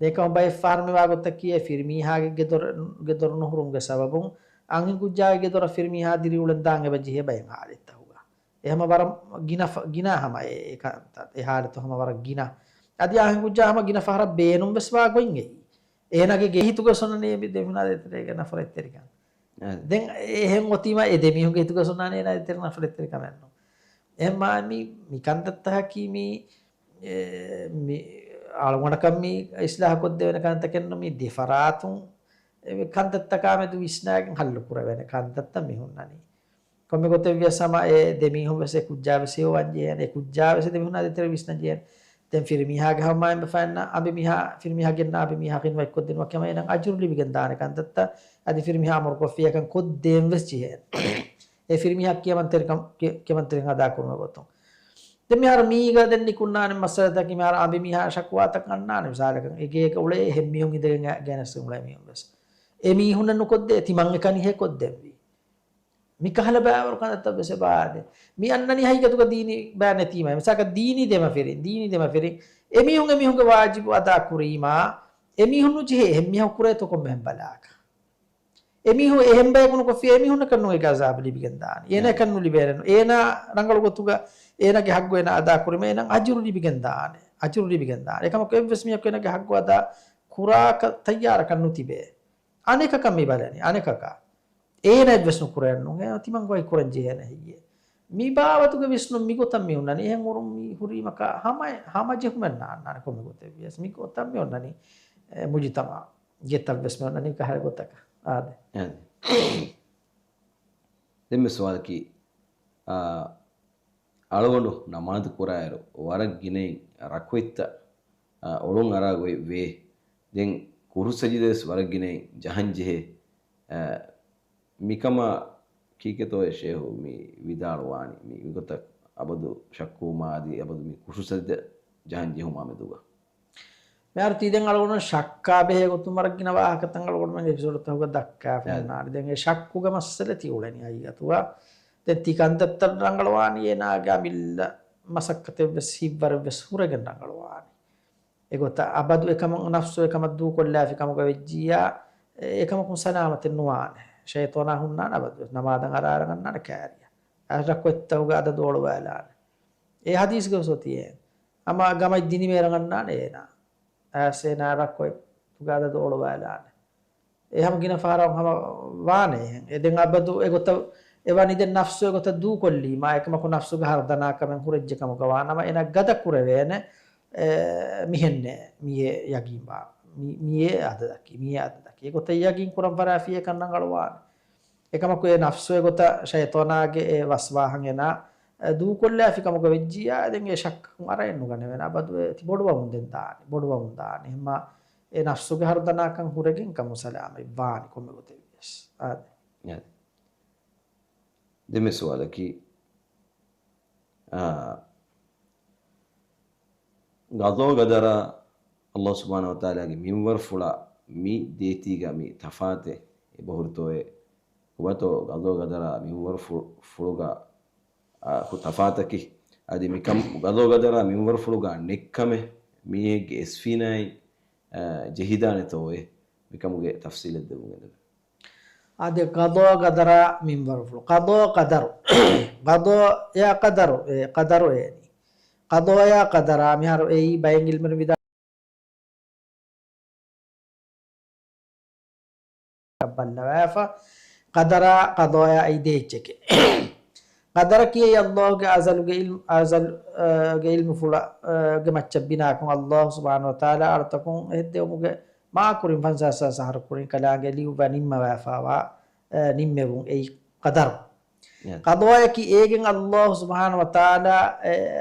ދެން އެކަމަކު ބައެއް ފަހަރު މި ވާގޮތަކީ އެ ފިރިމީހާގެ ގެދޮރު، ގެދޮރު ނުހުރުމުގެ ސަބަބުން އަންހެންކުއްޖާގެ ގެދޮރަށް ފިރިމީހާ ދިރިއުޅެން ދާން އެބަ ޖެހޭ ބައެއް ހާލަތްތަކުގަ. އެ ހަމަ ވަރަށް ގިނަ ފަ-، ގިނަ ހަމަ އެ، އެ ކަންތައް، އެ ހާލަތު ހަމަ ވަރަށް ގިނަ. އަދި އަންހެންކުއްޖާ ހަމަ ގިނަ ފަހަރަށް ބޭނުން ވެސް ވާ ގޮތް އެއީ. އޭނާގެ ގެ ހިތުގަ އޮންނަނީ އެ ދެމީހުނާ ދޭތެރޭގަ ނަފްރަތްތެރިކަން. އެ. ދެން އެހެން އޮތީމަ އެ ދެމީހުންގެ ހިތުގަ އޮންނާނީ އޭނާ ދޭތެރޭ ނަފްރަތްތެރިކަމެއްނު. އެހެންމާ މި، މި ކަންތައްތަކަކީ މި، އެ، މި އަޅުގަނޑަކަށް މި އިސްލާހު ކޮށްދެވޭނެ ކަންތަކެއްނު މި ދެފަރާތުން އެ ކަންތައްތަކާ މެދު ވިސްނާގެން ހައްލު ކުރެވޭނެ ކަންތައްތައް މި ހުންނަނީ. ކޮންމެ ގޮތެއް ވިޔަސް ހަމަ އެ ދެމީހުން ވެސް އެ ކުއްޖާ ވެސް ހެޔޮވާން ޖެހޭނެ، އެ ކުއްޖާ ވެސް ދެމީހުންނާ ދޭތެރޭ ވިސްނަން ޖެހޭނެ. ދެން ފިރިމީހާގެ ހަމައިން ބަފައިންނަށް އަނބިމީހާ، ފިރިމީހާ ގެންނަ އަނބިމީހާ ޚިދުމަތް ކޮށްދިނުމަށް ކަމަށް އޭނަ އަޖުރު ލިބިގެން ދާނެ ކަންތައްތައް އަދި ފިރިމީހާ އަމުރު ކޮށްފިޔަކަން ކޮށްދޭން ވެސް ޖެހޭނެ. އެ ފިރިމީހާ ކިޔަމަންތެރިކަން، ކި-، ކިޔަމަންތެރިކަން އަދާ ކުރުމުގެ ގޮތުން. ދެން މިހާރު މީގަ ދެން ނިކުންނާނެ މައްސަލަތަކީ މިހާރު އަނބިމީހާ ޝަކުވާތައް އަންނާނެ މިސާލަކަށް އެ ގޭގަ އުޅޭ އެހެން މީހުން އިނދެގެން ގެނެސް އުޅޭ މީހުން ވެސް. އެ މީހުންނަށް ނުކޮށްދޭ ތިމަން އެކަނި ހޭ ކޮށްދެންވީ. މިކަހަލަ ބައިވަރު ކަންތައްތައް ވެސް އެބަ އާދޭ. މި އަންނަނީ ހަގީގަތުގަ ދީނީ ބައެއް ނެތީމަ. މިސާލަކަށް ދީނީ ދެމަފިރިން، ދީނީ ދެމަފިރިން. އެމީހުން އެމީހުންގެ ވާޖިބު އަދާ ކުރީމާ، އެމީހުން ނުޖެހޭ އެހެން މީހަކު ކުރޭތޯ ކޮންމެހެން ބަލާކަށް. އެމީހުން އެހެން ބަޔަކު ނުކޮށްފި އެމީހުންނަކަށް ނޫން އޭގެ އަޒާބު ލިބިގެން ދާނެ. އޭނައަކަށް ނުލިބޭނެ. އޭނާ ރަނގަޅު ގޮތުގަ އޭނާގެ ހައްގު އޭނާ އަދާ ކުރީމަ އޭނަ އަޖުރު ލިބިގެން ދާނެ. އަޖުރު ލިބިގެން ދާނެ. އެކަމަކު އެއްވެސް މީހަކު އޭނާގެ ހައްގު އަދާ ކުރާކަށް ތައްޔާރަކަށް ނުތިބޭ. އަނެކަކަށް މި ބަލަނީ، އަނެކަކަށް. އޭނަ އެއްވެސް ނުކުރޭނު. އޭނަ ތިމަން ގޮތް ކުރަން ޖެހޭނެ ހެއްޔޭ؟ މި ބާވަތުގެ ވިސްނުން މިގޮތަށް މި ހުންނަނީ. އެހެން އުރުން މި ހުރީމަކާ ހަމަ، ހަމަޖެހުމެއް ނާންނާނެ ކޮންމެ ގޮތެއް ވިޔަސް. މިގޮތަށް މި ހުންނަނީ، އެ، މުޖުތަމަޢު. ގެތައް ވެސް މި އޮންނަނީ ކަހަލަ ގޮތަކަށް. އާދެ. އާދެ. ދެންމެ ސުވާލަކީ، އާ، އަޅުގަނޑު ނަމާދު ކުރާއިރު ވަރަށް ގިނައިން ރަކުޢަތްތައް، އާ، އޮޅުން އަރާ ގޮތް ވޭ. ދެން ކުރު ސަޖިދަ ވެސް ވަރަށް ގިނައިން ޖަހަން ޖެހޭ. އާ، މިކަމާ ކީކޭތޯއޭ ޝޭހު މި ވިދާޅުވާނީ؟ މި މިގޮތަށް އަބަދު ޝައްކުވުމާ އަދި އަބަދު މި ކުރު ސަޖިދަ ޖަހަން ޖެހުމާ މެދުގަ. މިހާރު ތީ ދެން އަޅުގަނޑު ޝައްކާ ބެހޭ ގޮތުން ވަރަށް ގިނަ ވާހަކަތައް އަޅުގަނޑުމެންގެ އެޕިސޯޑުތަކުގަ ދައްކާފަ އެ. ހުންނާނެ. ދެން އެ ޝައްކުގެ މައްސަލަ ތި އުޅެނީ ހަގީގަތުގަ. ދެން ތި ކަންތައްތައް ރަނގަޅުވާނީ އޭނާގެ އަމިއްލަ މަސައްކަތެއް ވެސް ހިތްވަރެއް ވެސް ހުރެގެން ރަނގަޅުވާނީ. އެގޮތަށް އަބަދު އެކަމަށް ނަފްސު އެކަމަށް ދޫކޮށްލާފި ކަމުގަ ވެއްޖިއްޔާ، އެ، އެކަމަކުން ސަލާމަތެއް ނުވާނެ. ޝައިޠާނާ ހުންނާނެ އަބަދު ވެސް. ނަމާދަށް އަރާ އަރަނގަންނާނެ ކާރިއަށް. އަށް ރަކުޢަތްތަކުގެ އަދަދު އޮޅުވާލާނެ. އެ ހަދީސްގަ ވެސް އޮތީ އެ. ހަމަ ގަމަތް ދިނިމޭރަނގަންނާނެ އޭނާ. އައިސް އޭނާ ރަކުޢަތްތުގެ އަދަދު އޮޅުވާލާނެ. އެ ހަމަ ގިނަ ފަހަރަށް ހަމަ ވާނެ އެހެން. އެ ދެން އަބަދު އެގޮތަށް އެވަނީ ދެން ނަފްސު އެގޮތަށް ދޫކޮށްލީމާ، އެކަމަކު ނަފްސުގެ ހަރުދަނާކަމެއް ހުރެއްޖެ ކަމުގަ ވާނަމަ، އޭނާ ގަދަ ކުރެވޭނެ، އެ، މިހެންނޭ، މިއޭ ޔަގީންވާ، މި، މިއޭ އަދަދަކީ، މިއޭ އަދަދަކީ. އެގޮތަށް ޔަގީން ކުރަން ފަރާފިޔޭ ކަން ރަނގަޅުވާނެ. އެކަމަކު އެ ނަފްސު އެގޮތަށް ޝައިޠާނާގެ އެ ވަސްވާހަށް އޭނާ، އެ، ދޫކޮށްލާފި ކަމުގަ ވެއްޖިއްޔާ، ދެން އެ ޝައްކަކުން އަރައެއް ނުގަނެވޭނެ. އަބަދު އެ ތި ބޮޑުވަމުން ދެން ދާނެ، ބޮޑުވަމުން ދާނެ. އެހެންމާ އެ ނަފްސުގެ ހަރުދަނާކަން ހުރެގެން ކަމުން ސަލާމަތް ވާނެ ކޮންމެ ގޮތެއް ވިޔަސް. އާދެ. އާދެ. ދެންމެ ސުވާލަކީ، އާ، ގަޟާ ގަދަރާ ﷲ ސުބްޙާނަހޫ ވަތަޢާލާގެ މިންވަރުފުޅާ މި ދޭތީގަ މި ތަފާތެއް އެބަހުރިތޯއޭ؟ ކޮބާތޯ ގަޟާ ގަދަރާ މިންވަރުފު-، ފުޅުގަ، އާ، ކު ތަފާތަކީ؟ އަދި މިކަން ގަޟާ ގަދަރާ މިންވަރުފުޅުގަ ނެއްކަމެއް މީހެއްގެ އެސްފީނާއިން، އާ، ޖެހިދާނެތޯއޭ؟ މިކަމުގެ ތަފްސީލެއް ދެމުން އެދެން. އާދެ، ގަޟާ ގަދަރާ މިންވަރުފުޅު. ޤަޟާ ޤަދަރު. ޤަޟާ ޔާ ޤަދަރު، އެ، ޤަދަރު އޭނީ. ޤަޟާ ޔާ ޤަދަރާ މިހާރު އެއީ ބައެއް ޢިލްމުވެރިން ވިދާޅު ބައްލަވާފަ. ޤަދަރާ، ޤަޟާޔާ އެއީ ދޭއްޗެކޭ. ޤަދަރަކީ އެއީ ﷲގެ އަޒަލުގެ ޢިލްމު، އަޒަލް، އަ، ގެ ޢިލްމުފުޅަށް، އަ، ގެ މައްޗަށް ބިނާކޮށް، ﷲ ސުބްޙާނަހޫ ވަތަޢާލާ އަޅުތަކުން އެހެއްދެވުމުގެ މާކުރިން ފަންސާސް ހާސް އަހަރު ކުރިން ކަލާނގެ ލިޔުއްވާ ނިންމަވާފައިވާ، އަ، ނިންމެވުން އެއީ ޤަދަރު. އެ. ޤަޟާޔަކީ އޭގެން ﷲ ސުބްޙާނަހޫ ވަތަޢާލާ، އެ،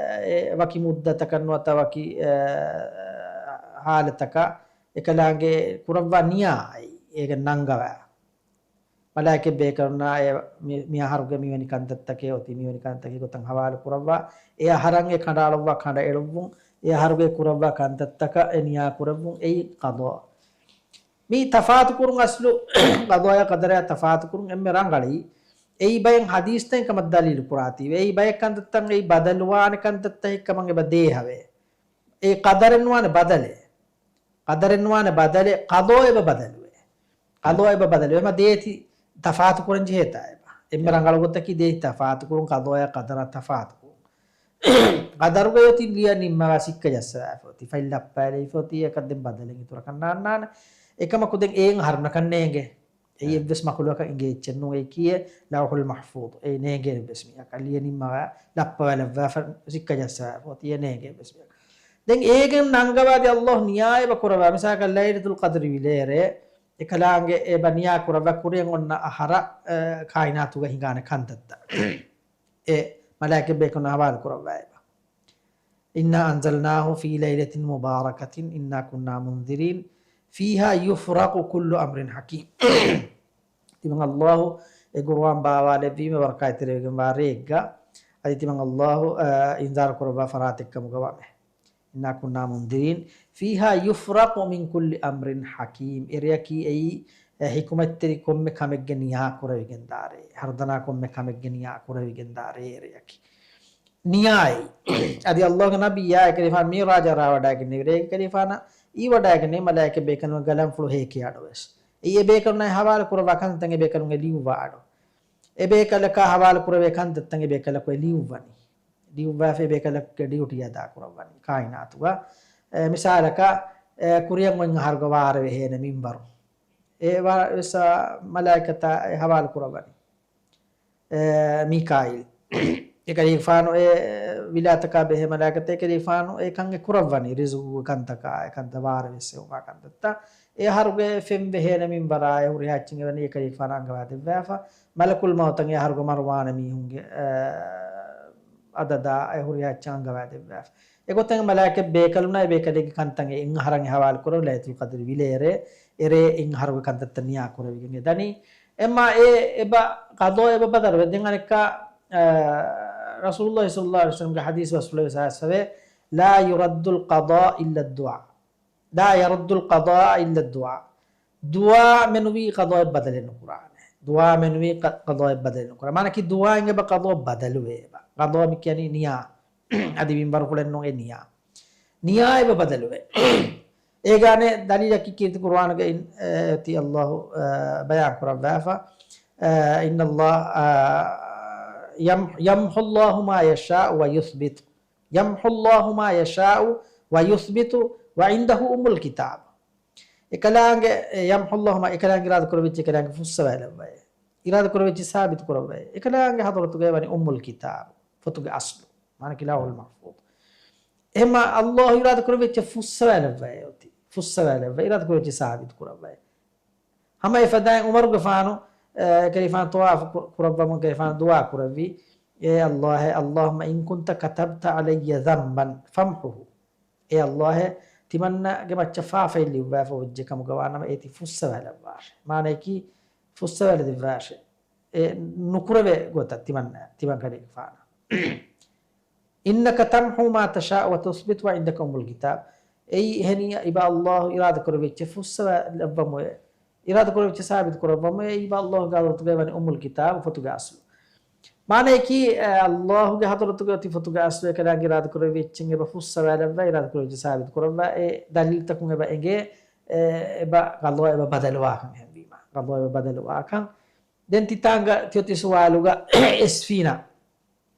އެ، ވަކި މުއްދަތަކަށް ނުވަތަ ވަކި، އެ، ޙާލަތަކަށް އެކަލާނގެ ކުރައްވާ ނިޔާ އެއީ އޭގެން ނަންގަވާ. މަލާއިކަތް ބޭކަލުންނާ އެ މި، މި އަހަރުގެ މިވެނި ކަންތައްތަކެއް އޮތީ، މިވެނި ކަންތައްތަކެއް ގޮތަށް ޙަވާލު ކުރައްވާ، އެ އަހަރަށް އެ ކަނޑައަޅުއްވާ ކަނޑައެޅުއްވުން، އެ އަހަރުގެ ކުރައްވާ ކަންތައްތަކަށް އެ ނިޔާ ކުރެއްވުން އެއީ ޤަޟާ. މި ތަފާތު ކުރުން އަސްލު ޤަޟާޔާ ޤަދަރާ ތަފާތު ކުރުން އެންމެ ރަނގަޅީ. އެއީ ބައެއް ޙަދީޘްތައް އެކަމަށް ދަލީލު ކުރާތީވެ. އެއީ ބައެއް ކަންތައްތައް އެއީ ބަދަލުވާނެ ކަންތައްތައް އެކަމަށް އެބަ ދޭހަވޭ. އެއީ ޤަދަރެއް ނުވާނެ ބަދަލެއް. ޤަދަރެއް ނުވާނެ ބަދަލެއް، ޤަޟާ އެބަ ބަދަލުވޭ. ޤަޟާ އެބަ ބަދަލުވޭ. އެމަ ދޭތި ތަފާތު ކުރަން ޖެހޭތާ އެބަ. އެންމެ ރަނގަޅު ގޮތަކީ ދޭތި ތަފާތު ކުރުން، ޤަޟާއާ ޤަދަރާ ތަފާތު ކުރުން. ޤަދަރުގައި އޮތީ ލިޔެ ނިންމަވާ ސިއްކަ ޖައްސަވާފަ އޮތީ. ފައިލް ލައްޕާލެވިފަ އޮތީ އެކަށް ދެން ބަދަލެއް އިތުރަކަށް ނާންނާނެ. އެކަމަކު ދެން އެއިން އަހަރުންނަކަށް ނޭނގެ. އެއީ އެއްވެސް މަޚުލޫޤަކަށް އިނގޭ އެއްޗެއް ނޫން. އެއީ ކިޔޭ ލައުޙުލް މަޙްފޫޡު. އެއީ ނޭނގޭ އެއްވެސް މީހަކަށް. ލިޔެ ނިންމަވާ ލައްޕަވާލައްވާފަ ސިއްކަ ޖައްސަވާފަ އޮތީ އެ ނޭނގޭ އެއްވެސް މީހަކަށް. ދެން އޭގެން ނަންގަވާދި ﷲ ނިޔާ އެބަ ކުރައްވާ. މިސާލަކަށް ލައިލަތުލް ޤަދްރި ވިލޭރޭ އެކަލާނގެ އެބަ ނިޔާ ކުރައްވާ ކުރިއަށް އޮންނަ އަހަރަށް، އަ، ކާއިނާތުގަ ހިނގާނެ ކަންތައްތައް. އެ މަލާއިކަތް ބޭކަލުން ހަވާލު ކުރައްވާ އެބަ. إنا أنزلناه في ليلة مباركة إنا كنا منذرين فيها يفرق كل أمر حكيم. ތިމަން ﷲ އެ ޤުރުއާން ބާވާލެއްވީމެ ބަރަކާތްތެރިވެގެންވާ ރެއެއްގަ، އަދި ތިމަން ﷲ، އަ، އިންޒާރު ކުރައްވާ ފަރާތެއްކަމުގަ ވަމެ. إنا كنا منذرين فيها يفرق من كل أمر حكيم. އެރެއަކީ އެއީ، އެ، ޙިކުމަތްތެރި ކޮންމެ ކަމެއްގެ ނިޔާ ކުރެވިގެންދާ ރޭ. ހަރުދަނާ ކޮންމެ ކަމެއްގެ ނިޔާ ކުރެވިގެންދާ ރޭ އެރެއަކީ. ނިޔާއެއް. އަދި ﷲގެ ނަބިއްޔާ އެކަލޭގެފާނު މިޢުރާޖަށް ރާވަޑައިގެންނެވި ރޭގެ ކަލޭގެފާނަށް އީވަޑައިގެންނެވި މަލާއިކަތް ބޭކަލުންގެ ގަލަންފުޅު ހޭކި އަޑުވެސް. އެއީ އެބޭކަލުންނާ އެ ހަވާލު ކުރައްވާ ކަންތައް އެބޭކަލުންގެ ލިޔުއްވާ އަޑު. އެބޭކަލަކާ ހަވާލު ކުރެވޭ ކަންތައްތައް އެބޭކަލަކު އެ ލިޔުއްވަނީ. ލިޔުއްވާފަ އެބޭކަލަކުގެ ޑިއުޓީ އަދާ ކުރައްވަނީ ކާއިނާތުގަ. އެ، މިސާލަކަށް، އެ، ކުރިއަށް އޮތް އަހަރުގަ ވާރޭ ވެހޭނެ މިންވަރު. އެ ވާ-، ވެސް، އާ، މަލާއިކަތާ އެ ހަވާލު ކުރައްވަނީ. އެ، މީކާއީލް. އެކަލޭގެފާނު އެ ވިލާތަކާ ބެހޭ މަލާއިކަތައް އެކަލޭގެފާނު އެކަން އެ ކުރައްވަނީ. ރިޒުގުގެ ކަންތަކާ، އެ ކަންތައް ވާރޭ ވެސް އެ އުމާ ކަންތައްތައް. އެ އަހަރުގެ ފެން ވެހޭނެ މިންވަރާ އެ ހުރިހާ އެއްޗެއް އެވަނީ އެކަލޭގެފާނަށް އަންގަވާ ދެއްވާފަ. މަލަކުލް މައުތަށް އެ އަހަރުގަ މަރުވާނެ މީހުންގެ، އަ، އަދަދާ އެ ހުރިހާ އެއްޗެއް އަންގަވާ ދެއްވާފަ. އެގޮތަށް މަލާއިކަތް ބޭކަލުންނާ އެ ބޭކަލެއްގެ ކަންތައް އެއިން އަހަރަށް އެ ހަވާލު ކުރަން ލައިލަތުލް ޤަދްރި ވިލޭރޭ އެރޭ އެއިން އަހަރުގެ ކަންތައްތައް ނިޔާ ކުރެވިގެން އެ ދަނީ. އެމާ އެ އެބަ ޤަޟާ އެބަ ބަދަލު ވެ. ދެން އަނެއްކާ، އަ، ރަސޫލުﷲ ޞައްލަﷲ ޢަލައިހި ވަސައްލަމްގެ ޙަދީޘް ބަސްފުޅެއް ވެސް އައިސްފަވޭ، لا يرد القضاء إلا الدعاء. لا يرد القضاء إلا الدعاء. ދުޢާ މެނުވީ ޤަޟާއެއް ބަދަލެއް ނުކުރާނެ. ދުޢާ މެނުވީ ޤަ-، ޤަޟާއެއް ބަދަލެއް ނުކުރާ. މާނައަކީ ދުޢާއިން އެބަ ޤަޟާ ބަދަލުވޭ އެބަ. ޤަޟާ މި ކިޔަނީ ނިޔާ. އަދި މިންވަރުފުޅެއް ނޫން އެ ނިޔާ. ނިޔާ އެބަ ބަދަލުވޭ. އޭގާނެ ދަލީލަކީ ކީރިތި ޤުރުއާނުގައި، އެ، ތި ﷲ، އެ، ބަޔާން ކުރައްވާފަ. އެ، إن الله، އެ، يم-، يمحو الله ما يشاء ويثبت. يمحو الله ما يشاء ويثبت وعنده أم الكتاب. އެކަލާނގެ، އެ، يمحو الله ما، އެކަލާނގެ އިރާދަ ކުރެވިއްޖެ އެކަލާނގެ ފުއްސަވާލައްވައޭ. އިރާދަ ކުރެވިއްޖެ ސާބިތު ކުރައްވައޭ. އެކަލާނގެ ޙަޟްރަތުގައި ވަނީ އުއްމުލް ކިތާބު. ފޮތުގެ އަޞްލު. މާނައަކީ ލައުޙުލް މަޙްފޫޡު. އެހެންމާ ﷲ އިރާދަ ކުރެވިއްޖެ ފުއްސަވާލައްވައޭ އޮތީ. ފުއްސަވާލައްވައޭ. އިރާދަ ކުރެވިއްޖެ ސާބިތު ކުރައްވައޭ. ހަމަ އެފަދައިން ޢުމަރުގެފާނު، އެ، ކަލޭގެފާނު ޠަވާފު ކު-، ކުރައްވަމުން ކަލޭގެފާނު ދުޢާ ކުރެއްވި، އޭ ﷲ، اللهم إن كنت كتبت علي ذنبا فامحه. އޭ ﷲ، ތިމަންނަގެ މައްޗަށް ފާފައެއް ލިޔުއްވާފަ ވެއްޖެ ކަމުގަ ވާނަމަ އޭތި ފުއްސަވާލައްވާށޭ. މާނައަކީ ފުއްސަވާލަދެއްވާށޭ. އެ ނުކުރެވޭ ގޮތަށް ތިމަންނަ، ތިމަން ކަލޭގެފާނަށް. إنك تمحو ما تشاء وتثبت وعندك أم الكتاب. އެއީ އެހެނިއްޔާ އިބަ ﷲ އިރާދަ ކުރެވިއްޖެ ފުއްސަވާލައްވަމުއޭ. އިރާދަ ކުރެވިއްޖެ ސާބިތު ކުރައްވަމުއޭ. އެއީ އިބަ ﷲގެ ޙަޟްރަތުގައި ވަނީ އުއްމުލް ކިތާބު ފޮތުގެ އަޞްލު. މާނައަކީ، އެ، ﷲގެ ޙަޟްރަތުގައި އޮތީ ފޮތުގެ އަޞްލު އެކަލާނގެ އިރާދަ ކުރެވިއްޖެ އެބަ ފުއްސަވާލައްވާ، އިރާދަ ކުރެވިއްޖެ ސާބިތު ކުރައްވާ. އެ ދަލީލްތަކުން އެބަ އެނގޭ، އެ، އެބަ ޤަޟާ އެބަ ބަދަލުވާކަން އެހެންވީމަ. ޤަޟާ އެބަ ބަދަލުވާކަން. ދެން ތިތާނގަ ތިއޮތީ ސުވާލުގަ އެސްފީނާ.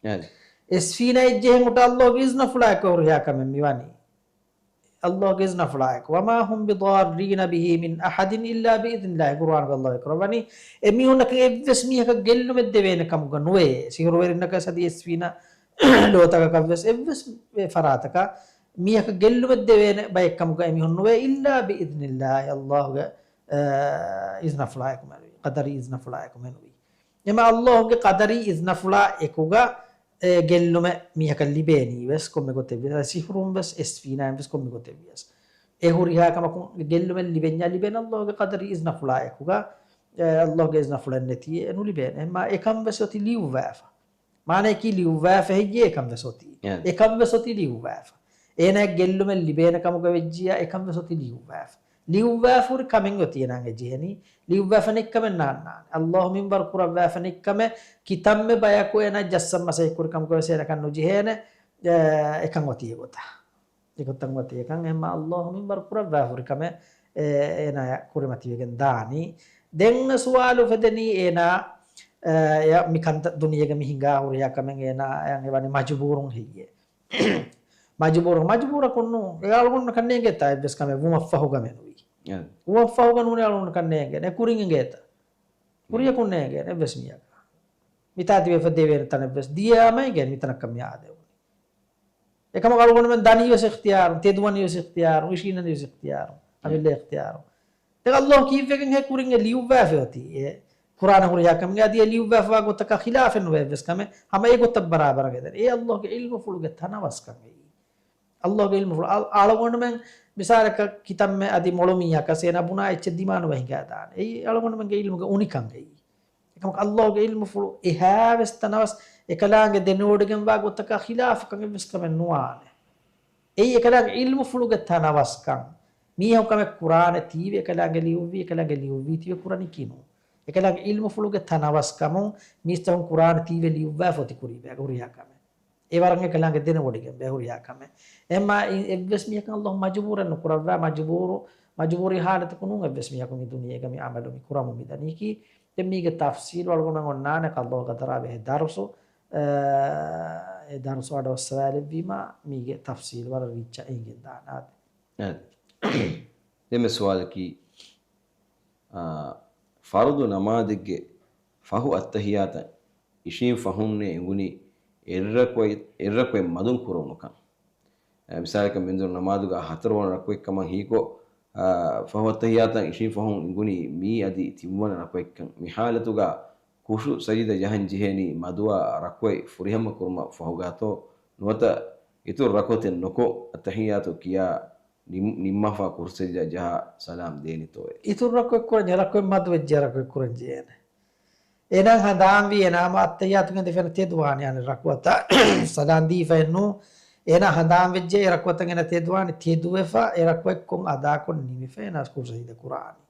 އަދި. އެސްފީނާ އެއްޖެހެން އޮތާ ﷲގެ އިޒްނަފުޅާއެކު ހުރިހާ ކަމެއް މިވަނީ. ﷲގެ އިޒްނަފުޅާއެކު. وما هم بضارين به من أحد إلا بإذن الله. ޤުރުއާނުގަ ﷲ އެކުރައްވަނީ، އެމީހުންނަކަށް އެއްވެސް މީހަކަށް ގެއްލުމެއް ދެވޭނެ ކަމުގަ ނުވޭ. ސިހުރުވެރިންނަކަށް އަދި އެސްފީނާ ލޯތަކަކަށްވެސް އެއްވެސް ފަރާތަކަށް މީހަކަށް ގެއްލުމެއް ދެވޭނެ ބައެއް ކަމުގަ އެމީހުން ނުވޭ. إلا بإذن الله، ﷲގެ، އަ، އިޒްނަފުޅާއެކު މެނުވީ. ޤަދަރީ އިޒްނަފުޅާއެކު މެނުވީ. އެމަ ﷲގެ ޤަދަރީ އިޒްނަފުޅާ އެކުގަ، އެ، ގެއްލުމެއް މީހަކަށް ލިބޭނީ ވެސް ކޮންމެ ގޮތެއް ވިޔަސް، ސިހުރުން ވެސް އެސްފީނާއިން ވެސް ކޮންމެ ގޮތެއް ވިޔަސް. އެ ހުރިހާ ކަމަކުން ގެއްލުމެއް ލިބެންޏާ ލިބޭނެ ﷲގެ ޤަދަރީ އިޒްނަފުޅާ އެކުގަ، އެ، ﷲގެ އިޒްނަފުޅެއް ނެތި އެ ނުލިބޭނެ. އެމަ އެކަން ވެސް އޮތީ ލިޔުއްވާފަ. މާނައަކީ ލިޔުއްވާފަ ހެއްޔޭ އެކަން ވެސް އޮތީ. އެ. އެކަން ވެސް އޮތީ ލިޔުއްވާފަ. އޭނާ ގެއްލުމެއް ލިބޭނެ ކަމުގަ ވެއްޖިއްޔާ އެކަން ވެސް އޮތީ ލިޔުއްވާފަ. ލިޔުއްވާފަ ހުރި ކަމެއް އޮތީ އޭނާގެ ޖެހެނީ. ލިޔުއްވާފަ ނެތް ކަމެއް ނާންނާނެ. އައްލާހު މިންވަރު ކުރައްވާފަ ނެތް ކަމެއް ކިތަންމެ ބަޔަކު އޭނާ ޖައްސަން މަސައްކަތް ކުރި ކަމަކަށް ވެސް އޭނަކަށް ނުޖެހޭނެ، އެ، އެކަން އޮތީ އެގޮތަށް. އެގޮތަށް އޮތީ އެކަން އެހެންމަ އައްލާހު މިންވަރު ކުރައްވާ ހުރި ކަމެއް، އެ، އޭނާޔަށް ކުރިމަތިވެގެން ދާނީ. ދެން ސުވާލު އުފެދެނީ އޭނާ، އެ، އެ، މި ކަންތައް ދުނިޔޭގަ މި ހިނގާ ހުރިހާ ކަމެއް އޭނާ އެ ވަނީ މަޖުބޫރުން ހެއްޔޭ؟ މަޖުބޫރު، މަޖުބޫރަކުން ނޫން. އެ އަޅުގަނޑަކަށް ނޭނގޭތާ އެއްވެސް ކަމެއް ވުމަށްފަހު ގަމެއް ނުވީ. އެ. ވުމަށްފަހުގަ ނޫނީ އަޅުގަނޑަކަށް ނޭނގޭނެ. ކުރިން އެނގޭތަ؟ ކުރިޔަކުން ނޭނގޭނެ އެއްވެސް މީހަކަށް. މިތާ ތިބޭފަ ދެވޭނެ ތަނެއްވެސް ދިޔައިމަ އެނގޭނެ މިތަނަކަށް މި އާދެވުނީ. އެކަމަކު އަޅުގަނޑުމެން ދަނީވެސް އިޚްތިޔާރު، ތެދުވަނީވެސް އިޚްތިޔާރު، އިށީންނަނީވެސް އިޚްތިޔާރު، އަމިއްލަ އިޚްތިޔާރު. ދެން އައްލާހު ކީއްވެގެން ހޭ ކުރިން އެ ލިޔުއްވާފަ އޮތީ؟ އެ ކުރާނެ ހުރިހާ ކަމެއް އަދި އެ ލިޔުއްވާފަވާ ގޮތަކާ ޚިލާފެއް ނުވޭ އެއްވެސް ކަމެއް. ހަމަ އެ ގޮތަށް ބަރާބަރަށް އެދެން. އެ އައްލާހުގެ ޢިލްމުފުޅުގެ ތަނަވަސްކަން އެއީ. އައްލާހުގެ ޢިލްމުފުޅު. އަ-، އަޅުގަނޑުމެން މިސާލަކަށް ކިތަންމެ އަދި މޮޅު މީހަކަސް އޭނާ ބުނާ އެއްޗެއް ދިމާނު ވަ ހިނގާ ދާނެ. އެއީ އަޅުގަނޑުމެންގެ ޢިލްމުގެ އުނިކަން އެއީ. އެކަމަކު އައްލާހުގެ ޢިލްމުފުޅު އެހާވެސް ތަނަވަސް އެކަލާނގެ ދެނެވޮޑިގެންވާ ގޮތަކާ ޚިލާފަކަށް އެއްވެސް ކަމެއް ނުވާނެ. އެއީ އެކަލާނގެ ޢިލްމުފުޅުގެ ތަނަވަސްކަން. މީހަކު ކަމެއް ކުރާނެ ތީވެ އެކަލާނގެ ލިޔުއްވީ، އެކަލާނގެ ލިޔުއްވީ ތީވެ ކުރަނީ ކީ ނޫން. އެކަލާނގެ ޢިލްމުފުޅުގެ ތަނަވަސްކަމުން މީސްތަކުން ކުރާނެ ތީވެ ލިޔުއްވާފަ އޮތީ ކުރީބަޔަކަށް ހުރިހާ ކަމެއް. އެ ވަރަށް އެކަލާނގެ ދެނެވޮޑިގެން ބޭ ހުރިހާ ކަމެއް. އެހެންމާ އި-، އެއްވެސް މީހަކަށް އައްލާހު މަޖުބޫރެއް ނުކުރައްވާ، މަޖުބޫރު، މަޖުބޫރީ ޙާލަތަކު ނޫން އެއްވެސް މީހަކު މި ދުނިޔޭގަ މި ޢަމަލު މި ކުރަމުން މި ދަނީކީ. ދެން މީގެ ތަފްޞީލު އަޅުގަނޑުމެން އޮންނާނެ އައްލާހު ޤަދަރާ ބެހޭ ދަރުސު، އާ، އެ ދަރުސު އަޑުއައްސަވާލެއްވީމާ މީގެ ތަފްޞީލު ވަރަށް ރީއްޗަށް އެނގިގެން ދާނެ. އާދެ. އާދެ. ދެންމެ ސުވާލަކީ، އާ، ފަރުޟު ނަމާދެއްގެ ފަހު އައްތަޙިއްޔާތަށް އިށީން ފަހުންނޭ އެނގުނީ އެއްރަކުޢަތް، އެއްރަކުޢަތް މަދުން ކުރެވުނުކަން. އެ، މިސާލަކަށް މެންދުރު ނަމާދުގަ ހަތަރުވަނަ ރަކުޢަތްކަމަށް ހީކޮށް، އާ، ފަހު އައްތަޙިއްޔާތަށް އިށީން ފަހުން އެނގުނީ މީ އަދި ތިންވަނަ ރަކުޢަތްކަން. މި ޙާލަތުގަ ޚުޝޫޢު ސަޖިދަ ޖަހަން ޖެހޭނީ މަދުވާ ރަކުޢަތް ފުރިހަމަ ކުރުމަށް ފަހުގަތޯ ނުވަތަ އިތުރު ރަކުޢަތެއް ނުކޮށް އައްތަޙިއްޔާތު ކިޔާ ނިން-، ނިންމާފަ ކުރު ސަޖިދަ ޖަހާ ސަލާމް ދޭނެތޯއޭ؟ އިތުރު ރަކުޢަތް ކުރަން ޖެހޭ، ރަކުޢަތް މަދުވެއްޖެ ރަކުޢަތް ކުރަން ޖެހޭނެ. އޭނާ ހަނދާންވީ އޭނާ ހަމަ އައްތަޙިއްޔާތު ގެންދިފަ އޭނަ ތެދުވާނެ އަނެއް ރަކުޢަތަށް ސަލާމް ދީފައެއް ނޫން. އޭނާ ހަނދާންވެއްޖެ އެ ރަކުޢަތަށް އޭނަ ތެދުވާނެ، ތެދުވެފަ އެ ރަކުޢަތްކޮށް އަދާކޮށް ނިމިފަ އޭނާ ކުރު ސަޖިދަ ކުރާނީ.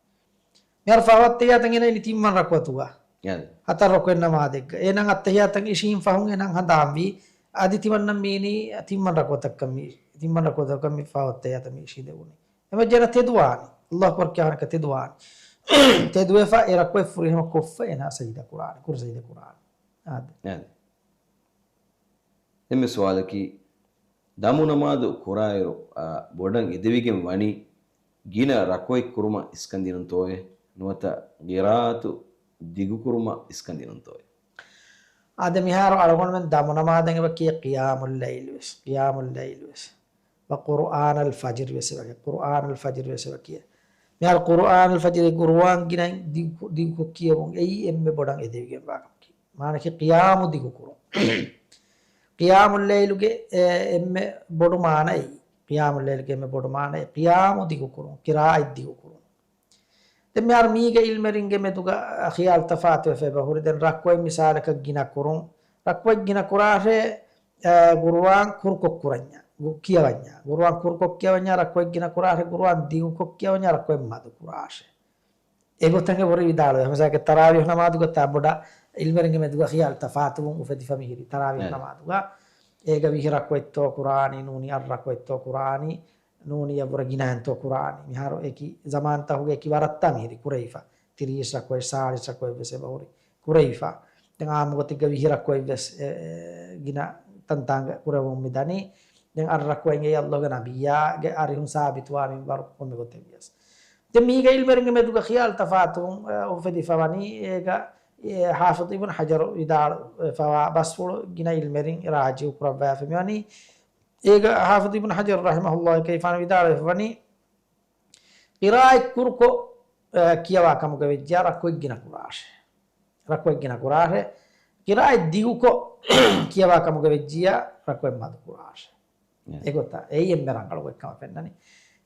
މިހާރު ފަހު އައްތަޙިއްޔާތަށް އޭނަ އިނީ ތިންވަނަ ރަކުޢަތުގަ. އެ. ހަތަރު ރަކުޢަތް ނަމާދެއްގަ. އޭނަ އައްތަޙިއްޔާތަށް އިށީން ފަހުން އޭނަ ހަނދާންވީ. އަދި ތިމަންނަ މީނީ ތިންވަނަ ރަކުޢަތަކަށް މި، ތިންވަނަ ރަކުޢަތަކަށް މި ފަހު އައްތަޙިއްޔާތަށް މި އިށީނދެވުނީ. އެމަޖެ އޭނަ ތެދުވާނީ. އައްލާހު އަކްބަރު ކިޔާ ހަނަކަށް ތެދުވާނީ. ތެދުވެފަ އެ ރަކުޢަތް ފުރިހަމަ ކޮށްފަ އޭނަ ސަޖިދަ ކުރާނީ. ކުރު ސަޖިދަ ކުރާނީ. އާދެ. އާދެ. ދެންމެ ސުވާލަކީ، ދަމު ނަމާދު ކުރާއިރު، އާ، ބޮޑަށް އެދެވިގެން ވަނީ ގިނަ ރަކުޢަތް ކުރުމަށް އިސްކަންދިނުންތޯއޭ؟ ނުވަތަ ޤިރާއަތު ދިގުކުރުމަށް އިސްކަންދިނުންތޯއޭ؟ އާދެ، މިހާރު އަޅުގަނޑުމެން ދަމު ނަމާދަށް އެބަ ކިޔޭ ޤިޔާމުއް ލައިލް ވެސް، ޤިޔާމުއް ލައިލް ވެސް، ވަ ޤުރުއާނަލް ފަޖްރި ވެސް އެބަ ކިޔޭ، ޤުރުއާނަލް ފަޖްރި ވެސް އެބަ ކިޔޭ. މިހާރު ޤުރުއާނަލް ފަޖްރި ޤުރުއާން ގިނައިން ދިގު، ދިގުކޮށް ކިޔެވުން އެއީ އެންމެ ބޮޑަށް އެދެވިގެންވާ ކަމަކީ. މާނައަކީ ޤިޔާމު ދިގުކުރުން. ޤިޔާމުއްލައިލުގެ، އެ، އެންމެ ބޮޑު މާނައީ، ޤިޔާމުއްލައިލުގެ އެންމެ ބޮޑު މާނައީ ޤިޔާމު ދިގުކުރުން، ޤިރާއަތް ދިގުކުރުން. ދެން މިހާރު މީގެ ޢިލްމެރިންގެ މެދުގަ ޚިޔާލު ތަފާތުވެފަ އެބަ ހުރި. ދެން ރަކުޢަތް މިސާލަކަށް ގިނަ ކުރުން، ރަކުޢަތް ގިނަ ކުރާށޭ، އެ، ޤުރުއާން ކުރުކޮށް ކުރަންޏާ، ގު-، ކިޔަވަންޏާ. ޤުރުއާން ކުރުކޮށް ކިޔަވަންޏާ، ރަކުޢަތް ގިނަ ކުރާށޭ، ޤުރުއާން ދިގުކޮށް ކިޔަވަންޏާ، ރަކުޢަތް މަދު ކުރާށޭ. އެގޮތަށް އެބަހުރި ވިދާޅުވެ. މިސާލަކަށް ތަރާވީޙު ނަމާދުގަ ތާ ބޮޑަށް ޢިލްމެރިންގެ މެދުގަ ޚިޔާލު ތަފާތުވުން އުފެދިފަ މިހިރީ ތަރާވީޙު އެ. ނަމާދުގަ. އޭގަ ވިހި ރަކުޢަތްތޯ ކުރާނީ، ނޫނީ އަށް ރަކުޢަތްތޯ ކުރާނީ، ނޫނީ އެއަށްވުރެ ގިނައިންތޯ ކުރާނީ. މިހާރު އެކި ޒަމާންތަކުގަ އެކި ވަރަށްތާ މިހިރީ ކުރެވިފަ. ތިރީސް ރަކުޢަތް، ސާޅީސް ރަކުޢަތް ވެސް އެބަހުރި ކުރެވިފަ. ދެން އާއްމު ގޮތެއްގަ ވިހި ރަކުޢަތް ވެސް، އެ، އެ، ގިނަ ތަންތާނގަ ކުރެވުން މި ދަނީ. ދެން އަށް ރަކުޢަތް އެއީ އައްލާހުގެ ނަބިއްޔާގެ އަރިހުން ސާބިތުވާ މިންވަރު ކޮންމެ ގޮތެއް ވިޔަސް. ދެން މީގެ ޢިލްމެރިންގެ މެދުގަ ޚިޔާލު ތަފާތުވުން، އެ، އުފެދިފަ ވަނީ އޭގަ، އެ، ޙާފިޡު އިބްނު ޙަޖަރު ވިދާޅުވެފަވާ ބަސްފުޅު ގިނަ ޢިލްމެރިން ރާޖިޙު ކުރައްވާފަ މިވަނީ. އޭގަ ޙާފިޡު އިބްނު ޙަޖަރު ރަޙިމަހުﷲ އެކަލޭގެފާނު ވިދާޅުވެފަ ވަނީ، ޤިރާއަތް ކުރުކޮށް، އަ، ކިޔަވާ ކަމުގަ ވެއްޖިޔާ ރަކުޢަތް ގިނަ ކުރާށޭ. ރަކުޢަތް ގިނަ ކުރާށޭ. ޤިރާއަތް ދިގުކޮށް ކިޔަވާ ކަމުގަ ވެއްޖިޔާ ރަކުޢަތް މަދު ކުރާށޭ. އެ. އެގޮތަށް އެއީ އެންމެ ރަނގަޅު ގޮތްކަމަށް ފެންނަނީ.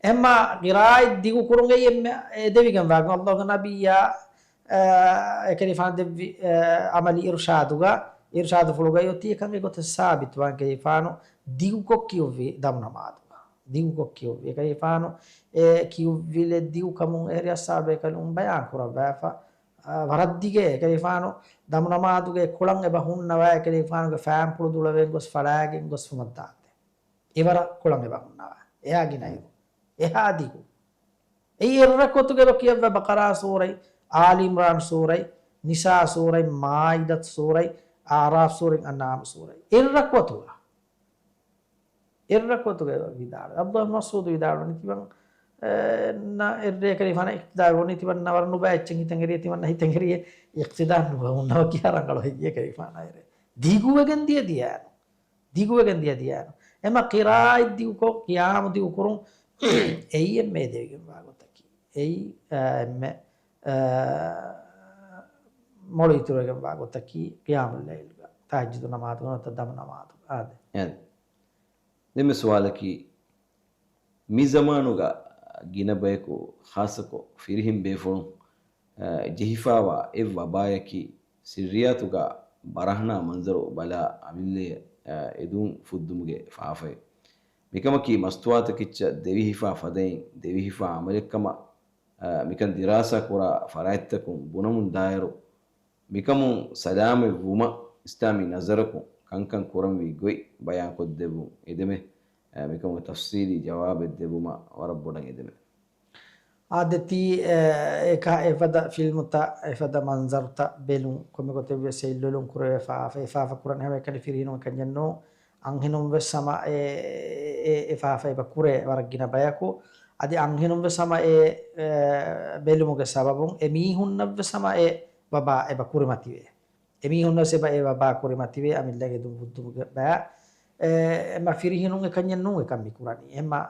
އެހެންމާ ޤިރާއަތް ދިގު ކުރުން އެއީ އެންމެ އެދެވިގެން ވާ ގޮތް. އައްލާހުގެ ނަބިއްޔާ، އަ، އެކަލޭގެފާނު ދެއްވި، އަ، ޢަމަލީ އިރުޝާދުގަ، އިރުޝާދުފުޅުގައި އޮތީ އެކަން އެގޮތަށް ސާބިތުވާން އެކަލޭގެފާނު ދިގުކޮށް ކިޔުއްވި ދަމު ނަމާދު. ދިގުކޮށް ކިޔުއްވި. އެކަލޭގެފާނު އެ ކިޔުއްވިލެއް ދިގު ކަމުން އެހެރީ އަޞްޙާބު ބޭކަލުން ބަޔާން ކުރައްވާފަ، އާ، ވަރަށް ދިގޭ. އެކަލޭގެފާނު ދަމު ނަމާދުގެ ކޮޅަށް އެބަ ހުންނަވާ، އެކަލޭގެފާނުގެ ފާންޕުޅު ދުޅަވެން ގޮސް ފަޅާގެން ގޮސްފުމަށް ދާންދެން. އެވަރަށް ކޮޅަށް އެބަ ހުންނަވާ. އެހާ ގިނައިރު. އެހާ ދިގު. އެއީ އެއް ރަކުޢަތުގަ އެބަ ކިޔައްވާ ބަޤަރާ ސޫރަތް، އާލި ޢިމްރާން ސޫރަތް، ނިސާ ސޫރަތް، މާއިދަތު ސޫރަތް، އަޢުރާފް ސޫރަތް، އަންޢާމް ސޫރަތް. އެއް ރަކުޢަތުގަ. އެއް ރަކުޢަތުގަ އެބަ ވިދާޅުވި. ޢަބްދުﷲ ބިން މަސްޢޫދު ވިދާޅުވަނީ ތިމަން، އެ، ނަ، އެއްރޭ ކަލޭގެފާނަށް އިޤްތިދާ ވަނީ ތިމަންނަ ވަރަށް ނުބައި އެއްޗެއް ހިތަށް އެރިއޭ، ތިމަންނަ ހިތަށް އެރިއޭ އިޤްތިދާ ނުވަ ހުންނަވަ ކިޔާ ރަނގަޅު ހެއްޔޭ ކަލޭގެފާނާ އެރޭ. ދިގުވެގެން ދިޔަ ދިޔައިނު. ދިގުވެގެން ދިޔަ ދިޔައިނު. އެމަ ޤިރާއަތް ދިގުކޮށް، ޤިޔާމު ދިގުކުރުން އެއީ އެންމެ ދެވިގެންވާ ގޮތަކީ. އެއީ، އާ، އެންމެ، އާ، މޮޅު އިތުރުވެގެންވާ ގޮތަކީ ޤިޔާމުއްލައިލުގަ، ތަހައްޖުދު ނަމާދުގަ ނުވަތަ ދަމު ނަމާދުގަ. އާދެ. އެ. ދެންމެ ސުވާލަކީ، މި ޒަމާނުގަ ގިނަ ބަޔަކު ޚާއްޞަކޮށް ފިރިހެން ބޭފުޅުން، އަ، ޖެހިފާވާ އެއް ވަބާޔަކީ ސިއްރިއްޔާތުގަ ބަރަހަނާ މަންޒަރު ބަލާ އަމިއްލައަށް، އަ، އެދުން ފުއްދުމުގެ ފާފައެއް. މިކަމަކީ މަސްތުވާތަކެއްޗަށް ދެވިހިފާ ފަދައިން ދެވިހިފާ އަމަލެއްކަމަށް، އަ، މިކަން ދިރާސާކުރާ ފަރާތްތަކުން ބުނަމުންދާއިރު، މިކަމުން ސަލާމަތްވުމަށް އިސްލާމީ ނަޒަރަކުން ކަންކަން ކުރަންވީ ގޮތް ބަޔާންކޮށްދެއްވުން އެދެމެ، އަ، މިކަމުގެ ތަފްސީލީ ޖަވާބެއް ދެއްވުމަށް ވަރަށް ބޮޑަށް އެދެމެ. އާދެ، ތީ، އެ، އެކަ-، އެފަދަ ފިލްމުތައް، އެފަދަ މަންޒަރުތައް ބެލުން ކޮންމެ ގޮތެއްވެސް އެއީ ލޮލުން ކުރެވޭ ފާފަ، އެ ފާފަ ކުރަން ހަމައެކަނި ފިރިހެނުން އެކަންޏެއް ނޫން. އަންހެނުން ވެސް ހަމަ އެ، އެ، އެ ފާފަ އެބަ ކުރޭ ވަރަށް ގިނަ ބަޔަކު. އަދި އަންހެނުން ވެސް ހަމަ އެ، އެ، ބެލުމުގެ ސަބަބުން އެ މީހުންނަށް ވެސް ހަމަ އެ ވަބާ އެބަ ކުރިމަތިވޭ. އެމީހުންނަށް އެބަ އެ ވަބާ ކުރިމަތިވޭ އަމިއްލައަށް އެދުން ފުއްދުމުގެ ބަޔަށް. އެ، އެމަ ފިރިހެނުން އެކަންޏެއް ނޫން އެކަން މި ކުރަނީ. އެމަ،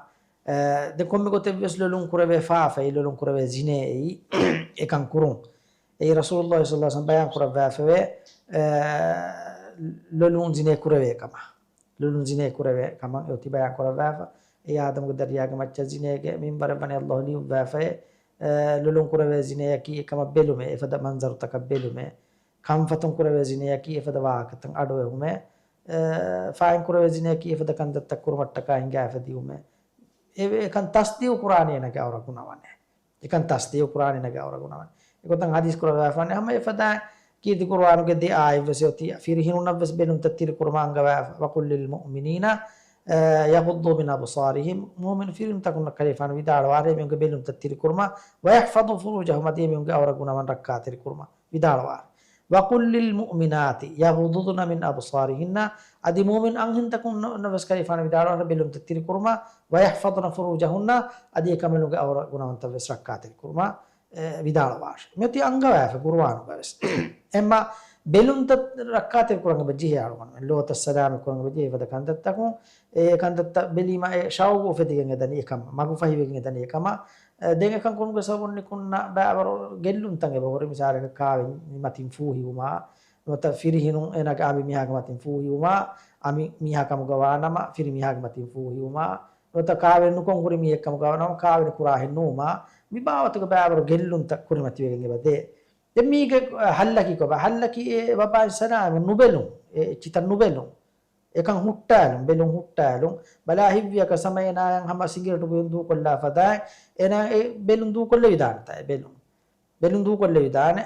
އެ، ދެން ކޮންމެ ގޮތެއް ވެސް ލޮލުން ކުރެވޭ ފާފައެއް، ލޮލުން ކުރެވޭ ޒިނޭއެއް އެކަން ކުރުން. އެއީ ރަސޫލުﷲ ޞައްލަﷲ ޢަލައިހި ވަސައްލަމަ ބަޔާން ކުރައްވާފަވޭ، އެ، ލޮލުން ޒިނޭ ކުރެވޭ ކަމަށް. ލޮލުން ޒިނޭ ކުރެވޭ ކަމަށް އެ އޮތީ ބަޔާން ކުރައްވާފަ. އެ އާދަމުގެ ދަރިޔާގެ މައްޗަށް ޒިނޭގެ މިންވަރެއް ވަނީ ﷲ ލިޔުއްވާފައޭ. އެ، ލޮލުން ކުރެވޭ ޒިނޭއަކީ އެކަމަށް ބެލުމޭ، އެފަދަ މަންޒަރުތަކަށް ބެލުމޭ. ކަންފަތުން ކުރެވޭ ޒިނޭއަކީ އެފަދަ ވާހަކަތައް އަޑުއެހުމޭ. އެ، ފާއިން ކުރެވޭ ޒިނޭއަކީ އެފަދަ ކަންތައްތައް ކުރުމަށްޓަކާ ހިނގާފަ ދިއުމޭ. އެ، އެކަން ތަސްދީގު ކުރާނީ އޭނަގެ އައުރަ ގުނަވަނޭ. އެކަން ތަސްދީގު ކުރާނީ އޭނަގެ އައުރަ ގުނަވަން. އެގޮތަށް ޙަދީޘް ކުރައްވާފަ ވަނީ ހަމަ އެފަދައިން ކީރިތި ޤުރުއާނުގެ ދެ އާޔަތް ވެސް އޮތީ ފިރިހެނުންނަށް ވެސް ބެލުންތައް ތިރިކުރުމަށް އަންގަވާފަ. وَقُلْ لِلْمُؤْمِنِينَ، އަ، يَغُضُّوا مِنْ أَبْصَارِهِمْ، މުއުމިނު ފިރިހެނުންތަކުންނަށް ކަލޭގެފާނު ވިދާޅުވާށޭ އެމީހުންގެ ބެލުންތައް ތިރިކުރުމަށް، وَيَحْفَظُوا فُرُوجَهُمْ، އަދި އެމީހުންގެ އައުރަ ގުނަވަން ރައްކާތެރި ކުރުމަށް ވިދާޅުވާށޭ. وَقُلْ لِلْمُؤْمِنَاتِ يَغْضُضْنَ مِنْ أَبْصَارِهِنَّ، އަދި މުއުމިން އަންހެންތަކުންނަށް ވެސް ކަލޭގެފާނު ވިދާޅުވާށޭ ބެލުންތައް ތިރިކުރުމަށް، وَيَحْفَظْنَ فُرُوجَهُنَّ، އަދި އެކަމަލުގެ އައުރަ ގުނަވަންތައް ވެސް ރައްކާތެރި ކުރުމަށް، އެ، ވިދާޅުވާށޭ. މިއޮތީ އަންގަވާފަ ޤުރުއާނުގަ ވެސް. އެމަ ބެލުންތައް ރައްކާތެރި ކުރަން އެބަ ޖެހޭ އަޅުގަނޑުމެން. ލޯތައް ސަލާމަތް ކުރަން އެބަ ޖެހޭ އެފަދަ ކަންތައްތަކުން. އެ ކަންތައްތައް ބެލީމަ އެ ޝައުގު އުފެދިގެން އެދަނީ އެކަމަށް، މަގުފަހިވެގެން އެދަނީ އެކަމަށް. އެ، ދެން އެކަން ކުރުމުގެ ސަބަބުން ނިކުންނަ ބައިވަރު ގެއްލުންތައް އެބަ ހުރި. މިސާލަކަށް ކާވެން މި މަތިން ފޫހިވުމާ، ނުވަތަ ފިރިހެނުން އޭނާގެ އަނބި މީހާގެ މަތިން ފޫހިވުމާ، އަނބި މީހާ ކަމުގަ ވާނަމަ ފިރި މީހާގެ މަތިން ފޫހިވުމާ، ނުވަތަ ކާވެނި ނުކޮށް ހުރި މީހެއް ކަމުގަ ވާނަމަ ކާވެނި ކުރާހެއް ނުވުމާ، މި ބާވަތުގެ ބައިވަރު ގެއްލުންތައް ކުރިމަތިވެގެން އެބަ ދޭ. ދެން މީގެ ހައްލަކީ ކޮބާ؟ ހައްލަކީ އެ ވަބާއިން ސަލާމަތް ނުބެލުން، އެ އެއްޗިތައް ނުބެލުން. އެކަން ހުއްޓާލުން، ބެލުން ހުއްޓާލުން. ބަލާ ހިތްވިޔަކަސް ހަމަ އޭނާއަށް ހަމަ ސިނގިރޭޓު ބުއިން ދޫކޮށްލާ ފަދައިން، އޭނާ އެ ބެލުން ދޫކޮށްލެވިދާނެތާ އެ ބެލުން. ބެލުން ދޫކޮށްލެވިދާނެ.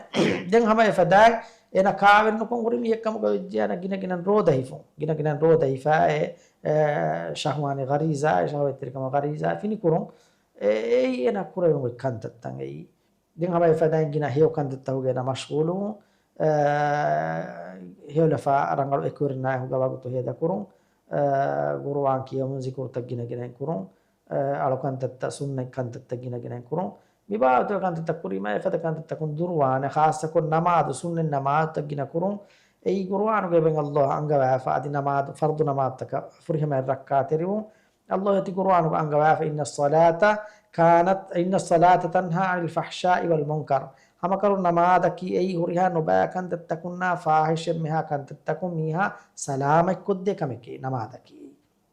ދެން ހަމަ އެ ފަދައިން އޭނާ ކާވެނި ނުކޮށް ހުރި މީހެއް ކަމުގަ ވެއްޖެ އޭނާ ގިނަ ގިނަ ރޯދަ ހިފުން. ގިނަ ގިނަ ރޯދަ ހިފާ އެ، އެ، ޝަހްވާނީ ޣަރީޒާ، އެ ޝަހްވަތްތެރިކަމަށް ޣަރީޒާ ފިނިކުރުން. އެ، އެއީ އޭނާ ކުރެވެން އޮތް ކަންތައްތައް އެއީ. ދެން ހަމަ އެފަދައިން ގިނަ ހެޔޮ ކަންތައްތަކުގައި މަޝްޣޫލުވުން، އަ، ހެޔޮލަފާ ރަނގަޅު އެކުވެރިންނާ އެކުގަ ވަގުތު ހޭދަކުރުން، އަ، ޤުރުއާން ކިޔަމުން، ޒިކުރުތައް ގިނަ ގިނައިން ކުރުން، އަ، އަޅުކަންތައްތައް، ސުންނަތް ކަންތައްތައް ގިނަ ގިނައިން ކުރުން. މި ބާވަތުގެ ކަންތައްތައް ކުރީމަ އެފަދަ ކަންތައްތަކުން ދުރުވާނެ، ޚާއްޞަކޮށް ނަމާދު، ސުންނަތް ނަމާދުތައް ގިނަ ކުރުން. އެއީ ޤުރުއާނުގައި އެބައިން ﷲ އަންގަވާފަ، އަދި ނަމާދު، ފަރުޟު ނަމާދުތަކަށް ފުރިހަމައަށް ރައްކާތެރިވުން. ﷲ އޮތީ ޤުރުއާނުގަ އަންގަވާފަ، إِنَّ الصَّلَاةَ كَانَتْ، إِنَّ الصَّلَاةَ تَنْهَىٰ عَنِ الْفَحْشَاءِ وَالْمُنكَرِ. ހަމަކަށަވަރު ނަމާދަކީ އެއީ ހުރިހާ ނުބައި ކަންތައްތަކުންނާ ފާޙިޝް އެންމެހާ ކަންތައްތަކުން މީހާ ސަލާމަތްކޮށްދޭ ކަމެކޭ ނަމާދަކީ.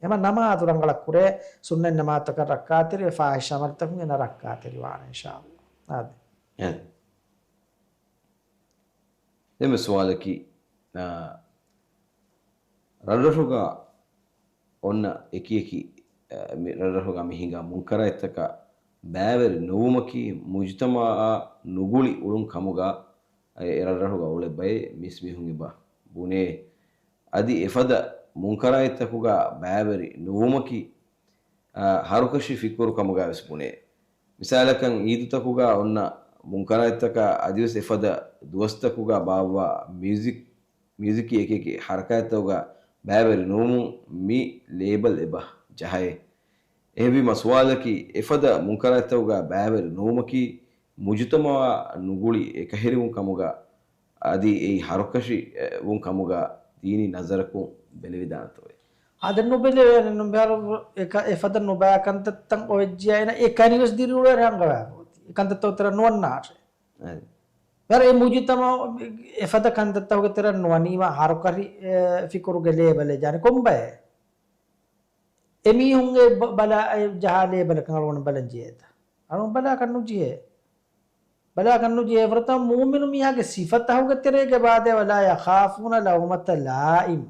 އެމަ ނަމާދު ރަނގަޅަށް ކުރޭ، ސުންނަތް ނަމާދުތަކަށް ރައްކާތެރިވެ، ފާޙިޝް ޢަމަލުތަކުން އޭނާ ރައްކާތެރިވާނެ އިންޝާﷲ. އާދެ. އެ. ދެންމެ ސުވާލަކީ، އާ، ރަށްރަށުގަ އޮންނަ އެކިއެކި އަ، މި ރަށްރަށުގަ މި ހިނގާ މުންކަރާތްތަކަށް ބައިވެރި ނުވުމަކީ މުޖުތަމަޢާ ނުގުޅި އުޅުން ކަމުގަ އެ ރަށްރަށުގަ އުޅޭ ބައެއް މީސްމީހުން އެބަ ބުނޭ. އަދި އެފަދަ މުންކަރާތްތަކުގަ ބައިވެރި ނުވުމަކީ، އަ، ހަރުކަށި ފިކުރު ކަމުގަ ވެސް ބުނޭ. މިސާލަކަށް އީދުތަކުގަ އޮންނަ މުންކަރާތްތަކަށް އަދިވެސް އެފަދަ ދުވަސްތަކުގަ ބާއްވާ މިއުޒިކް މިއުޒިކީ އެކިއެކި ޙަރަކާތްތަކުގަ ބައިވެރި ނުވުމުން މި ލޭބަލް އެބަ ޖަހައޭ. އެހެންވީމަ ސުވާލަކީ، އެފަދަ މުންކަރާތްތަކުގަ ބައިވެރި ނުވުމަކީ މުޖުތަމަޢާ ނުގުޅި އެކަހެރިވުން ކަމުގަ އަދި އެއީ ހަރުކަށި، އެ، ވުން ކަމުގަ ދީނީ ނަޒަރަކުން ބެލެވިދާނެތޯއޭ؟ އާދެ، ނުބެލެވޭނެ، ނުބެހާރު އެކަ-، އެފަދަ ނުބައި ކަންތައްތައް އޮވެއްޖިޔާ އޭނަ އެކަނިވެސް ދިރިއުޅޭ ރަނގަޅަށް އޮތީ. އެކަންތައްތައް އޮތަރަށް ނުވަންނާށޭ. އަދި ވަރަށް އެ މުޖުތަމަޢު އެފަދަ ކަންތައްތަކުގެ ތެރެއަށް ނުވަނީމަ ހަރުކަށި، އެ، ފިކުރުގެ ލޭބަލެއް ޖާނެ ކޮންބައެއް؟ އެމީހުންގެ ބަ-، ބަލާ، އެ، ޖަހާ ލޭބަލަކަށް އަޅުގަނޑު ބަލަން ޖެހޭތަ؟ އަޅުގަނޑު ބަލާކަށް ނުޖެހޭ. ބަލާކަށް ނުޖެހޭ. ފުރަތަމަ މުއުމިނު މީހާގެ ސިފަތަހުގެ ތެރޭގެ ބާދެ، ولا يخافون لومة لائم.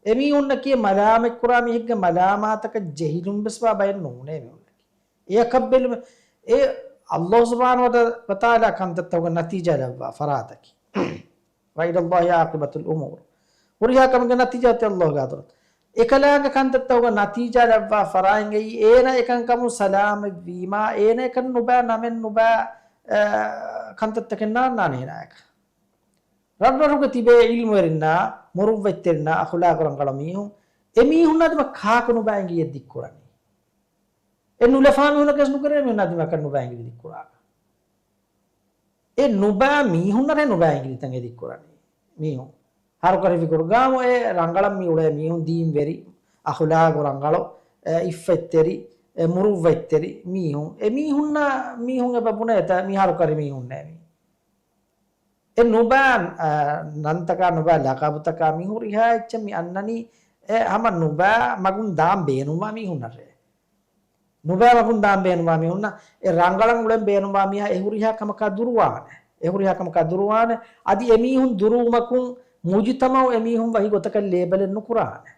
އެމީހުންނަކީ މަލާމަތްކުރާ މީހެއްގެ މަލާމާތަކަށް ޖެހިލުން ވެސް ވާ ބައެއް ނޫނޭ މީހުންނަކީ. އެޔަކަށް ބެލުމެއް، އެ ﷲ ސުބްޙާނަހޫ ވަތަޢާލާ ކަންތައްތަކުގެ ނަތީޖާ ލައްވާ ފަރާތަކީ. وإلى الله عاقبة الأمور. ހުރިހާ ކަމުގެ ނަތީޖާ އޮތީ ﷲ ގެ ޙަޟްރަތަށް. އެކަލާނގެ ކަންތައްތަކުގެ ނަތީޖާ ލައްވާ ފަރާތް އެއީ އޭނަ އެކަންކަމުން ސަލާމަތްވީމާ، އޭނަ އެކަން ނުބައި ނަމެއް ނުބައި، އަ، ކަންތައްތަކެއް ނާންނާނެ އޭނާއަކަށް. ރަށްރަށުގެ ތިބޭ ޢިލްމުވެރިންނާ، މުރުއްވަތްތެރިންނާ، އަޚުލާޤު ރަނގަޅު މީހުން، އެމީހުންނާ ދިމާ ކާކު ނުބައި އިނގިލި ދިއްކުރަނީ؟ އެ ނުލަފާ މީހުންނަކަސް ނުކުރޭ މީހުންނާ ދިމާކަށް ނުބައި އިނގިލި ދިއްކުރާކަށް. އެ ނުބައި މީހުންނަށޭ ނުބައި އިނގިލިތައް އެ ދިއްކުރަނީ. މީހުން ހަރުކަށި ފިކުރު ގާމު އެ ރަނގަޅަށް މި އުޅޭ މީހުން ދީންވެރި، އަޚުލާޤު ރަނގަޅު، އެ އިއްފަތްތެރި، އެ މުރުއްވަތްތެރި މީހުން. އެ މީހުންނާ މީހުން އެބަ ބުނޭތަ މީ ހަރުކަށި މީހުންނޭ މީ. އެ ނުބައި، އަ، ނަންތަކާ ނުބައި ލަޤަބުތަކާ މި ހުރިހާ އެއްޗެއް މި އަންނަނީ އެ ހަމަ ނުބައި މަގުން ދާން ބޭނުންވާ މީހުންނަށޭ. ނުބައި މަގުން ދާން ބޭނުންވާ މީހުންނަށް އެ ރަނގަޅަށް އުޅެން ބޭނުންވާ މީހާ އެ ހުރިހާ ކަމަކާ ދުރުވާނެ. އެ ހުރިހާ ކަމަކާ ދުރުވާނެ. އަދި އެމީހުން ދުރުވުމަކުން މުޖުތަމަޢު އެމީހުން ވަކި ގޮތަކަށް ލޭބަލެއް ނުކުރާނެ.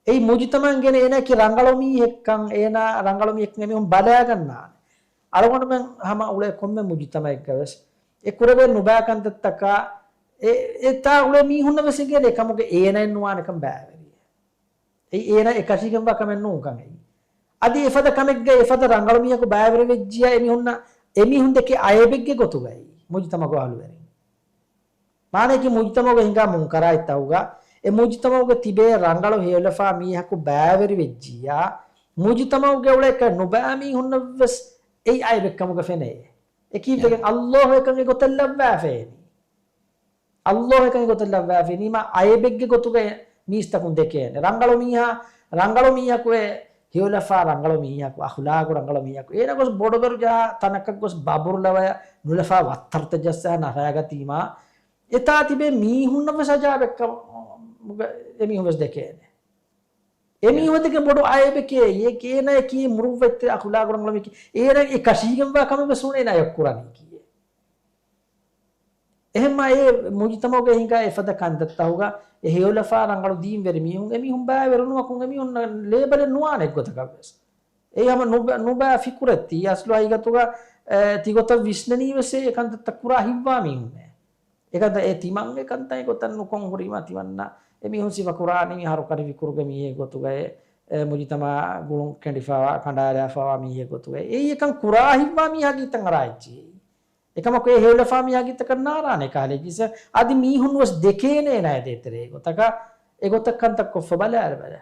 އެއީ މުޖުތަމަޢަށް ގެނެ އޭނައަކީ ރަނގަޅު މީހެއްކަން، އޭނާ ރަނގަޅު މީހެއްކަން އެމީހުން ބަލައިގަންނާނެ. އަޅުގަނޑުމެން ހަމަ އުޅޭ ކޮންމެ މުޖުތަމަޢެއްގަވެސް އެ ކުރެވޭ ނުބައި ކަންތައްތަކާ އެ، އެތާ އުޅޭ މީހުންނަށް ވެސް އިނގޭނެ އެކަމުގެ އޭނައެއް ނުވާނެކަން ބައިވެރިއެއް. އެއީ އޭނާ އެކަށީގެންވާ ކަމެއް ނޫންކަން އެއީ. އަދި އެފަދަ ކަމެއްގަ އެފަދަ ރަނގަޅު މީހަކު ބައިވެރިވެއްޖިޔާ އެމީހުންނަށް އެމީހުން ދެކޭ އައިބެއްގެ ގޮތުގައި މުޖުތަމަޢުގެ އަހުލުވެރިން. މާނަޔަކީ މުޖުތަމަޢުގަ ހިނގާ މުންކަރާތްތަކުގަ އެ މުޖުތަމަޢުގަ ތިބޭ ރަނގަޅު ހެޔޮލަފާ މީހަކު ބައިވެރިވެއްޖިޔާ، މުޖުތަމަޢުގަ އުޅޭ އެކަން ނުބައި މީހުންނަށްވެސް އެއީ އައިބެއްކަމުގަ ފެނޭ. އެކީ އެ. އެކަން ﷲ އެކަން އެގޮތަށް ލައްވާފައިނީ. ﷲ އެކަން އެގޮތަށް ލައްވާފައިނީމާ އައިބެއްގެ ގޮތުގަ މީސްތަކުން ދެކޭނެ. ރަނގަޅު މީހާ، ރަނގަޅު މީހަކު އެ ހެޔޮލަފާ ރަނގަޅު މީހަކު، އަޚުލާޤު ރަނގަޅު މީހަކު. އޭނަ ގޮސް ބޮޑުބެރު ޖަހާ ތަނަކަށް ގޮސް ބަބުރުލަވަޔަށް ނުލަފާ ވައްތަރުތައް ޖައްސާ ނަރައިގަތީމާ، އެތާ ތިބޭ މީހުންނަށް ވެސް އަޖާބެއްކަމުގަ އެމީހުން ވެސް ދެކޭނެ. އެމީހުން ދެކެން ބޮޑު އައިބެކޭ، އެ އޭނައަކީ މުރުއްވަތްތެރި އަޚުލާޤު ރަނގަޅު މީހެކޭ، އޭނަ އެ ކަށީގެންވާ ކަމެއް ވެސް ނޫނޭ އޭނަ އެއަށް ކުރަނީކީއެއް. އެހެންމާ އެ މުޖުތަމަޢުގައި ހިނގާ އެފަދަ ކަންތައްތަކުގަ އެ ހެޔޮލަފާ ރަނގަޅު ދީންވެރި މީހުން، އެމީހުން ބައިވެރި ނުވުމަކުން އެމީހުންނަށް ލޭބަލެއް ނުވާނެ އެއްގޮތަކަށް ވެސް. އެއީ ހަމަ ނުބަ-، ނުބައި ފިކުރެއް ތީ. އަސްލު ހަގީގަތުގަ، އެ، ތިގޮތަށް ވިސްނަނީ ވެސް އެ ކަންތައްތައް ކުރާ ހިތްވާ މީހުންނޭ. އެކަންތައް އެ ތިމަން އެކަންތައް އެގޮތަށް ނުކޮން ހުރީމާ ތިމަންނަ އެމީހުން ސިފަކުރާނީ ހަރުކަށި ފިކުރުގެ މީހެއް ގޮތުގައޭ، އެ، މުޖުތަމަޢަށް ގުޅުން ކެނޑިފައިވާ، ކަނޑައަރާފައިވާ މީހެއް ގޮތުގައޭ. އެއީ އެކަން ކުރާ ހިތްވާ މީހާގެ ހިތަށް އަރާ އެއްޗެއް. އެކަމަކު އެ ހެޔޮލަފާ މީހާގެ ހިތަކަށް ނާރާނެ ކަހަލަ އެއްޗެއް. އަދި މީހުން ވެސް ދެކޭނެ އޭނާ ދޭތެރޭ ގޮތަކަށް، އެގޮތަށް ކަންތައް ކޮށްފަ ބަލާލަބަލަ.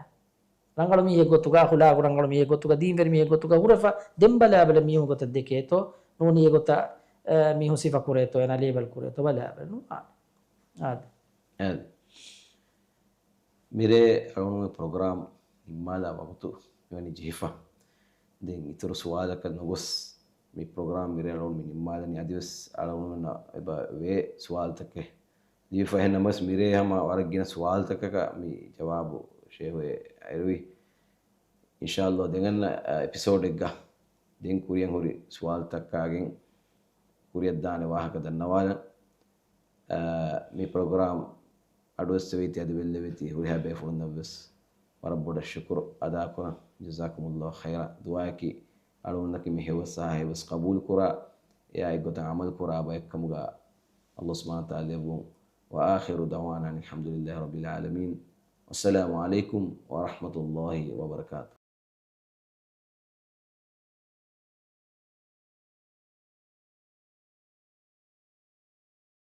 ރަނގަޅު މީހެއް ގޮތުގަ، އަޚުލާޤު ރަނގަޅު މީހެއް ގޮތުގަ، ދީންވެރި މީހެއް ގޮތުގަ ހުރެފަ ދެން ބަލާބަލަ މީހުން ގޮތަށް ދެކޭތޯ، ނޫނީ އެގޮތަށް، އެ، މީހުން ސިފަ ކުރޭތޯ، އޭނާ ލޭބަލް ކުރޭތޯ ބަލާބަލަ ނުވާނެ. އާދެ. އާދެ. މިރޭ އަޅުގަނޑުގެ ޕްރޮގްރާމް ނިންމާލާ ވަގުތު މިވަނީ ޖެހިފަ. ދެން އިތުރު ސުވާލަކަށް ނުގޮސް މި ޕްރޮގްރާމް މިރޭ އަޅުގަނޑު މި ނިންމާލަނީ. އަދިވެސް އަޅުގަނޑުމެންނަށް އެބަ ވޭ ސުވާލުތަކެއް ލިބިފަ. އެހެންނަމަވެސް މިރޭ ހަމަ ވަރަށް ގިނަ ސުވާލުތަކަކަށް މި ޖަވާބު ޝޭހު އެރުވި. އިންޝާﷲ ދެން އަންނަ، އަ، އެޕިސޯޑެއްގަ ދެން ކުރިއަށް ހުރި ސުވާލުތަކާގެން ކުރިއަށްދާނެ ވާހަކަ ދަންނަވާލަން. އަ، މި ޕްރޮގްރާމް އަޑުއެއްސެވީތީ އަދި ބެއްލެވީތީ ހުރިހާ ބޭފުޅުންނަށްވެސް ވަރަށް ބޮޑަށް ޝުކުރު އަދާކުރަން. ޖަޒާކުމުﷲ ޚައިރާ. ދުޢާއަކީ އަޅުގަނޑަކީ މި ހެޔޮ ސާހަ ހެޔޮ ކަބޫލު ކުރާ، އެއާ އެއްގޮތަށް ޢަމަލު ކުރާ ބައެއްކަމުގަ ﷲ ސުބްޙާނަހޫ ވަތަޢާލާ ލެއްވުން. وآخر دعوانا أن الحمد لله رب العالمين. والسلام عليكم ورحمة الله وبركاته.